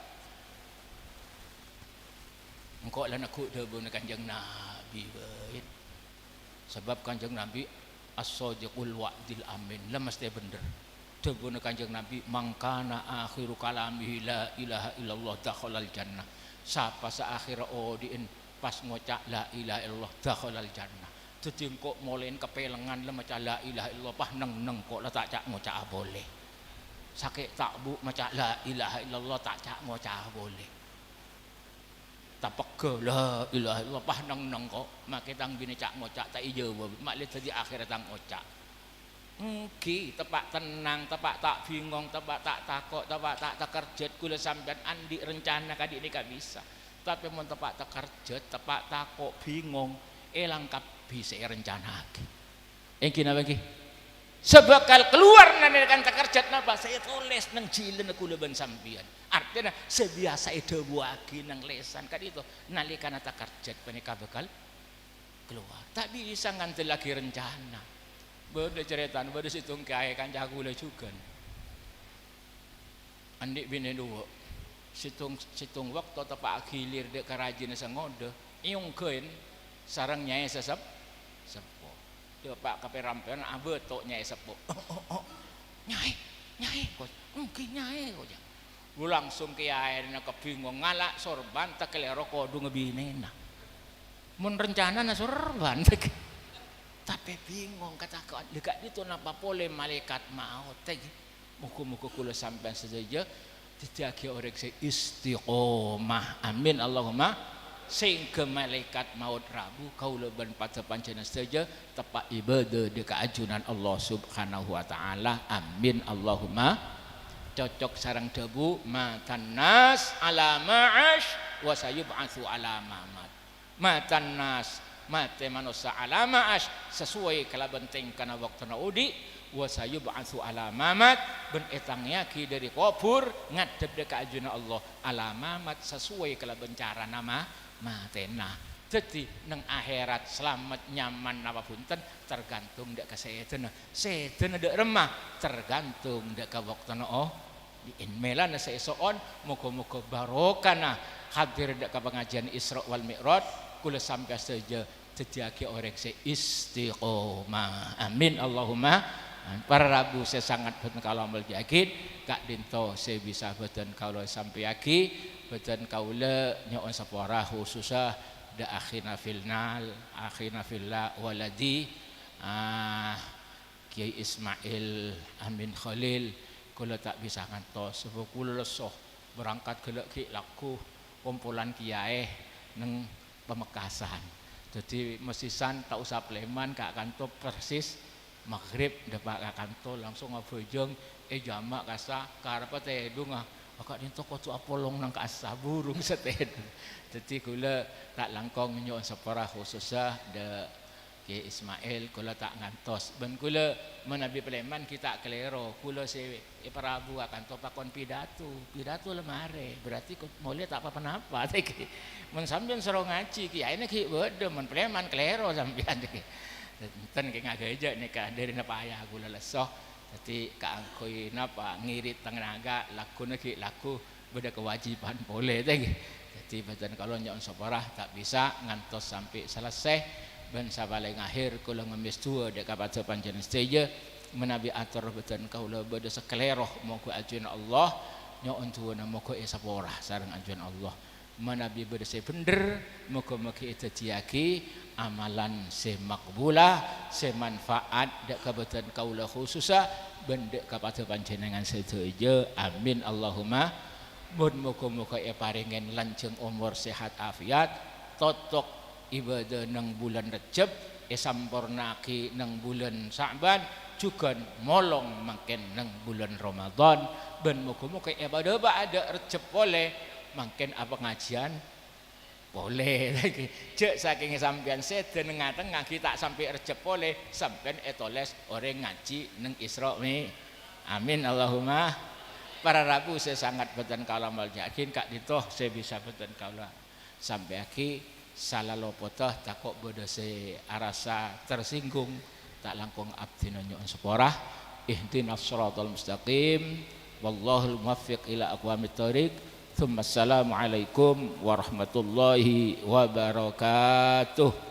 Engko' la neggu' dhâbuna Kanjeng Nabi bhâi. Sabâb Kanjeng Nabi as-shadiqul wa'dil amin. La mesthè bhendher. Dhâbuna Kanjeng Nabi, "Man kana akhiru kalamihi la ilaha illallah dakhalal jannah." Sapa sè akhèrra odi'en pas ngoca' la ilaha illallah, dakhalal jannah. Dhâddhi engko' molèna kapèlengan la maca la ilaha illallah, pas neng-neng ko' la ta' ca'-ngoca'a polè. Sakè' ta'bu' maca la ilaha illallah, ta' ca'-ngoca'a polè. Tapegghâ la ilaha illallah, pas neng-neng ko', makè tang binè ca'-ngoca' ta' èjâwâb, ma' lè dhâddhi akhèrra tang oca'. Èngghi, teppa' tennang, teppa' ta' bingong, teppa' ta' tako', teppa' ta' takerjhât, kaulâ sampèyan andi' rencana kadhi' nèka bisa. Tapè mon teppa' takerjhât, teppa' tako', bingong, èlang kabbhi sè èrencana'aghi. Èngghi napa èngghi? Sè bhâkal kalowar nalèkana takerjhât napa? Sè ètolès neng jhilânna kaulâ bân sampèyan. Artèna, sè biyasa èdhâbuwâghi neng lèsan ka'dinto, nalèkana takerjhât panèka bhâkal kalowar. Ta' bisa ngandellaghi rencana. Bâdâ carètana, bâdâ sèttong kèyaè kanca kaulâ jhughân. Andi' binè duwâ'. Sèttong, sèttong bâkto teppa' aghilèr dâ' ka rajina sè ngodâ, èongghâi sareng nyaè sè sep-, seppo. Dâpa' ka pè-rampèyan abâto' nyaè seppo. "Oh, oh, oh. Nyaè, nyaè," koca'na. "Èngghi, nyaè," koca'na. Langsung kèyaèna kabingong, ngala' sorban, takalèro kodhungnga binèna. Mon rencanana sorban, tapè bingong, katako'an, "Lha, ka'dinto napa polè malaèkat maot, ghi?" Moghâ-moghâ kaulâ sampèyan sadhâjâ dhâddhiyâghi orèng sè istiqomah. Amin, Allahumma. Sehingga malaèkat maot rabu, kaulâ bân padâ panjhennengngan sadhâjâ teppa' ibâdâ dâ' ka ajunan Allah Subhanahu wa Ta'ala. Amin, Allahumma. Cocok sareng dhâbu, "Matan nas ala ma ash, wa sayub'atsu ala ma mat." Matan nas, Matè manossa ala ma ash, sasowai kalabân tèngkana bâktona odi', wa sayub'atsu ala ma mat, bân ètangèyaghi dâri kobhur ngadhep dâ' ka ajunan Allah, ala ma mat, sasowai kalabân carana ma-, matèna. Dhâddhi, neng akhèrat salamet nyaman napa bhunten, tergantung dâ' ka sèdhâna. Sèdhâna dâ' remma, tergantung dâ' ka bâktona o-, Mèlana sè èso'on, moghâ-moghâ barokana hadir dâ' ka pangajiân Isra wal Mi'raj, kaulâ sampèyan sadhâjâ dhâddhiyâghi orèng sè istiqomah. Amin, Allahumma. Para rabu sè sanget bhâdhân kaulâ molja'aghi, ka'dinto sè bisa bhâdhân kaulâ sampèyaghi, bhâdhân kaulâ nyo'on sapora khususa dâ' akhina filnal, akhina fillah, waladi, ah, Kyai Ismail Amin Khalil, kaulâ ta' bisa ngantos, sabâb kaulâ lesso berangkat ghellâ' ghi' lagghu kompolan kiyaè neng Pamekasan. Dhâddhi, masisan ta' osa palèman ka kanto persis maghrib, dâpa' ka kanto langsung abhâjâng, èjhâma' kassa', kareppa tèdhunga, ka'dinto kodhu apolong neng kassa', burung sè tèdhung. Dhâddhi, kaulâ ta' langkong nyo'on sapora khususa dâ' Kyai Ismail, kaulâ ta' ngantos. Bân kaulâ manabi palèman ghi' ta' kalèro. Kaulâ sè èparabu ka kanto pakon pidato. Pidato la marè, berarti ko-, molè ta' pa-ponapa, tèkè. Mon sampèyan soro ngajhi, kiyaèna ghi' bâdâ, mon palèman kalèro sampèyan, tèkè. Enten kè ngagâjâ' nèka, dâri napa ya kaulâ lesso. Dhâddhi kaangghuy napa, ngirit tengnga, lagghuna ghi' lagghu bâdâ kewajiban polè, tèkè. Dhâddhi, bhâdhân kaulâ nyo'on sapora ta' bisa ngantos sampè' salessè, bân sapalèng akhèr kaulâ ngemmès du'a dâ' ka padâ panjhennengngan sadhâjâ, manabi ator bhâdhân kaulâ bâdâ sè kalèro, moghâ ajunan Allah, nyo'on du'ana moghâ èsapora sareng ajunan Allah. Manabi bâdâ sè bhendher, moghâ-moghâ èdhâddhiyâghi amalan sè maqbula, sè manfaat dâ' ka bhâdhân kaulâ khususa, bân dâ' ka padâ panjhennengngan sadhâjâ. Amin, Allahumma. Bân moghâ-moghâ èparèngè lanjhâng omor, sehat afiat, totok ibâdâ neng bulân Rejjeb, èsampornaaghi neng bulân Sya'ban, jhughân molong mangkèn neng bulân Ramadhan, bân moghâ-moghâ èpadâpa'a dâ' Rejjeb polè, mangkèn apangajiyân polè. Jhâ' sakèng sampèyan sèdhâ neng tengnga ghi' ta' sampè' Rejjeb polè, sampèyan ètolès orèng ngajhi neng Isra' Mi-, Amin, Allahumma. Para rabu sè sanget bhâdhân kaulâ molja'aghi, ka'dinto sè bisa bhâdhân kaulâ sampèyaghi, sala lopota tako' bâdâ sè arassa tersinggung, ta' langkong abdhina nyo'on sapora. Ihdinas siratal mustaqim, wallahul muwaffiq ila aqwamit thoriq. Tsumma assalamualaikum warahmatullahi wabarakatuh.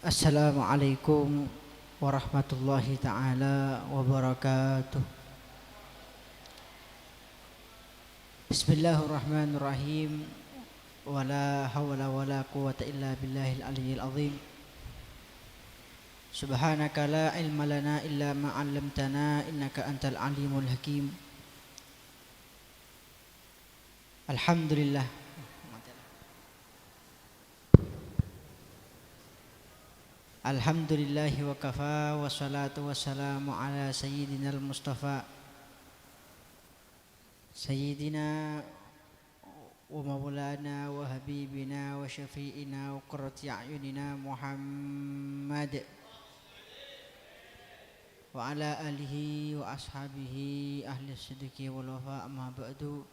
Assalamualaikum warahmatullahi ta'ala wabarakatuh. Bismillahirrahmanirrahim. Wa la haula wa la quwwata illa billahil aliyyil azim. Subhanaka la ilma lana illa ma 'allamtana innaka antal alimul hakim. Alhamdulillah. Alhamdulillahi wa kafa, wassalatu wassalamu ala sayyidinal mustafa, sayyidina wa maulana wa habibina wa syafi'ina wa qurrati a'yunina Muhammad wa ala alihi wa ashabihi ahli sidqi wal wafa, amma ba'du.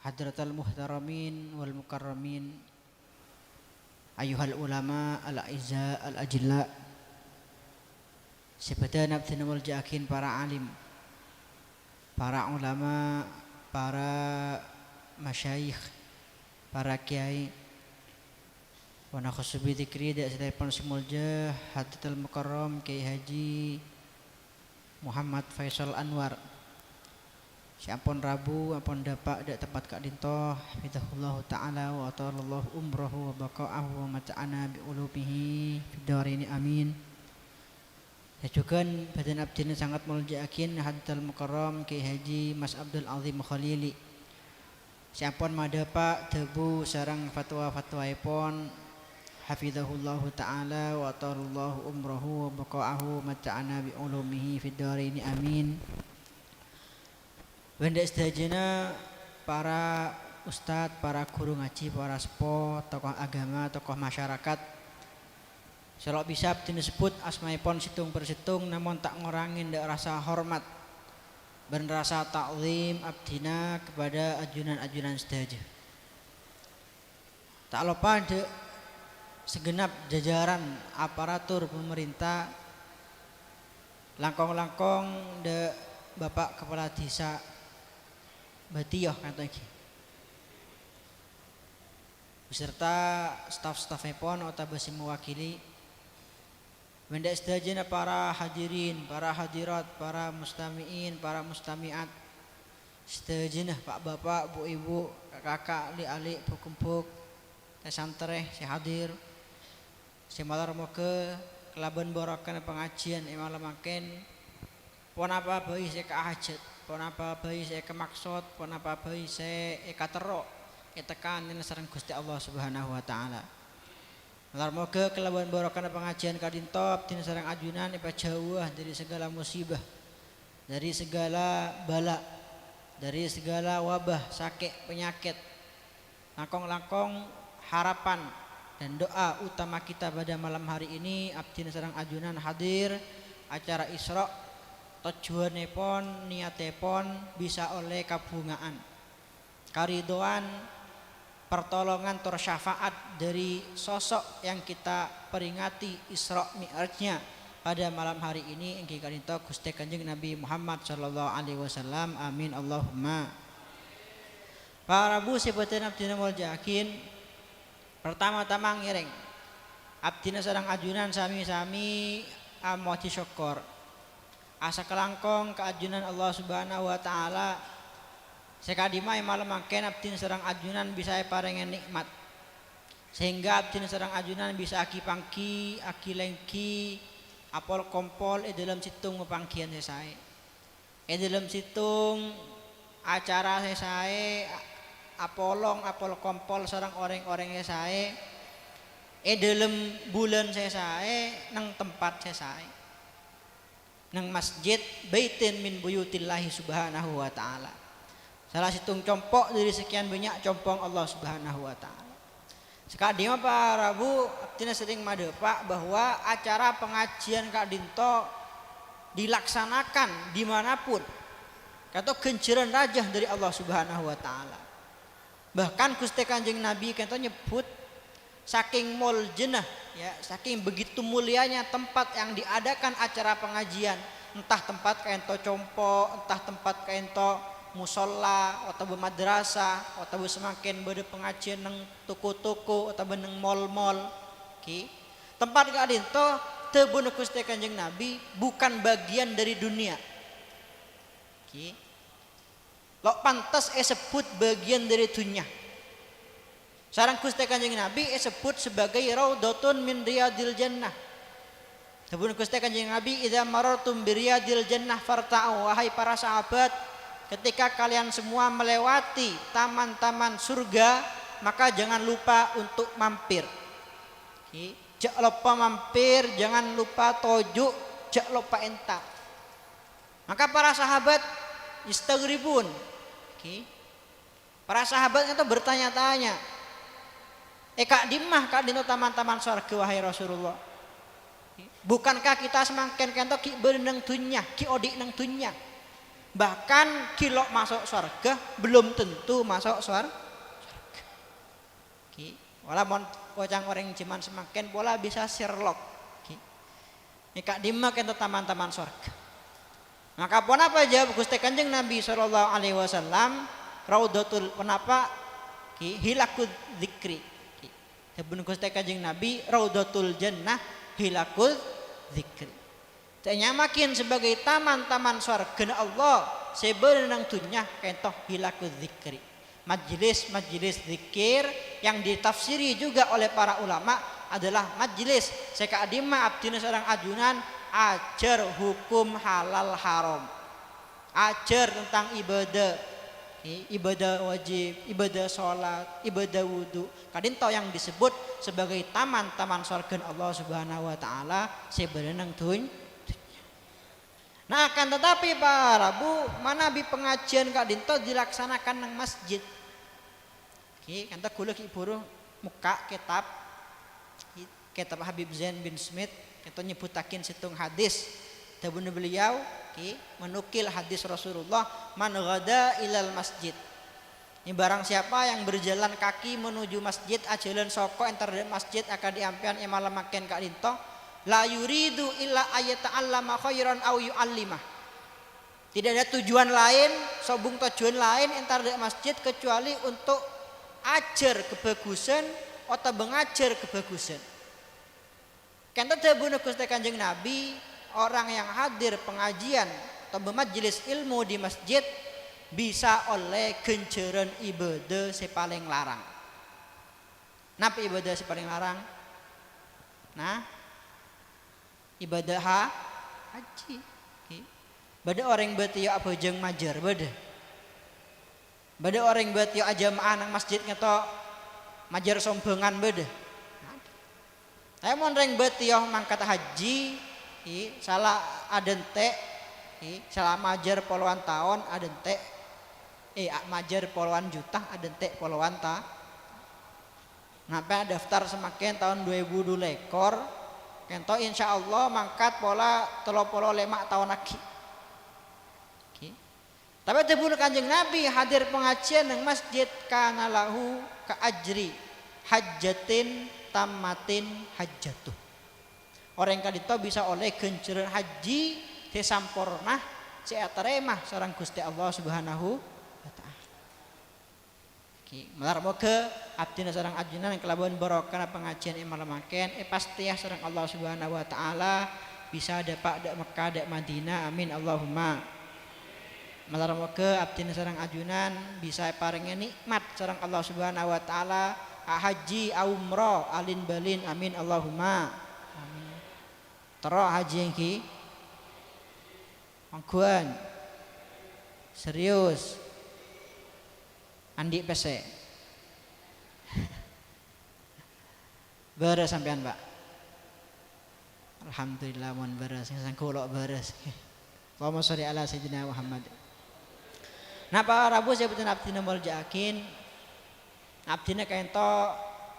Hadratal muhtaramin wal mukarramin, ayyuhal ulama al a'izza al ajilla, sè bâdhân abdhina molja'aghin para alim, para ulama, para masyayikh, para kèyaè, wa nakhussu bi dzikri dâ' sadhâjâ sè molja Hadratal Mukarram Kiai Haji Muhammad Faisal Anwar, sè ampon rabu, ampon dâpa' dâ' tempat ka'dinto, hafizahullahu ta'ala wa atalallahu umrahu wa baqa'ahu wa mata'ana bi ulumihi fid daraini, amin. Sè jhughân bâdhân abdhina sanget molja'aghin Hadratal Mukarram Kiai Haji Mas Abdul Azim Khalili, sè ampon madâpa' dhâbu sareng fatwa-fatwaèpon, hafizahullahu ta'ala wa atalallahu umrahu wa baqa'ahu wa mata'ana bi ulumihi fid daraini, amin. Bân dâ' sadhâjâna para ustad, para ghuru ngajhi, para seppo, tokoh agama, tokoh masyarakat, sè lo' bisa abdhina sebbhut asmaèpon sèttong per sèttong, namong ta' ngorangè dâ' rasa hormat bân rasa ta'zim abdhina kepada ajunan-ajunan sadhâjâ. Ta' loppa dâ' segenap jajaran aparatur pamarènta, langkong-langkong dâ' Bapa' Kapala Dhisa Batiyo kanto èngghi, beserta staf-stafèpon otabâ sè mewakili, bân dâ' sadhâjâna para hadirin, para hadirat, para mustami'in, para mustami'at, sadhâjâna pa'-bapa', bu'-ibu', ka'-kaka', li'-ali', bu'-kembuk, tan-santrè sè hadir, sè malar moghâ kalabân barokana pangajiyân è malem mangkèn, ponapa bhâi sè èkahajhât, ponapa bhâi sè èkamaksod, ponapa bhâi sè èkaterro, ètekanè sareng Ghustè Allah Subhanahu wa Ta'ala. Malar moghâ kalabân barokana pangajiyân ka'dinto, abdhina sareng ajunan èpajhâuwâ dâri saghâlâ musibah, dâri saghâlâ bâlâ, dâri saghâlâ wabah, sakè', panyakèt. Langkong-langkong harapan dan doa utama kita pada malam hari ini, abdhina sareng ajunan hadir acara Isra', tojjhuwânnèpon, niyatèpon bisa ollè kabhunga'an, karidhowan, pertolongan tor syafaat dâri sosok yang kita peringati Isra' Mi'rajnya pada malam hari ini, èngghi ka'dinto Ghustè Kanjeng Nabi Muhammad sallallahu alaihi wasallam. Amin, Allahumma. Para rabu sè bâdhân abdhina molja'aghin, partama-tama ngèrèng, abdhina sareng ajunan sami-sami amojhi sokkor. Asakalangkong ka ajunan Allah Subhanahu wa Ta'ala, sè ka'dimma è malem mangkèn abdhina sareng ajunan bisa èparèngè nè'mat, sehingga abdhina sareng ajunan bisa aghi-pangghi, aghi-lèngghi, apol-kompol è dâlem sèttong papangghiyân sè saè. È dâlem sèttong acara sè saè, a-, apolong, apol-kompol sareng orèng-orèng sè saè, è dâlem bulân sè saè, neng tempat sè saè. Neng masjid, baitin min buyutillahi subhanahu wa ta'ala. Sala sèttong compo' dâri sakèyan bânnya' compong Allah Subhanahu wa Ta'ala. Sè ka'dimma para rabu, abdhina serrèng madâpa' bahwa acara pangajiyân ka'dinto dilaksanakan di mana pun, kanto ghânjhârân rajâ dâri Allah Subhanahu wa Ta'ala. Bahkan Ghustè Kanjeng Nabi ka'dinto nyebbhut, saking moljâna, ya, saking begitu mulianya tempat yang diadakan acara pangajiyân, entah tempat ka'dinto compo', entah tempat ka'dinto musholla, otabâ madrasah, otabâ samangkèn bâdâ pangajiyân neng toko-toko, otabâ neng mol-mol. Ghi. Tempat ka'dinto, dhâbuna Ghustè Kanjeng Nabi, bukan bagian dari dunia. Ghi. lo' pantes èsebbhut bâgiyân dâri dhunnya. Sareng Ghustè Kanjeng Nabi èsebbhut sebagai raudhatun min riyadil jannah. Dhâbuna Ghustè Kanjeng Nabi, "Idza marartum bi riyadil jannah farta'u." Wahai para sahabat, ketika kalian semua melewati taman-taman surga, maka jangan lupa untuk mampir. Ki, jhâ' loppa mampir, jangan lupa toju', jhâ' loppa entar. Maka para sahabat yastaghribun. Ki, para sahabat itu bertanya-tanya, "È ka'dimma ka'dinto taman-taman sowarghâ, wahai Rasulullah? Bukankah kita samangkèn ka'dinto ghi' bâdâ neng dhunnya, ghi' odi' neng dhunnya? Bahkan ghi' lo' maso' sowarghâ, belum tentu maso' sowar-, sowarghâ." Ki, wala mon oca'na orèng jhâman samangkèn pola bisa Sherlock. Ki. È ka'dimma ka'dinto taman-taman sowarghâ? Maka ponapa jawab Ghustè Kanjeng Nabi sallallahu alaihi wasallam, "Raudhatul," ponapa? Ki, "hilakudz dzikri." Ki. Dhâbuna Ghustè Kanjeng Nabi, "Raudhatul jannah hilakudz dzikri." Sè ènyamaaghin sebagai taman-taman sowarghâna Allah sè bâdâ neng dhunnya ka'dinto hilakudz dzikri. Majelis-majelis zikir yang ditafsiri juga oleh para ulama adalah majelis sè ka'dimma abdhina sareng ajunan ajhâr hukum halal haram. Ajhâr tentang ibadah, i-, ibadah wajib, ibadah sholat, ibadah wudu. Ka'dinto yang disebut sebagai taman-taman sowarghâna Allah Subhanahu wa Ta'ala sè bâdâ neng dhun-, dhunnya. Nah, akan tetapi, para rabu, manabi pangajiyân ka'dinto dilaksanakan neng masjid. Ki, ka'dinto ghulâ ghi' bhuru mokka' kètab, ki, kètab Habib Zain bin Smith, ka'dinto nyebbhuttaghin sèttong hadis. Dhâbuna beliau, ki, menukil hadis Rasulullah, "Man ghada ilal masjid." Ini barang siapa yang berjalan kaki menuju masjid, ajhâlân soko entar dâ' masjid akadhi ampèyan è malem mangkèn ka'dinto, "la yuridu illa ayyata'allama khairan au yu'allimah." Tidak ada tujuan lain, sobung tujuan lain entar dâ' masjid kecuali untuk ajhâr kabhâghusân otabâ ngajhâr kabhâghusân. Ka'dinto dhâbuna Ghustè Kanjeng Nabi, orang yang hadir pengajian otabâ majelis ilmu di masjid bisa ollè ghânjhârân ibadah sè palèng larang. Napa ibadah sè palèng larang? Nah, ibadah ha-, haji. Bâdâ orèng bâtèyo abhâjâng majâr, bâdâ? Bâdâ orèng bâtèyo ajâma'ah neng masjid ka'dinto majâr sombhângan, bâdâ? Tapè mon rèng bâtèyo mangkat haji, i, sala adântè', i, sala majâr polowan taon adântè', i, a-, majâr polowan juta adântè' polowan ta-, Napa daftar samangkèn taon dua èbu dua lèkor, ka'dinto insyaallah mangkat pola tello polo lèma' taon aghi'. Oke. Tapè dhâbuna Kanjeng Nabi, hadir pangajiyân neng masjid kana lahu ka ajri hajjatin tammatin hajjatuh. Orèng ka'dinto bisa ollè ghânjhârân haji sè samporna sè ètarèma sareng Ghustè Allah Subhanahu wa Ta'ala. Ghi, malar moghâ abdhina sareng ajunan kalabân barokahna pangajiyân è malem mangkèn èpastèya sareng Allah Subhanahu wa Ta'ala bisa dâpa' dâ' Mekkah, dâ' Madinah. Amin, Allahumma. Malar moghâ abdhina sareng ajunan bisa èparèngè nikmat sareng Allah Subhanahu wa Ta'ala, ahaji, aumroh, alin-bâlin. Amin, Allahumma. Amin. Terro haji èngghi? Ongghuwân? Serius? Andi' pèssè? Bârâs sampèyan, Pak? Alhamdulillah, mon bârâs. Sèngko' lo' bârâs. Allahumma sholli ala Sayyidina Muhammad. Napa rabu sè bhunten abdhina molja'aghin? Abdhina ka'dinto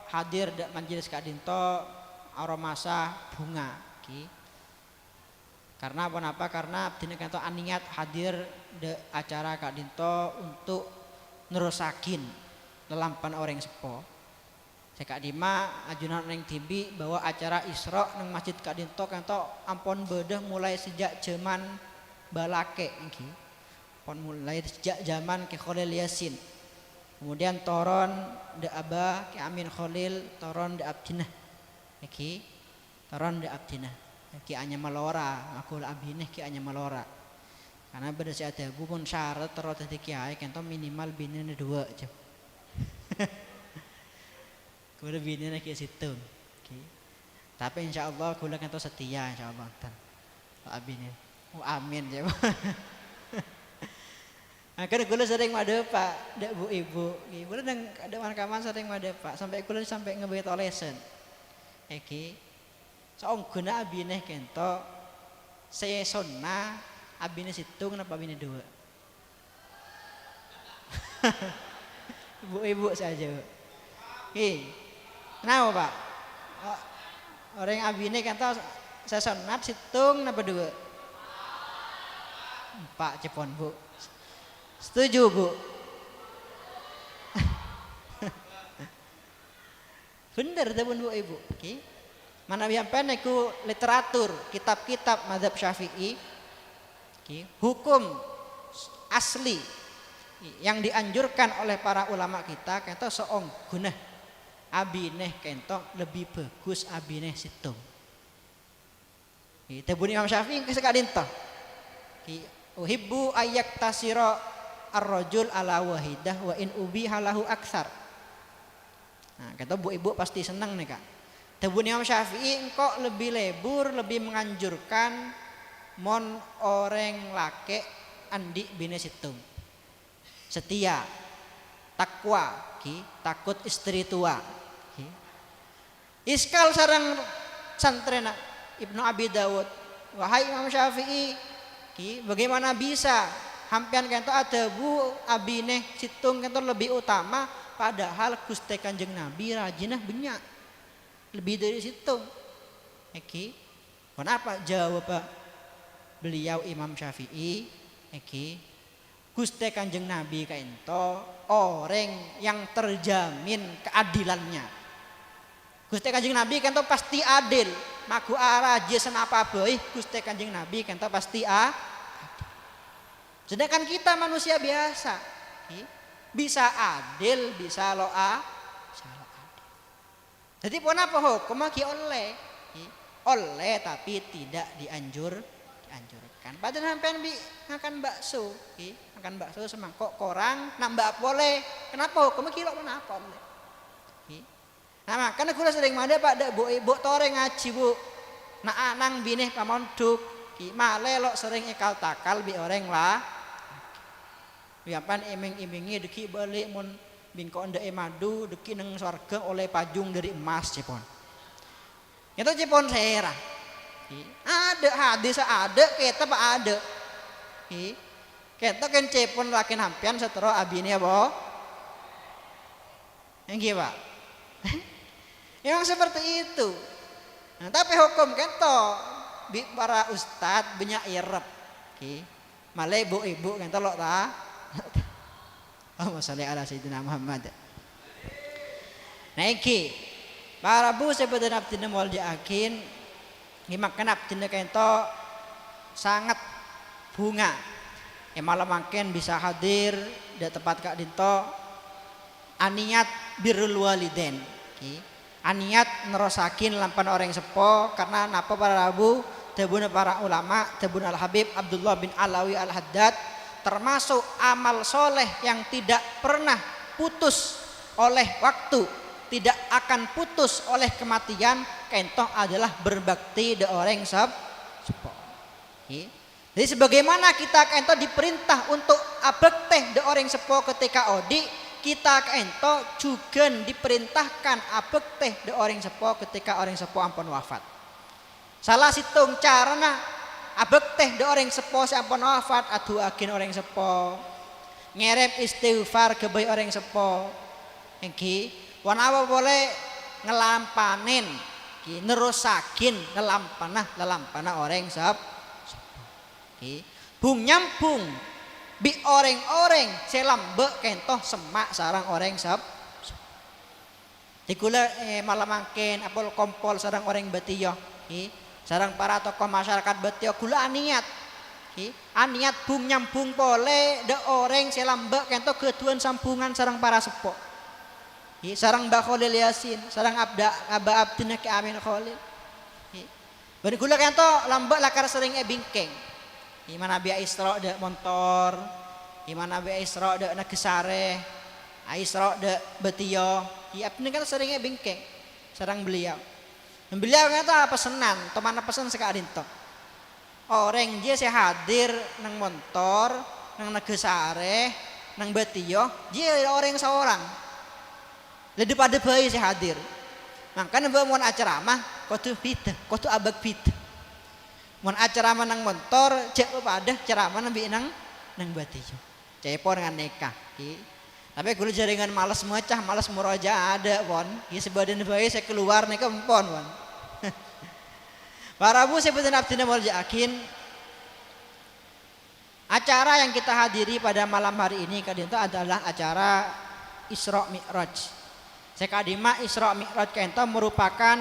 hadir dâ' majelis ka'dinto aromasa bhunga, ghi. Karna ponapa? Karna abdhina ka'dinto aniyat hadir dâ' acara ka'dinto untuk nerrossaghin lalampan orèng seppo. Sè ka'dimma ajunan orèng dhibi' bahwa acara Isra' neng masjid ka'dinto ka'dinto ampon bâdâ molaè sajjhâk jhâman balakè', èngghi. Pon molaè sajjhâk jhâman Kè Kholil Yasin. Kemudian toron dâ' Aba Kè Amin Kholil, toron dâ' abdhina. Èngghi. Toron dâ' abdhina, ghi' anyama lora, maghul abinè ghi' anyama lora. Karna bâdâ sè adhâbu, mon syarat terro dhâddhi kèyaè kènto minimal binèna duwâ', jâ. Kaulâ binèna ghi' sèttong. Ghi. Tapè insyaallah kaulâ kènto setia, insyaallah, enten. Abinè. Oh, amin, jâ. Mangkana kaulâ serrèng madhâpa' dâ' bu-ibu. Ghi, kaulâ neng dâ' man-kamman serrèng madhâpa', sampè' kaulâ sampè' ngaghâbây tolèsan. Èngghi. Saongghuna abinè kènto, sè sonna abinè sèttong napa abinè duwâ'? Bu-ibu saja, Bu. Ghi. Kenapa, Pak? O-, orèng abinè kènto sè sonnat sèttong napa duwâ'? Empa' cèpon, Bu. Setuju, Bu? Bhender dhâbuna bu-ibu, ghi. Manabi sampèyan nèko literatur, kitab-kitab mazhab Syafi'i, ghi, hukum asli yang dianjurkan oleh para ulama kita, kènto saongghuna abinè kènto lebbi bhâghus abinè sèttong. Ghi, dhâbuna Imam Syafi'i engko' saka'dinto. Ghi, "Uhibbu ayyaktasira ar-rajul ala wahidah wa in ubiha lahu aktsar." Nah, kènto bu-ibu pasti senneng nèka. Dhâbuna Imam Syafi'i, "Engko' lebbi lebur, lebbi menganjurkan mon orèng lakè' andi' binè sèttong." Setia, takwa, ghi, takut istri tua, ghi. Iskal sareng santrèna Ibnu Abi Daud, "Wahai Imam Syafi'i, ghi, bagaimana bisa sampèyan kènto adhâbu abinè sèttong kènto lebbi utama, padahal Ghustè Kanjeng Nabi rajina bânnya', lebbi dâri sèttong?" Èngghi. Ponapa jâwâbbhâ beliau Imam Syafi'i? Èngghi, Ghustè Kanjeng Nabi ka'ènto orèng yang terjamin keadilannya. Ghustè Kanjeng Nabi ka'ènto pasti adil. Maghu arajâ sanapa bhâi, Ghustè Kanjeng Nabi ka'ènto pasti a-, adil. Sedangkan kita manusia biasa, ghi, bisa adil, bisa lo a-, bisa lo adil. Dhâddhi, ponapa hokomma ghi' ollè? Ghi, ollè, tapi tidak dianjur-, dianjurkan. Padahal sampèyan bi' ngakan bakso, ghi, ngakan bakso samangko' korang, nambâ polè. Kenapa hokomma ghi' lo' ponapa ollè? Ghi. Nah, mangkana kaulâ serrèng madhâpa' dâ' bu-ibu, torè ngajhi, Bu. Na'-, ana'na binè pamondhuk, ghi, malè lo' serrèng èkal-takal bi' orèng la-, Wi, sampèyan èmèng-èmèngè, dhâggi' bâli' mon bi' engko' endâ' èmadu, dhâggi' neng sowarghâ ollè pajung dâri emmas, cèpon. Kènto cèpon sèra. Adâ' hadis adâ', kètab adâ'. Kènto kèng cèpon lakèna sampèyan sè terro abinè apa? Èngghi, Pak? Memang seperti itu. Nah, tapè hokom kènto bi' para ustad bânnya' èrep. Ghi. Malè bu-ibu kènto lo' ta-, Allahumma sholli ala Sayyidina Muhammad. Nah, èngghi, para bu sè bâdhân abdhina molja'aghi, Ghi, mangkana abdhina ka'ènto sanget bhunga è malem mangkèn bisa hadir dâ' tempat ka'dinto, anèyat birrul walidain, ghi. Anèyat nerrossaghi lalampana orèng seppo, karna napa para rabu, dhâbuna para ulama, dhâbuna Al-Habib Abdullah bin Alawi Al-Haddad, termasuk amal soleh yang tidak pernah putus oleh waktu, tidak akan putus oleh kematian, ka'ènto adalah berbakti dâ' orèng sep-, seppo. Ghi. Jadi, sebagaimana kita ka'ènto diperintah untuk abhâktè dâ' orèng seppo ketika odi', kita ka'ènto jhughân diperintahkan abhâktè dâ' orèng seppo ketika orèng seppo ampon wafat. Sala sèttong carana abhâktè dâ' orèng seppo sè ampon wafat, adu'aaghin orèng seppo, ngèrèm istighfar ghâbây orèng seppo, èngghi, ponapa polè, ngalampanè, ghi, nerrossaghi lalampana, lalampana orèng sep-, seppo, ghi. Bhung-nyambhung bi' orèng-orèng sè lambâ' ka'ènto semma' sareng orèng sep-, seppo. Di kaulâ, eh, malem mangkèn apol-kompol sareng orèng Bâtèya, ghi, sareng para tokoh masyarakat Bâtèya, kaulâ anèyat, ghi, anèyat bhung-nyambhung polè dâ' orèng sè lambâ' ka'ènto ghâdhuwân sambhungan sareng para seppo, ghi, sareng Mbah Kholil Yasin, sareng abdhâ-, abah abdhina Kè Amin Kholil, ghi. Bân kaulâ ka'ènto lambâ' lakar serrèng èbingkèng. Imam Nabi aisra' dâ' montor, Imam Nabi aisra' dâ' naghâsarè, aisra' dâ' bâtèyo. Iyâ, abdhina kan serrèng èbingkèng sareng beliau. Beliau ka'dinto apessennan, tomanna pessen sè ka'dinto. Orèng jiyâ sè hadir neng montor, neng naghâsarè, neng bâtèyo, jiyâ orèng saorang. Lè dhâ-padhâ bhâi sè hadir. Mangkana bâ' mon acaramah, kodhu bhidhâ, kodhu abâk bhidhâ. Mon acaramah neng montor, jhâ' papadâ caramana bi' neng, neng bâtèyo. Ca'èpon nganèka, ghi. Tapè ghulâ jhâringan males maca, males morojaah adâ', pon. Ghi, sabâdhâna bhâi sè kalowar nèka empon, pon. Para rabu sè bhâdhân abdhina molja'aghin, acara yang kita hadiri pada malam hari ini ka'dinto adalah acara Isra Mi'raj. Sè ka'dimma Isra Mi'raj ka'dinto merupakan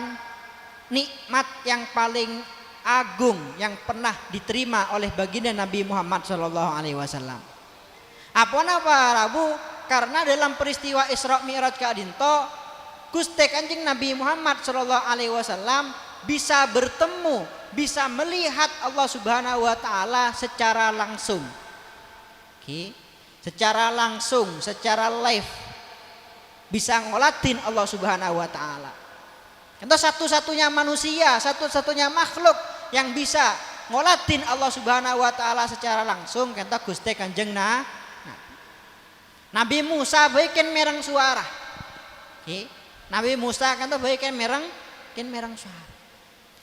nikmat yang paling agung yang pernah diterima oleh baginda Nabi Muhammad sallallahu alaihi wasallam. Apona para rabu? Karena dalam peristiwa Isra Mi'raj ka'dinto, Ghustè Kanjeng Nabi Muhammad sallallahu alaihi wasallam bisa bertemu, bisa melihat Allah Subhanahu wa Ta'ala secara langsung. Ghi, secara langsung, secara live. Bisa ngoladhin Allah Subhanahu wa Ta'ala. Ka'dinto satu-satunya manusia, satu-satunya makhluk yang bisa ngoladhin Allah Subhanahu wa Ta'ala secara langsung, ka'dinto Ghustè Kanjeng Na-, Nabi. Nabi Musa bhâi kèng mèreng sowara. Ghi, Nabi Musa ka'dinto bhâi kèng mèreng, kèng mèreng sowara.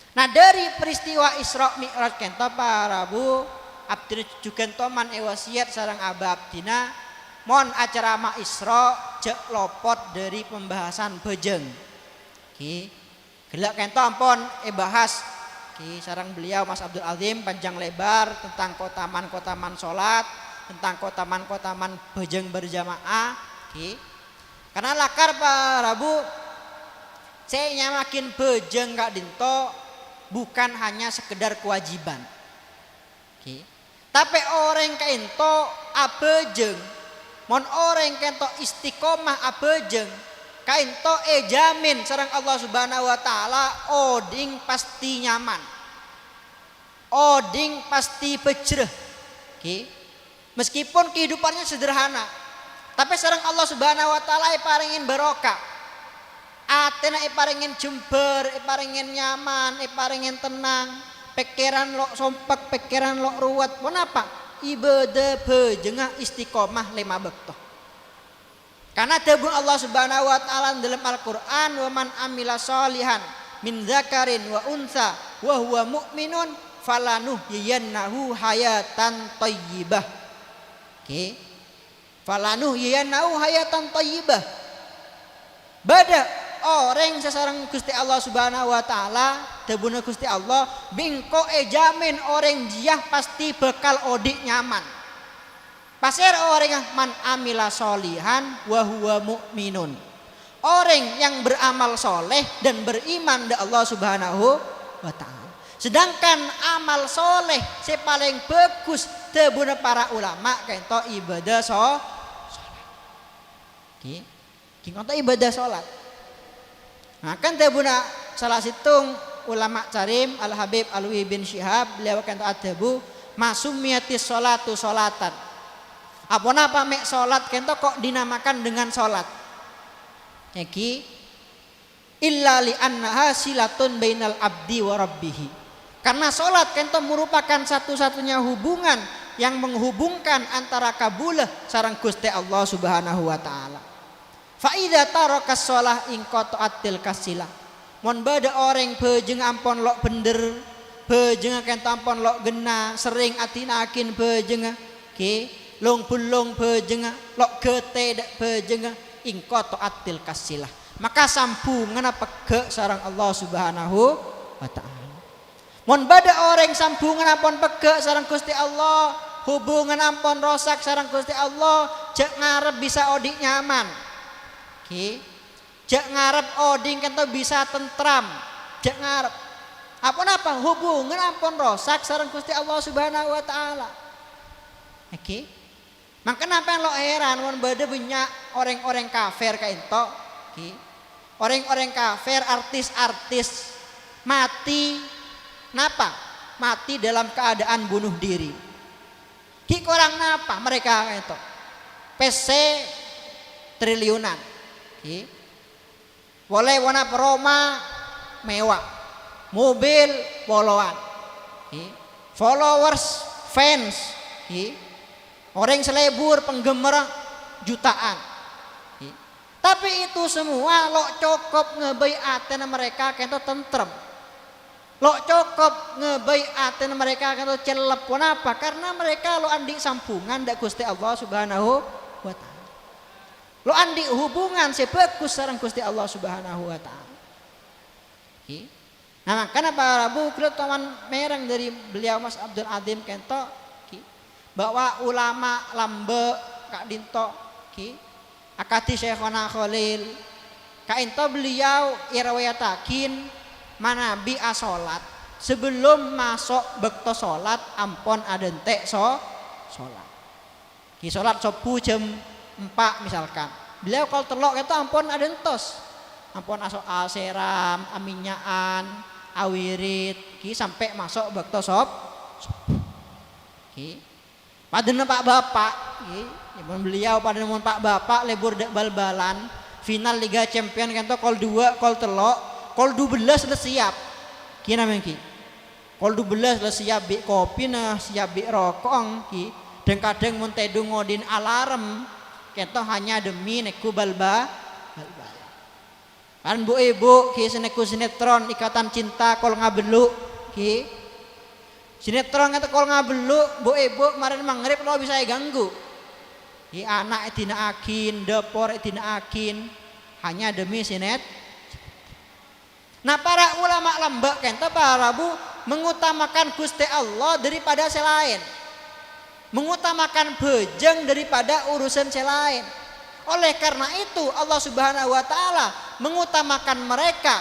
Nah, dhâri peristiwa Isra Mi'raj ka'dinto, para rabu, abdhina jhughân toman èwasiyat sareng abah abdhina, mon acaramah Isra, jhâ' lopot dhâri pembahasan bhâjâng. Ghi, ghellâ' ka'dinto ampon èbahas, ghi, sareng beliau Mas Abdul Azim panjang lebar tentang keutamaan-keutamaan sholat, tentang keutamaan-keutamaan bhâjâng berjamaah, ghi. Karena lakar, para rabu, sè nyamaghin bhâjâng ka'dinto bukan hanya sekedar kewajiban. Ghi. Tapè orèng ka'dinto abhâjâng, mon orèng ka'dinto istiqomah abhâjâng, ka'dinto èjamin sareng Allah Subhanahu wa Ta'ala odi' pastè nyaman. Odi' pastè bhâjrâ, ghi. Meskipun kehidupannya sederhana, tapè sareng Allah Subhanahu wa Ta'ala èparèngè barokah. Atèna èparèngè jembhâr, èparèngè nyaman, èparèngè tennang. Pèkkèran lo' sompek, pèkkèran lo' ruwet. Ponapa? Ibâdâh bhâjângnga istiqomah lèma bâkto. Karena dhâbuna Allah Subhanahu wa Ta'ala dâlem Al-Qur'an, "Wa man amila shalihan min dzakarin wa untsa wa huwa mu'minun falanuhyiyannahu hayatan thayyibah." Ghi. "Falanuhyiyannahu hayatan thayyibah." Bâdâ orèng sè sareng Ghustè Allah Subhanahu wa Ta'ala, dhâbuna Ghustè Allah, "Bi' engko' èjamin orèng jiyâ pastè bhâkal odi' nyaman." Pasèra orèngnga? "Man amila shalihan wa huwa mu'minun." Orèng yang beramal sholeh dan beriman dâ' Allah Subhanahu wa Ta'ala. Sedangkan amal sholeh sè palèng bhâghus dhâbuna para ulama ka'dinto ibâdâh so-, sholat. Ghi. Ghi, ka'dinto ibâdâh sholat. Nah, kan dhâbuna sala sèttong ulama carim, Al-Habib Alwi bin Syihab, beliau ka'dinto adhâbu, "Ma summiyatis sholatu sholatan." Aponapa mè' sholat ka'dinto kok dinamakan dengan sholat? Èngghi, "Illa li annaha silatun bainal abdi wa rabbihi." Karena sholat ka'dinto merupakan satu-satunya hubungan yang menghubungkan antara kabulâ sareng Ghustè Allah Subhanahu wa Ta'ala. "Fa idza tarakas shalah inqata'at tilkas silah." Mon bâdâ orèng bhâjângnga ampon lo' bhendher, bhâjângnga ka'dinto ampon lo' ghenna, serrèng adina'aghin bhâjângnga, ghi, long-bellong bhâjângnga, lo' ghâtè dâ' bhâjângnga, inqata'at tilkas silah. Maka sambhunganna pegghâ' sareng Allah Subhanahu wa Ta'ala. Mon bâdâ orèng sambhunganna pon pegghâ' sareng Ghustè Allah, hubunganna ampon rosak sareng Ghustè Allah, jhâ' ngarep bisa odi' nyaman. Ghi, jhâ' ngarep odi' ka'dinto bisa tentram, jhâ' ngarep. Aponapa? Hubunganna ampon rosak sareng Ghustè Allah Subhanahu wa Ta'ala. Èngghi. Mangkana sampèyan lo' heran mon bâdâ bânnya' orèng-orèng kafir ka'dinto, ghi. Orèng-orèng kafir, artis-artis, mati napa? Mati dalam keadaan bunuh diri. Ghi' korang napa mereka kento? Pèssè triliunan. Ghi. Polè ponapa, roma mewah, mobil polowan. Ghi. Followers, fans. Ghi. Orèng sè lebur, penggemar jutaan. Ghi. Tapi itu semua lo' cokop ngabây atèna mereka kento tentrem. Lo' cokop ngabây atèna mereka kento cellep. Ponapa? Karena mereka lo' andi' sambungan dâ' Ghustè Allah Subhanahu wa Ta'ala. Lo' andi' hubungan sè bhâghus sareng Ghustè Allah Subhanahu wa Ta'ala. Ghi. Nah, mangkana para rabu, kaulâ toman mèreng dâri beliau Mas Abdul Adzim kento, ghi, bahwa ulama lambâ' ka'dinto, ghi, akadhi Syaikhona Kholil, ka'dinto beliau èrèwayataghi manabi asholat, sebelum maso' bâkto sholat ampon adhânte' so-, sholat. Ghi, sholat sobbhu jam empa' misalkan. Beliau kol tello' kento ampon adhântos. Ampon aso-, asèram, aminya'an, awirid, ghi, sampè' maso' bâkto sob-, sobbhu. Ghi. Padâna pa'-bapa', ghi. Ya, mon beliau padâna mon pa'-bapa' lebur dâ' bal-balan, final Liga Champion kento kol duwâ', kol tello', kol dubellâs la siap. Ghi, namèng ghi. Kol dubellâs la siap bi' kopina, siap bi' roko'na, ghi. Dhâng-kadhâng mon tèdung ngodhi'in alarm, kento hanya demi neggu bal-ba-, bal-balan. Kan bu-ibu, ghi, sè neggu sinetron Ikatan Cinta kol ngabellu', ghi. Sinetron kento kol ngabellu', bu-ibu marèna maghrib lo' bisa èganggu. Ghi, ana' èdina'aghi, dâpor èdina'aghi, hanya demi sinet-, Nah, para ulama lambâ' kento para rabu mengutamakan Ghustè Allah daripada sè laèn. Mengutamakan bhâjâng daripada urusan sè laèn. Oleh karena itu, Allah Subhanahu wa Ta'ala mengutamakan mereka,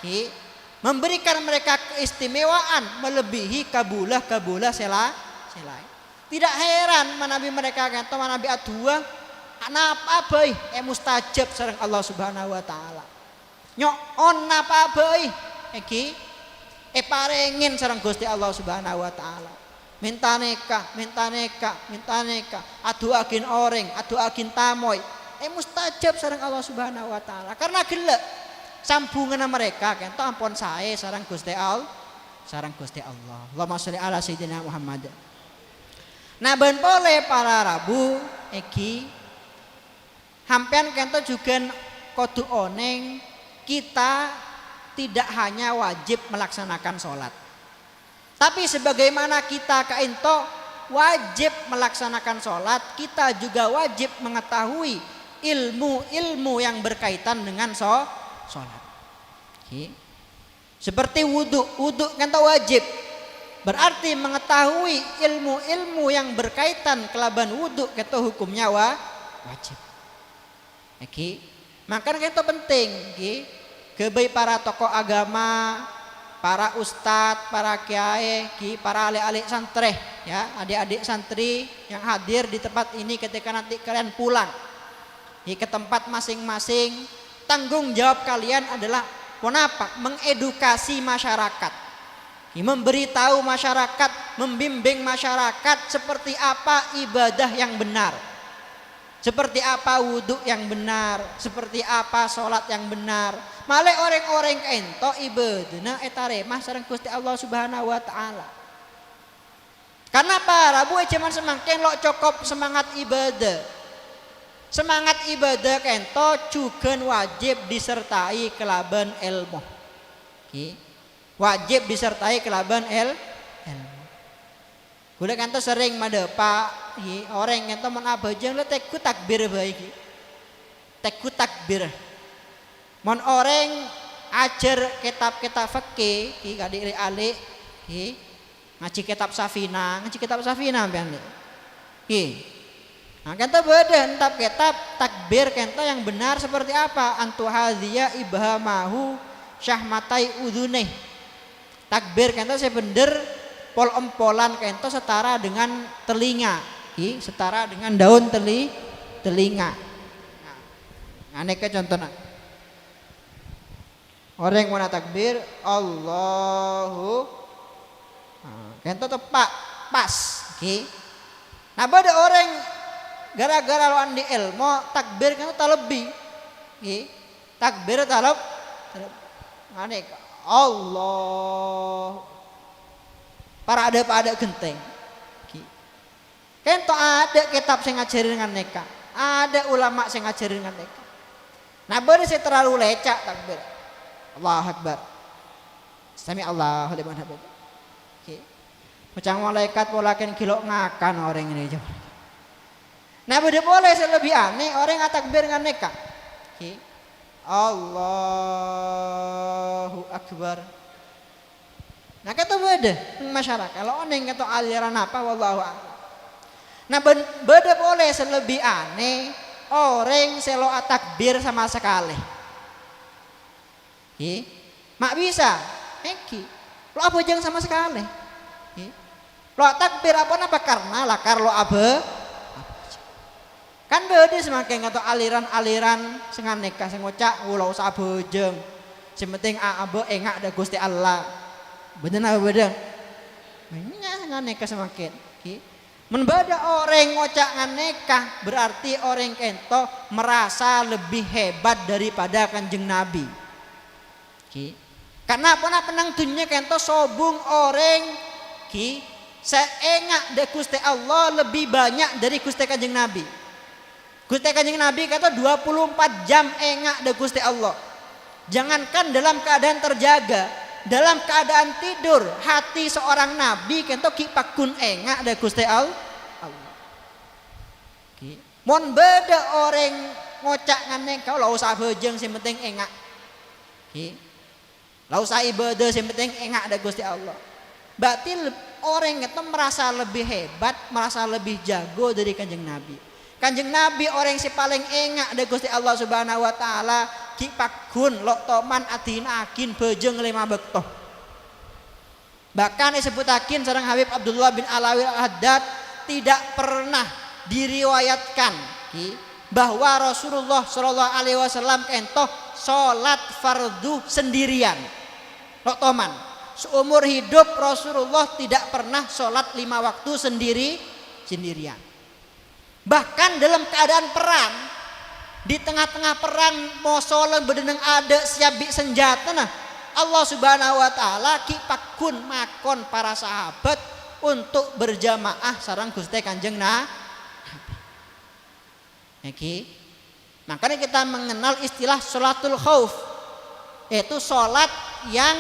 ghi, memberikan mereka keistimewaan melebihi kabulâ-kabulâ sè la-, sè laèn. Tidak heran manabi mereka kento manabi adu'a, napa bhâi, eh, mustajab sareng Allah Subhanahu wa Ta'ala. Nyo'on napa bhâi, èngghi èparèngè sareng Ghustè Allah Subhanahu wa Ta'ala. Mènta nèka, mènta nèka, mènta nèka. Adu'aaghin orèng, adu'aaghin tamoy. Eh, mustajab sareng Allah Subhanahu wa Ta'ala. Karena ghellâ' sambunganna mereka kento ampon saè sareng Ghustè Al-, sareng Ghustè Allah. Allahumma sholli ala Sayyidina Muhammad. Nah, bân polè para rabu, èngghi Sampèyan kento jhughân kodhu onèng, kita tidak hanya wajib melaksanakan sholat. Tapi sebagaimana kita ka'ento wajib melaksanakan sholat, kita juga wajib mengetahui ilmu-ilmu yang berkaitan dengan sho-, sholat. Oke. Seperti wudu, wudu kento wajib. Berarti mengetahui ilmu-ilmu yang berkaitan kalaban wudu kento hukumnya wa-, wajib. Èngghi, mangkana kento penting, èngghi, ghâbây para tokoh agama, para ustad, para kiai, èngghi, para alè'-alè' santrè, ya, adik-adik santri yang hadir di tempat ini ketika nanti kalian pulang. Di ke tempat masing-masing, tanggung jawab kalian adalah ponapa? Mengedukasi masyarakat. Memberitahu masyarakat, membimbing masyarakat seperti apa ibadah yang benar. Seperti apa wudu yang benar, seperti apa sholat yang benar. Malè orèng-orèng kento ibadahna ètarèma sareng Ghustè Allah Subhanahu wa Ta'ala. Karena para rabu è jhâman samangkèn lo' cokop semangat ibadah. Semangat ibadah kento jhughân wajib disertai kalaban èlmo. Oke. Wajib disertai kalaban èl-, èlmo. Ghulâ kento serrèng madhâpa', ghi, orèng kento mon abhâjâng la tèghu takbir bhâi, ghi. Tèghu takbir. Mon orèng ajhâr kètab-kètab fikih, ghi, kadi' lè-alè, ghi, ngajhi kètab Safinah, ngajhi kètab Safinah sampèyan, lè. Ghi. Nah, kento bâdâ entab kètab takbir kento yang benar seperti apa? Antuhadziya ibhamahu syahmatai udzunaih. Takbir kento sè bhendher pol-empolan kento setara dengan telinga. Ghi, setara dengan daun teli-, telinga. Nah, nganèka contona. Orèng mon atakbir, Allahu. Nah, kento teppa', pas. Ghi. Nah, bâdâ orèng ghârâ-ghârâ lo' andi' èlmo, takbir kan talebbi. Ngghi. Takbir taleb-, talebbi. Nganèka, Allah. Para' adâ'-padâ' ghentèng. Ngghi. Kènto adâ' kètab sè ngajhâri nganèka. Adâ' ulama sè ngajhâri nganèka. Nah, bâdâ sè terlalu lèca' takbir. Allahu Akbar. Sami Allahu liman hamidah. Oke. Ocang malaèkat pola kèng ghi' lo' ngakan orèng ini, coba. Nah, bâdâ polè sè lebbi anè, orèng atakbir nganèka. Oke. Allahu Akbar. Nah, kèto bâdâ neng masyarakat. Lo' onèng kèto aliran apa, wallahu a'lam. Nah, bân-, bâdâ polè sè lebbi anè, orèng sè lo' atakbir sama sakalè. Ngghi. Ma' bisa? Èngghi. Lo' abhâjâng sama sakalè. Ngghi. Lo' atakbir aponapa? Karna lakar lo' abhâ-, abhâjâng. Kan bâdâ samangkèn kèto aliran-aliran sè nganèka sè ngoca', "Oh, lo' osa abhâjâng. Sè penting a-, abâ-, enga' dâ' Ghustè Allah." Bhunten apa bâdâ? Bânnya' sè nganèka samangkèn. Ngghi. Mon bâdâ orèng ngoca' nganèka, berarti orèng kènto merasa lebbi hebat daripada Kanjeng Nabi. Ghi. Karna ponapa neng dhunnya kènto sobung orèng, ghi, sè enga' dâ' Ghustè Allah lebbi bânnya' dâri Ghustè Kanjeng Nabi. Ghustè Kanjeng Nabi kènto dua puluh empat jam enga' dâ' Ghustè Allah. Jangankan dalam keadaan terjaga, dalam keadaan tidur, hati seorang nabi kènto ghi' pagghun enga' dâ' Ghustè Al-, Allah. Ghi. Mon bâdâ orèng ngoca' nganèka, "La osa abhâjâng, sè penting enga'." Ghi. "La osa ibadah, sè penting enga' dâ' Ghustè Allah." Berarti leb-, orèng kènto merasa lebbi hebat, merasa lebbi jago dâri Kanjeng Nabi. Kanjeng Nabi orèng sè palèng enga' dâ' Ghustè Allah Subhanahu wa Ta'ala, ghi' pagghun lo' toman adina'aghin bhâjâng lèma bâkto. Bahkan èsebbhuttaghi sareng Habib Abdullah bin Alawiyah Al-Haddad, tidak pernah diriwayatkan, ghi, bahwa Rasulullah sallallahu alaihi wasallam kènto sholat fardu sendirian. Lo' toman, seumur hidup Rasulullah tidak pernah sholat lima waktu sendiri, sendirian. Bahkan dalam keadaan perang, di tengah-tengah perang, moso la bâdâ neng adâ' siap bi' sanjhâtana, Allah Subhanahu wa Ta'ala ghi' pagghun makon para sahabat untuk berjamaah sareng Ghustè Kanjeng Na-, Nabi. Nèka. Makanya kita mengenal istilah sholatul khauf, yaitu sholat yang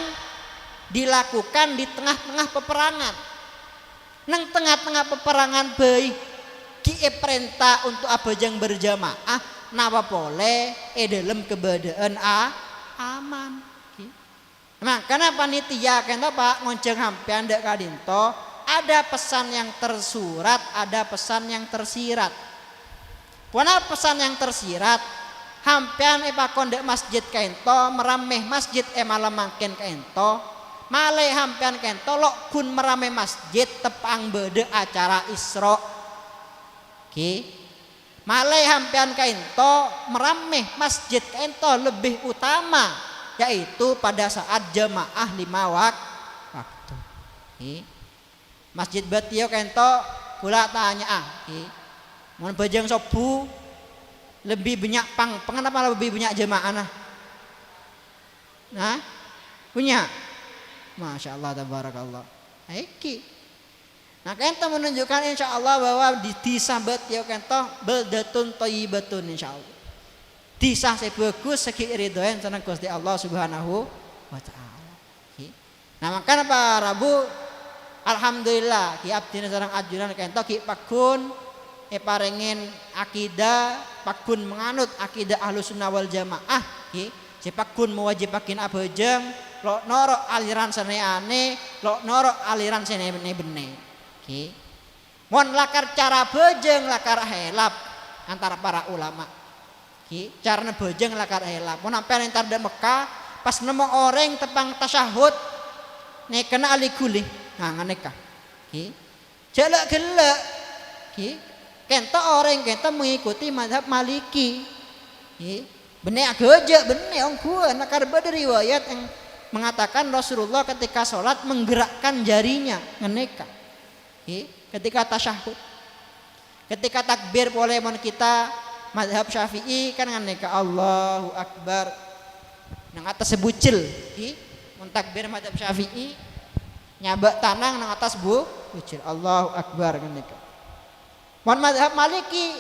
dilakukan di tengah-tengah peperangan. Neng tengnga-tengnga peperangan bhâi ghi' èparènta untuk abhâjâng berjamaah, napa polè è dâlem kabâdâ'ân a-, aman. Ghi. Mangkana panitia kènto, Pak, ngonjhâng sampèyan dâ' ka'dinto, ada pesan yang tersurat, ada pesan yang tersirat. Ponapa pesan yang tersirat? Sampèyan èpakon dâ' masjid ka'dinto, marammè masjid è malem mangkèn ka'dinto. Malè sampèyan ka'dinto lo' ghun marammè masjid teppa'na bâdâ acara Isra'. Ghi. Malè sampèyan ka'dinto marammè masjid ka'dinto lebbi utama, yaitu pada saat jamaah lima wak-, waktu. Ghi. Masjid Batio ka'dinto, kaulâ tanya'a, ghi. Mon bhâjâng sobbhu, lebbi bânnya' pang-, pang-, napa lebbi bânnya' jamaahna? Hah? Bânnya'? Masya Allah, tabarakallah. Èngghi. Nah, ka'dinto menunjukkan insyaallah bahwa di dhisa Batio ka'dinto baldatun thayyibatun insyaallah. Dhisa sè bhâghus sè ghi' èridhoè sareng Ghustè Allah Subhanahu wa Ta'ala. Ghi. Nah, mangkana para rabu, alhamdulillah, ghi' abdhina sareng ajunan ka'dinto ghi' pagghun èparèngè akidah, pagghun manganut akidah Ahlussunnah wal Jamaah, ghi, sè pagghun mawajibaghi abhâjâng, lo' noro' aliran sè nè-anè, lo' noro' aliran sè nè-, nè-bennè. Ghi. Mon lakar cara bhâjâng, lakar khilaf antara para ulama. Ghi, carana bhâjâng lakar khilaf. Mon sampèyan entar dâ' Mekkah, pas nemmo orèng teppa'na tasyahhud, nèkana ali-ghuli. Nah, nganèka. Ghi. Jhâ' la ghellâ'. Ghi. Ka'dinto orèng ka'dinto mengikuti mazhab Maliki. Ghi. Bânnè aghâjâ', bânnè ongghuwân. Lakar bâdâ riwayat yang mengatakan Rasulullah ketika sholat menggerakkan jarinya. Nganèka. Ghi, ketika tasyahhud. Ketika takbir polè mon kita madhab Syafi'i kan nganèka, "Allahu Akbar." Nang attas bucil, ghi. Mon takbir madhab Syafi'i, nyabâ' tanang nang attas bu-, bucil. "Allahu Akbar," nganèka. Mon madhab Maliki,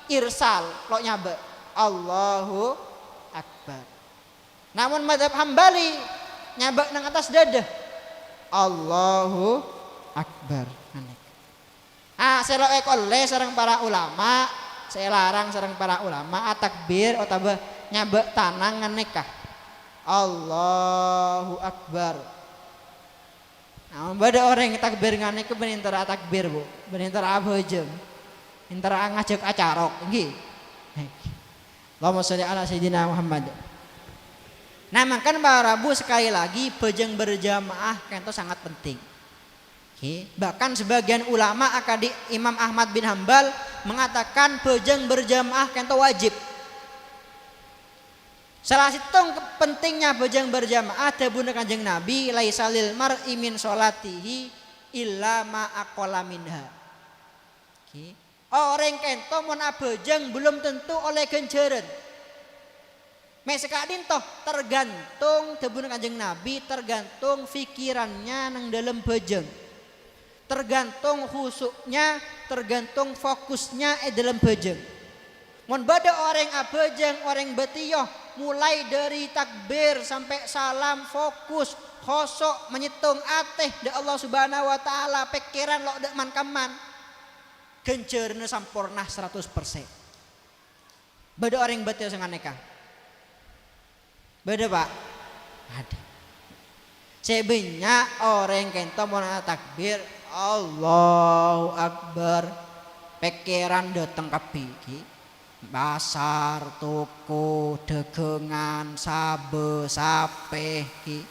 irsal, lo' nyabâ'. "Allahu Akbar." Namon madhab Hambali, nyabâ' nang attas dâdâ. "Allahu Akbar," nganèka. Ah, sè lo' èkollè sareng para ulama, sè èlarang sareng para ulama, atakbir otabâ nyabâ' tanang nganèka, "Allahu Akbar." Nah, bâdâ orèng takbir nganèka bân èntara atakbir, Bu. Bân èntara abhâjâng. Èntara ngajhâk acarok, èngghi. Allahumma sholli ala sayyidina Muhammad. Nah, mangkana para rabu, sekali lagi, bhâjâng berjamaah ka'dinto sangat penting. Oke, bahkan sebagian ulama akadhi Imam Ahmad bin Hambal mengatakan bhâjâng berjamaah ka'dinto wajib. Salah sèttong ke-, pentingnya bhâjâng berjamaah, dhâbuna Kanjeng Nabi, "Laisa lil mar'i min sholatihi illa ma aqalla minha." Oke. Orèng ka'dinto mon abhâjâng belum tentu ollè ghânjhârân. Mè' saka'dinto, tergantung, dhâbuna Kanjeng Nabi, tergantung fikirannya neng dâlem bhâjâng. Tergantung khusyuknya, tergantung fokusnya è dâlem bhâjâng. Mon bâdâ orèng abhâjâng, orèng bâtèyo, mulai dâri takbir sampè' salam, fokus, khusyu', manyèttong atè dâ' Allah Subhanahu wa Ta'ala, pèkkèran lo' dâ' man-kamman, ghânjhârânna samporna saratos persen. Bâdâ orèng bâtèyo sè nganèka? Bâdâ, Pa'? Adâ. Sè bânnya' orèng ka'dinto mon atakbir, "Allahu Akbar," pèkkèran dâteng kabbhi, ghi. Pasar, toko, dhâghângan, sabâ, sapè, ghi.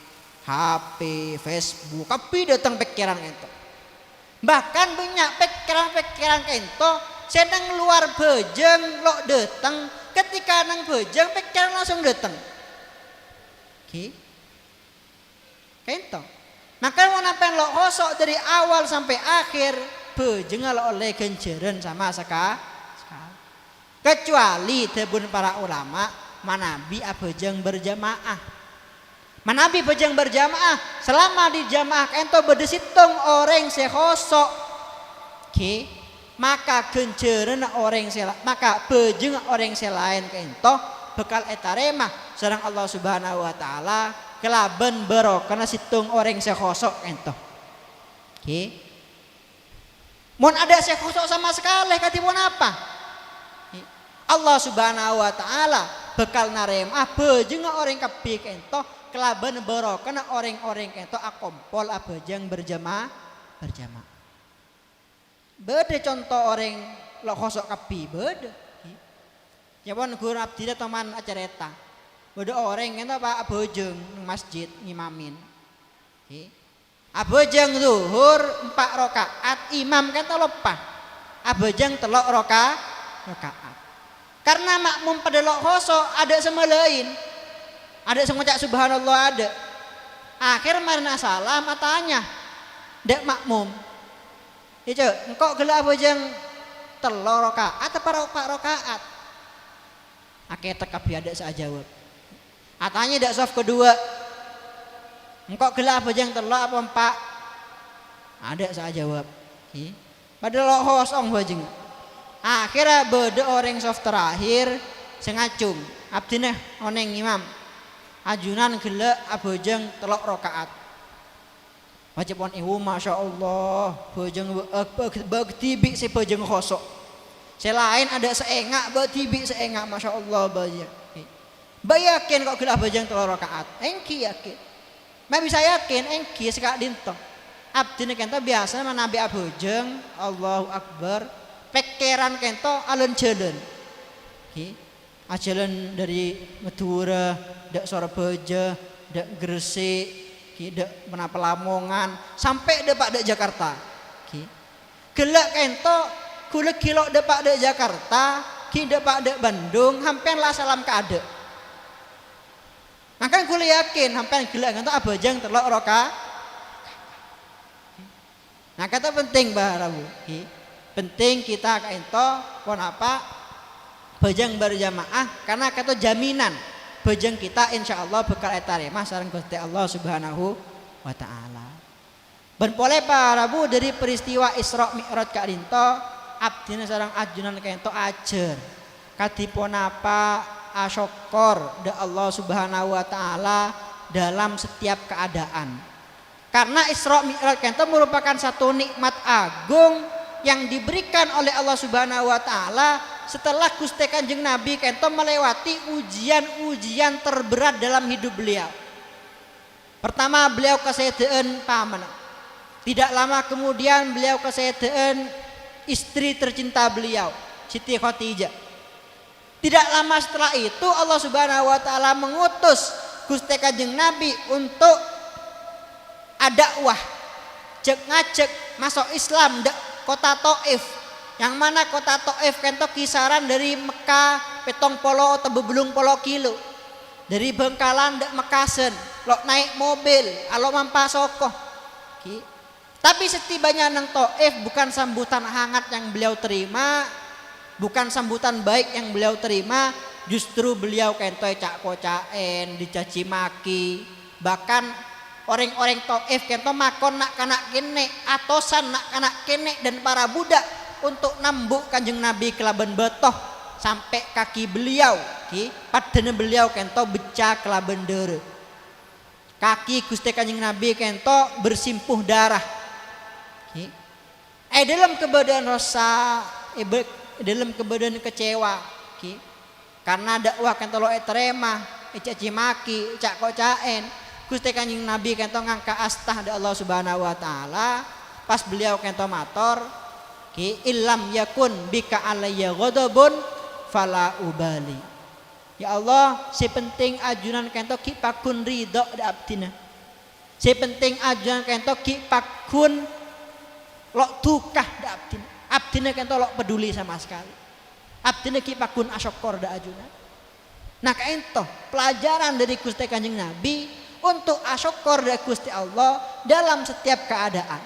H P, Facebook, kabbhi dâteng pèkkèran ka'dinto. Bahkan bânnya' pèkkèran-pèkkèran ka'dinto sè neng lowar bhâjâng lo' dâteng, ketika neng bhâjâng pèkkèran langsung dâteng. Ghi. Ka'dinto. Maka mon sampèyan lo' khusyu' dâri awal sampè' akhèr, bhâjângnga lo' ollè ghânjhârân sama saka-, sakala. Kecuali dhâbuna para ulama, manabi abhâjâng berjamaah. Manabi bhâjâng berjamaah, selama di jamaah ka'dinto bâdâ sèttong orèng sè khusyu', ghi, maka ghânjhârânna orèng sè la-, maka bhâjângnga orèng sè laèn ka'dinto bhâkal ètarèma sareng Allah Subhanahu wa Ta'ala kalabân barokana sèttong orèng sè khusyu' ka'dinto. Ghi. Mon adâ' sè khusyu' sama sakalè, kadhi ponapa? Allah Subhanahu wa Ta'ala bhâkal narèma'a bhâjângnga orèng kabbhi ka'dinto kalabân barokana orèng-orèng ka'dinto akompol abhâjâng berjama-, berjamaah. Bâdâ conto orèng lo' khusyu' kabbhi, bâdâ. Nyapon ghuru abdhina toman acarèta. Bâdâ orèng ka'dinto, Pa', abhâjâng neng masjid ngimamin. Ghi. Abhâjâng zuhur empa' raka'at, imam ka'dinto loppa. Abhâjâng tello' raka-, raka'at. Karna ma'mum padâ lo' khusyu', adâ' sè malaèn. Adâ' sè ngoca' subhanallah, adâ'. Akhèr marèna salam atanya dâ' ma'mum, "È, Cè', engko' ghellâ' abhâjâng tello' raka'at apa ra-, empa' raka'at?" Akèta kabbhi adâ' sè ajâwâb. Atanya dâ' sof kedua, "Engko' ghellâ' abhâjâng tello' apa empa'?" Adâ' sè ajâwâb. Ghi. Padâ lo' kosong bhâjâng. Akhèrra bâdâ orèng sof terakhir sè ngacung. Abdhina onèng, "Imam, ajunan ghellâ' abhâjâng tello' raka'at." Maca pon èwo, masyaallah, bhâjâng bâ-, bâ-, bâ-, dhibi' sè bhâjâng khosok. Sè laèn adâ' sè enga', bâ-, dhibi' sè enga', masyaallah, bhâjâng. Bâ' yakin kok ghellâ' bhâjâng tello rakaat? Èngghi yakin. Ma' bisa yakin? Èngghi, saka'dinto. Abdhina kènto biyasana manabi abhâjâng, Allahu Akbar, pèkkèran kènto alon-jhâlân. Ghi. Ajhâlân dâri Madhurâ, dâ' Sorbhâjâ, dâ' Gresik, ghi, dâ' ponapa Lamongan, sampè' dâpa' dâ' Jakarta. Ghi. Ghellâ' kènto, ghulâ ghi' lo' dâpa' dâ' Jakarta, ghi' dâpa' dâ' Bandung, sampèyan la salam kaadâ'. Mangkana ghulâ yakin sampèyan ghellâ' kènto abhâjâng tello' raka-, Nah, kata penting, Bah Rabu, ghi. Penting kita kaento ponapa bhâjâng berjamaah, karena kato jaminan bhâjâng kita insyaallah bakal ètarèma sareng Ghustè Allah Subhanahu wa Ta'ala. Bân polè para rabu dhâri peristiwa Isra Mi'raj ka'dinto, abdhina sareng ajunan kaento ajhâr kadhi ponapa asokkor dâ' Allah Subhanahu wa Ta'ala dalam setiap keadaan. Karena Isra Mi'raj kaento merupakan satu nikmat agung yang diberikan oleh Allah Subhanahu wa Ta'ala setelah Ghustè Kanjeng Nabi kaento melewati ujian-ujian terberat dalam hidup beliau. Pertama, beliau kasèdhâ'ân pamanna. Tidak lama kemudian, beliau kasèdhâ'ân istri tercinta beliau, Siti Khadijah. Tidak lama setelah itu, Allah Subhanahu wa Ta'ala mengutus Ghustè Kanjeng Nabi untuk adakwah, jhâk-ngajhâk maso' Islam dâ' kota Taif, yang mana kota Taif kaento kisaran dhâri Mekka pèttong polo otabâ bâllung polo kilo. Dhâri Bhângkalan dâ' Mekkasân, lo' naè' mobil, alo' mampa soko. Ghi. Tapi setibanya neng Taif, bukan sambutan hangat yang beliau terima, bukan sambutan baik yang beliau terima, justru beliau kaento èca'-koca'èn, dicaci maki. Bahkan orèng-orèng Taif kaento makon na'-kana' kènè', atosan na'-kana' kènè' dan para budak untuk nambu' Kanjeng Nabi kalabân bâto sampè' kaki beliau, ghi, paddhâna beliau kaento becca kalabân dârâ. Kaki Ghustè Kanjeng Nabi kaento bersimpuh darah. Ghi. È dâlem kabâdâ'ân rosa, è bâ-, è dâlem kabâdâ'ân kecewa, ghi. Karena dakwah kaento lo' ètarèma, ècaci maki, èca'-koca'èn, Ghustè Kanjeng Nabi kaento ngangka' asta dâ' Allah Subhanahu wa Ta'ala, pas beliau kaento mator, ghi, "Illam yakun bika alayya ghadabun fala ubali." Ya Allah, sè penting ajunan kaento ghi' pagghun ridho dâ' abdhina. Sè penting ajunan kaento ghi' pagghun lo' duka dâ' abdhina. Abdhina kaento lo' peduli sama sekali. Abdhina ghi' pagghun asokkor dâ' ajunan. Nah, kaento pelajaran dhâri Ghustè Kanjeng Nabi untuk asokkor dâ' Ghustè Allah dalam setiap keadaan.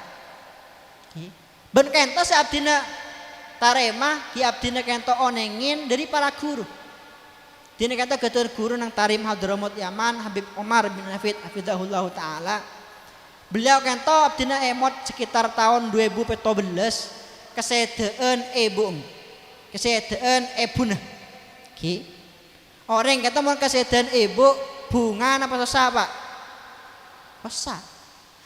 Ghi. Bân kaento sè abdhina tarèma, ghi' abdhina kaento onèngè dhâri para ghuru. Dina kaento ghâdhuwân ghuru neng Tarim Hadramaut Yaman, Habib Umar bin Hafid, hafidhahullahu ta'ala. Beliau kaento abdhina èmot sekitar taon du èbu pètto bellâs, kasèdhâ'ân èbhu-, kasèdhâ'ân èbhuna. Ghi. Orèng kaento mon kasèdhâ'ân èbhu, bhunga napa sossa, Pak? Sossa.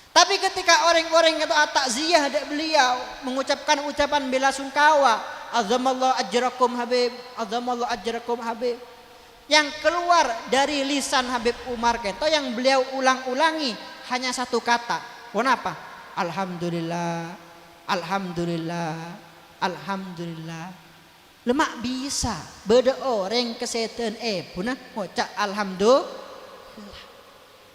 Tapi ketika orèng-orèng kaento atakziah dâ' beliau, mengucapkan ucapan bela sungkawa, "Azzamallahu ajrakum Habib, azzamallahu ajrakum Habib." Yang keluar dari lisan Habib Umar kaento yang beliau ulang-ulangi hanya satu kata. Ponapa? "Alhamdulillah, alhamdulillah, alhamdulillah." Lè ma' bisa bâdâ orèng kasèdhâ'ân èbhuna ngoca' alhamdulillah.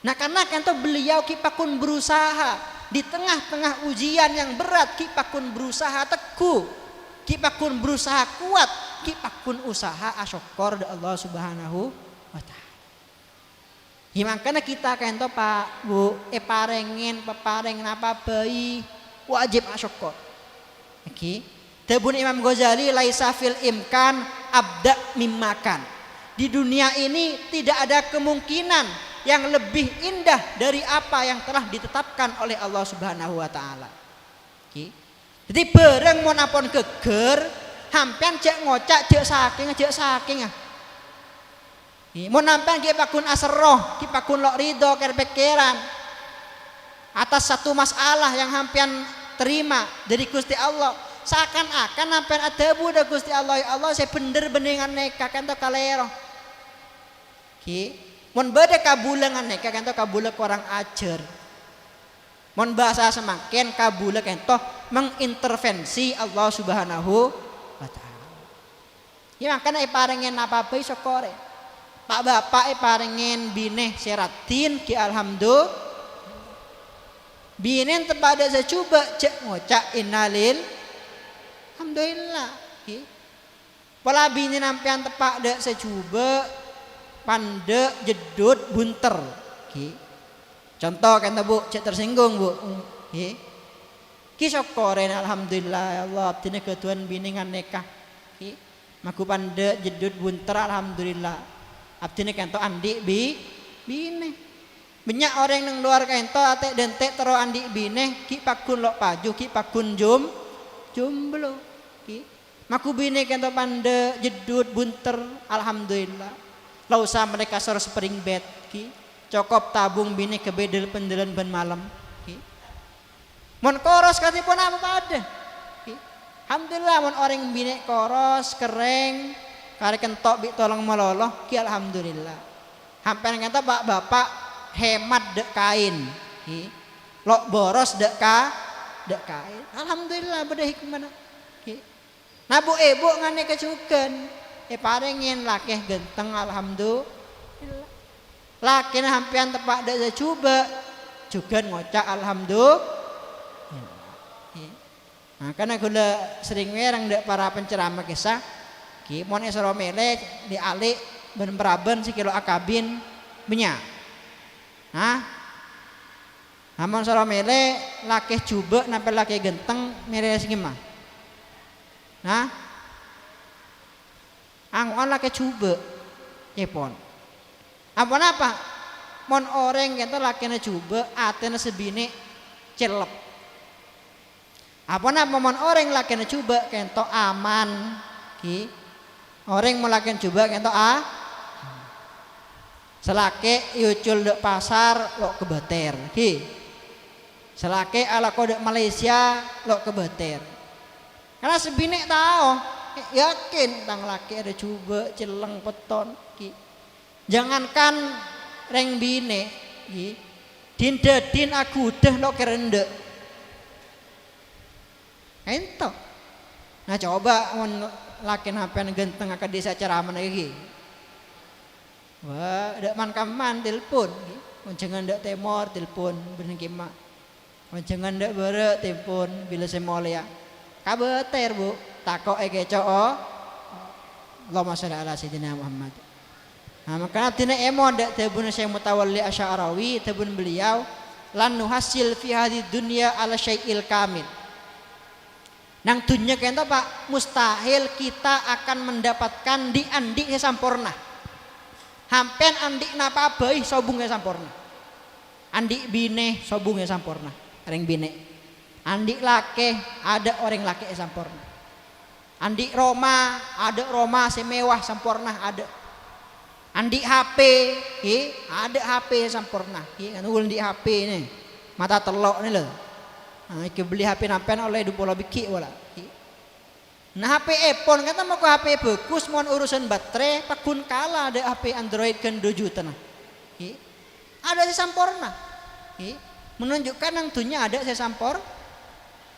Nah, karena kaento beliau ghi' pagghun berusaha di tengah-tengah ujian yang berat, ghi' pagghun berusaha teguh, ghi' pagghun berusaha kuat, ghi' pagghun usaha asokkor dâ' Allah Subhanahu wa Ta'ala. Ghi mangkana kita kaento, Pak, Bu, èparèngè paparèng napa bhâi, wajib asokkor. Ghi. Dhâbuna Imam Ghazali, "Laisa fil imkan abda' mimma kan." Di dunia ini tidak ada kemungkinan yang lebih indah dari apa yang telah ditetapkan oleh Allah Subhanahu wa Ta'ala. Ghi. Dhâddhi, bhârâng mon ampon ghâggâr, sampèyan jhâ' ngoca', "Jhâ' sakènga, jhâ' sakènga." Ghi, mon sampèyan ghi' pagghun aserro, ghi' pagghun lo' ridho, kèr-pèkkèran atas satu masalah yang sampèyan terima dhâri Ghustè Allah, saakan-akan sampèyan adhâbu dâ' Ghustè Allah, "Ya Allah, sè bhendher bânnè nganèka, kaento kalèro." Ghi, mon bâdâ kabulâ nganèka, kaento kabulâ korang ajhâr. Mon bhâsa samangkèn, kabulâ kaento mengintervensi Allah Subhanahu wa Ta'ala. Ghi mangkana èparèngè napa bhâi sokkorè. Pa'-bapa' èparèngè binè sè raddhin, ghi alhamdu-, binè teppa' dâ' sajhubâ' jhâ' ngoca' innalil-, alhamdulillah. Ghi. Pola binè sampèyan teppa' dâ' sajhubâ', pandâ', jeddhut, bhunter. Ghi. Conto kaento, Bu, jhâ' tersinggung, Bu. Ghi. Ghi sokkorè, alhamdulillah, ya Allah, abdhina ghâdhuwân binè nganèka. Ghi, magu pandhâ' jeddhut bhunter, alhamdulillah. Abdhina kènto andi' bi-, binè. Bânnya' orèng neng lowar kènto atè'-dântè' terro andi' binè, ghi' pagghun lo' paju, ghi' pagghun jum-, jomblo. Ghi. Magu binè kènto pandhâ' jeddhut bhunter, alhamdulillah. La osa marè kasor spring bed, ghi. Cokop tabung binè kabbhi dâl-, pendâlân bân malem, ghi. Mon koros kadhi ponapa padâ, ghi. Alhamdulillah, mon orèng binè koros, kerrèng, karè kènto bi' tolong malolo, ghi, alhamdulillah. Sampèyan kènto, Pak, Bapak, hemat dâ' kaèn, ghi. Lo' boros dâ' ka-, dâ' kaèn. Alhamdulillah, bâdâ hikmana, ghi. Na, bu'-èbu' nganèka jhughân, èparèngè lakè ghânteng, alhamdulillah. Lakèna sampèyan teppa' dâ' sè jhubâ', jhughân ngoca' alhamdulillah. Makana ghulâ serrèng mèreng dâ' para penceramah kèsa, ghi, mon èsoro mèlè, li'-ali' bân paraban sè kèlo akabin, bânnya'. Hah? Amon soro mèlè lakè jhubâ' napa lakè ghânteng, mèlè sè ngèma? Nah? Ango'an lakè jhubâ', èpon. Aponapa? Mon orèng kènto lakèna jhubâ', atèna sè binè' cellep. Aponapa mon orèng lakèna jhubâ' kènto aman, ghi? Orèng mon lakèna jhubâ' kènto a-, sè lakè èocol dâ' pasar lo' kabâtèr, ghi? Sè lakè alako dâ' Malaysia lo' kabâtèr. Karna sè binè' tao, yakin tang lakè adâ' jhubâ', celleng, petton, ghi. Jangankan rèng binè', ghi, din-dâdin aghudhâ lo' kèra endâ'. Ento. Na, coba mon lakèna sampèyan ghânteng akadhi sè acaramana ghi. Wah, dâ' man-kamman telpon, ghi. Mon jhângan dâ' tèmor, telpon bâreng kèma. Mon jhângan dâ' bârâ', telpon bilâ sè molèya. Kabâtèr, Bu, tako' èkèco'. Allahumma shalli ala sayyidina Muhammad. Nah, mangkana abdhina èmon dâ' dhâbuna Syekh Mutawalli Asy'arawi, dhâbuna beliau, "Lan nuhassil fi hadhid dunya ala syai'il kamil." Nang dhunnya kènto, Pak, mustahil kita akan mendapatkan dhi'-andhi' sè samporna. Sampèyan andhi' napa bhâi sobung sè samporna. Andhi' binè sobung sè samporna, orèng binè'. Andhi' lakè, adâ' orèng lakè sè samporna. Andhi' roma, adâ' roma sè mewah samporna, adâ'. Andhi' H P, ghi, adâ' H P samporna, ghi, anu andhi' H P nè, mata tello' nè lho. Ah, èkabellè H P sampèyan ollè du polo bigghi' pola, ghi. Nah, H P èpon kènto moko H P bhâghus, mon urusan baterè, pagghun kala dâ' H P Android ghân du jutana, ghi. Adâ' sè samporna, ghi. Menunjukkan nang dhunnya adâ' sè sampor-,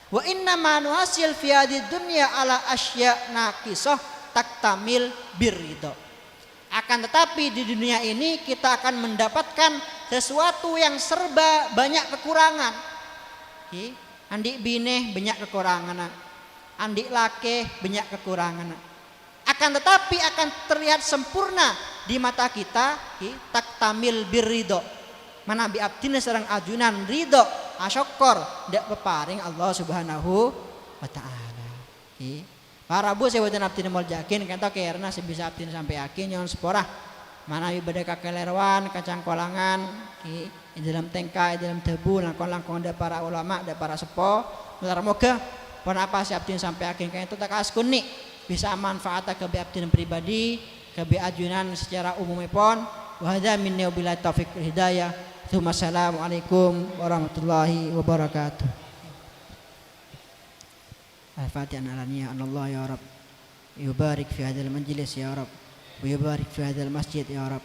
"Wa inna ma nuhassil fi hadhid dunya ala asya' naqisah taktamil birridha." Akan tetapi, di dunia ini kita akan mendapatkan sesuatu yang serba banyak kekurangan. Ghi, andhi' binè bânnya' kakoranganna. Andhi' lakè bânnya' kakoranganna. Akan tetapi akan terlihat sempurna di mata kita, ghi, taktamil birridha. Manabi abdhina sareng ajunan ridho, asokkor dâ' paparèng Allah Subhanahu wa Ta'ala. Ghi. Para rabu sè bhâdhân abdhina molja'aghin, kènto kèrana sè bisa abdhina sampèyaghi, nyo'on sapora. Manabi bâdâ kakalèrowan, kacangkolangan, ghi, è dâlem tèngka, è dâlem dhâbu, langkong-langkong dâ' para ulama, dâ' para seppo, moghâ-moghâ ponapa sè abdhina sampèyaghi ka'ènto ta' kaaskunè' bisa amanfaat kabbhi abdhina pribadi, kabbhi ajunan sacara umumèpon. Wa hadza minni wa billahi taufiq wal hidayah. Tsumma assalamualaikum warahmatullahi wabarakatuh. Al-Fatihah. Analani ya Allah ya Rabb. Yubarik fi hadzal majlis ya Rabb. Wa yubarik fi hadzal masjid ya Rabb.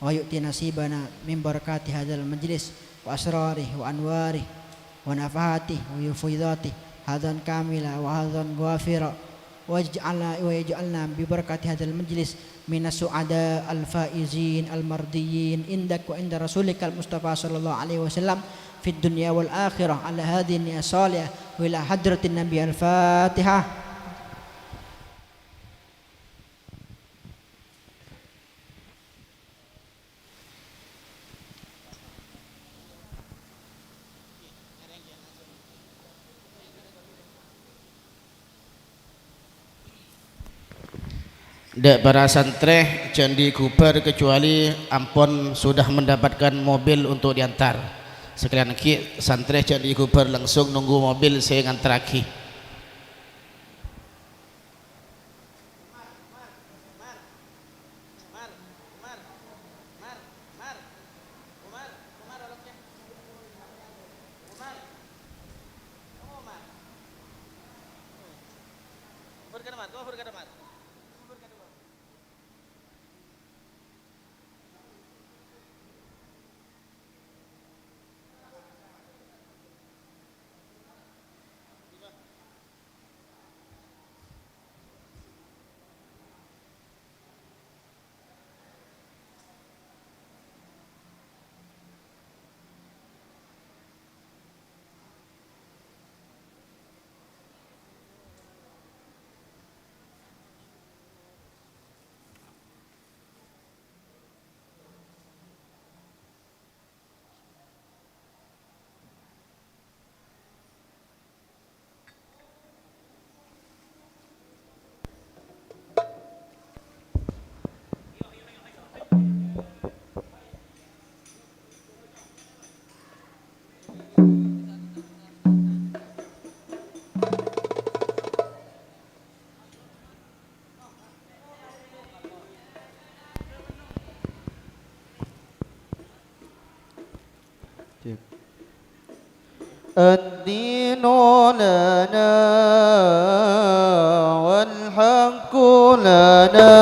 Wa yu'ti nasibana min barakati hadzal majlis wa asrarih wa anwarih wa nafahatih wa fuyudatih hadzan kamila wa hadzan wafira. Waj'alna, wa yaj'alna bi barakati hadzal majlis minas su'ada al faizin al mardiyyin indak wa inda Rasulikal Mustafa sallallahu alaihi wasallam fid dunya wal akhirah ala hadhihi niyah salihah wa ila hadratin Nabi. Al-Fatihah. Dâ' para santrè jhâ' anḍi' ghubâr kecuali ampon sudah mendapatkan mobil untuk diantar. Sakalèyan ghi' santrè jhâ' anḍi' ghubâr, langsung nunggu mobil sè nganterraghi. Cek. الدين لنا والحق لنا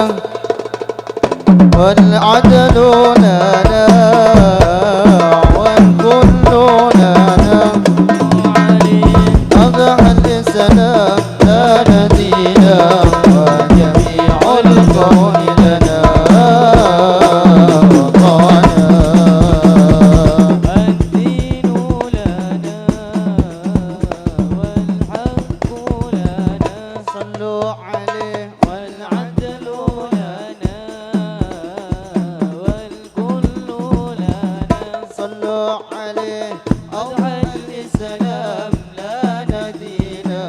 والعدل لنا والكل لنا. أضحى الإسلام لنا دينا وجميع الكون لنا وطنا. الدين لنا والحق لنا. صلوا عليه. والعدل لنا والكل لنا. صلوا عليه. أضحى الإسلام لنا دينا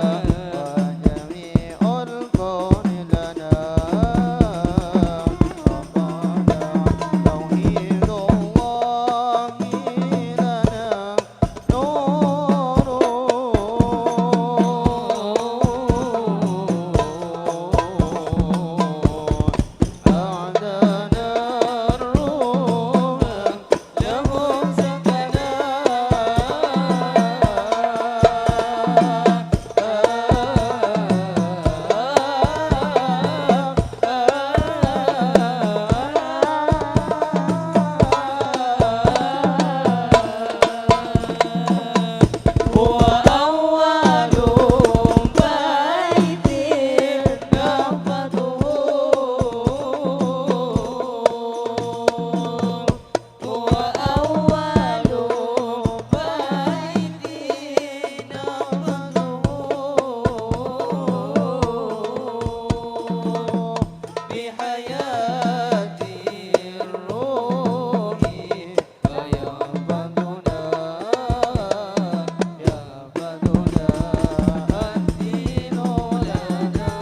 وجميع الكون لنا. وطلع توحيد الله لنا نور. أعدانا الروح له سكنا. هو أول بيت نحفظه. هو أول بيت نحفظه. بحياة الروح فيحفظنا، يحفظنا الدين لنا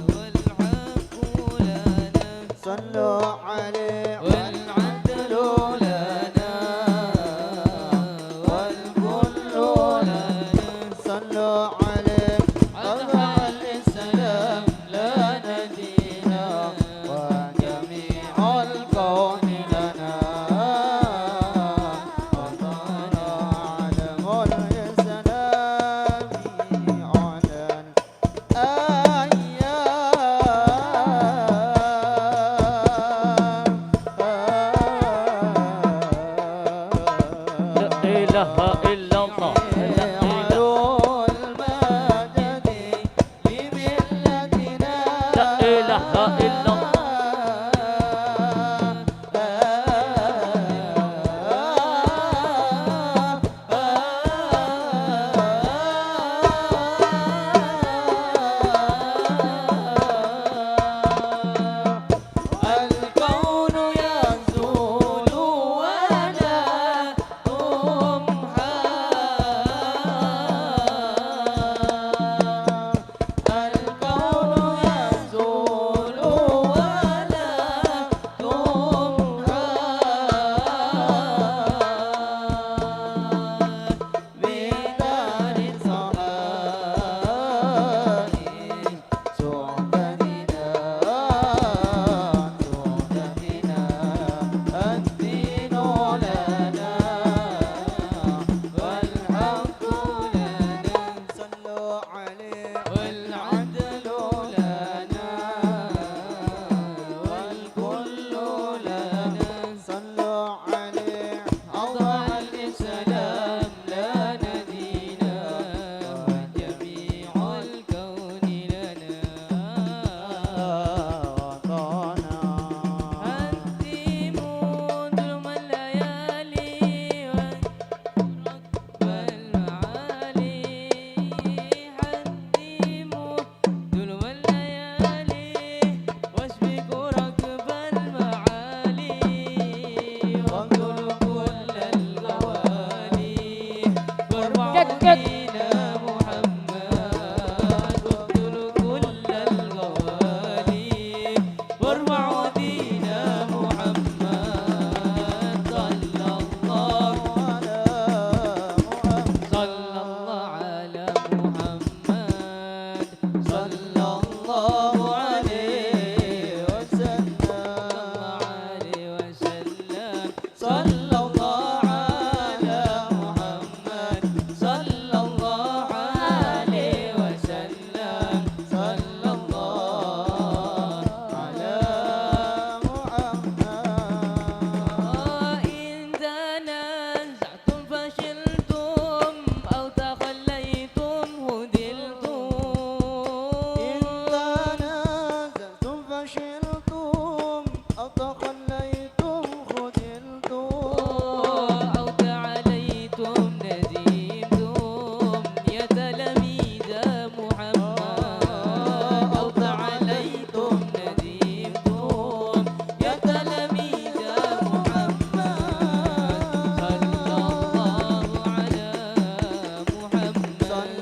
والحق لنا. صلوا عليه. والعدل لنا والكل لنا. صلوا عليه. أضحى الإسلام لنا دينا وجميع الكون لنا. وطلع علم الإسلام على الأيام. لا إله إلا الله. شعاع المجد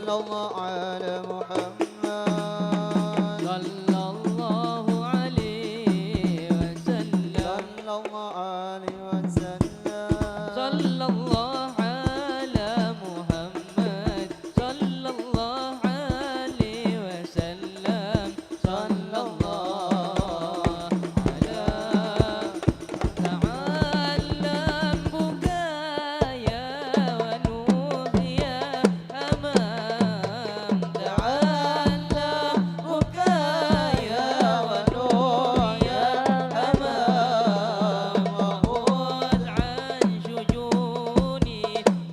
صلى الله على محمد. صلى الله عليه وسلم. صلى الله عليه وسلم. صلى الله على محمد. صلى الله عليه وسلم. صلى الله على تعلم بكايا ونوحيا أمام. تعلم بكايا ونوحيا أمام. وخذ عن شجوني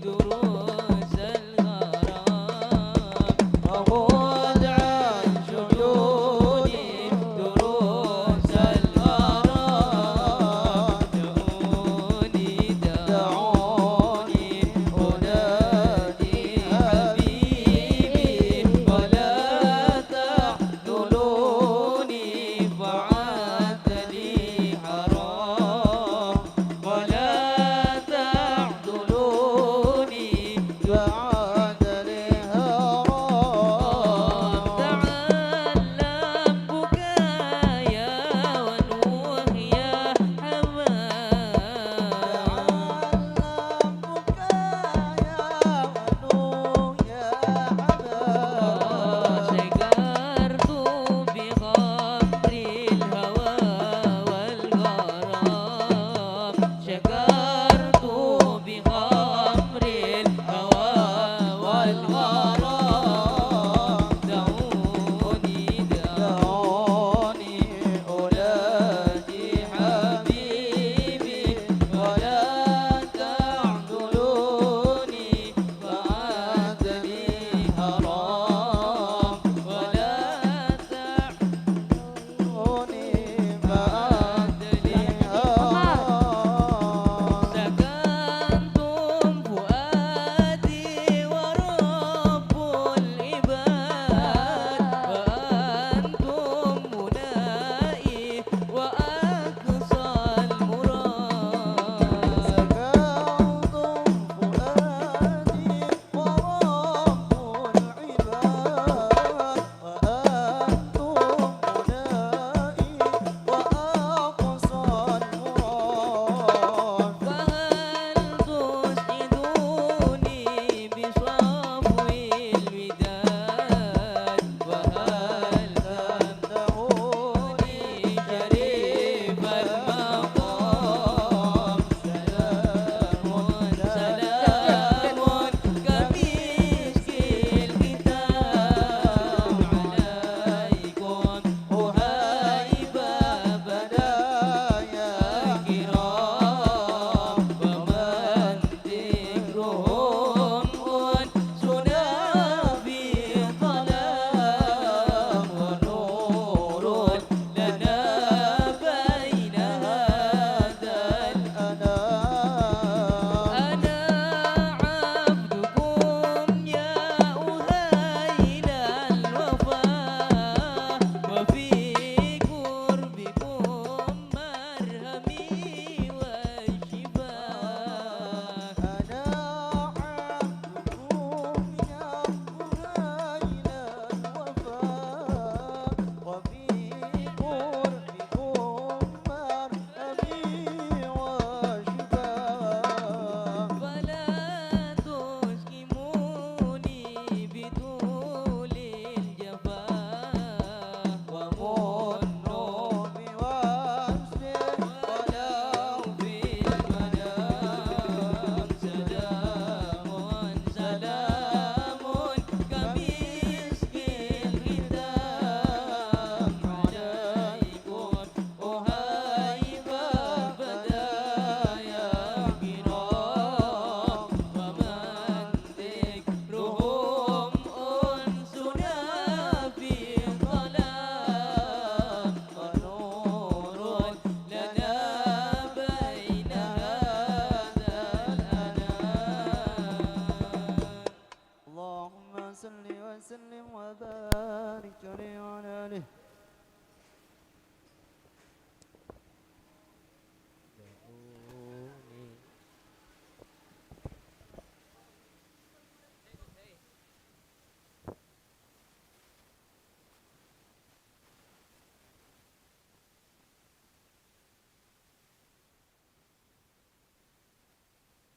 دروس الغرام. وخذ عن شجوني دروس الغرام. دعوني، دعوني أنادي حبيبي ولا تخذلوني فعاد لي هرم. ولا تخذلوني فعاد لي هرم. تعلم بكايا ونوحيا أمام. تعلم بكايا ونوحيا أمام. سكرت بخمر الهوى والغرام. سكرت بخمر الهوى والغرام. دعوني، دعوني أنادي حبيبي ولا تخذلوني فعاد لي هرم. ولا تخذلوني فعاد لي هرم. سكنتم فؤادي ورب العباد وأنتم منائي وأقصى المراد. سكنتم فؤادي ورب العباد وأنتم منائي وأقصى المراد. فهل تسعدوني بصفو الوداد؟ وهل تمدحوني شريف المقام؟ سلام، سلام كمسك الختام عليكم أهيب بدايا كرام. ومن ذكرهم أنسنا في ظلام ونور لنا بين هذا الأنام. أنا عبدكم يا أهيل الوفا، وفي قربكم مرهمي والشفاء. أنا عبدكم يا أهيل الوفا، وفي قربكم مرهمي والشفاء. فلا تسقموني بطول الجفا، ومنوا بوصل ولو في المنام. سلام، سلام كمسك الختام عليكم أهيب بدايا كرام. ومن ذكرهم أنسنا في ظلام، ونور لنا بين هذا الأنام. اللهم صل وسلم وبارك عليه وعلى آله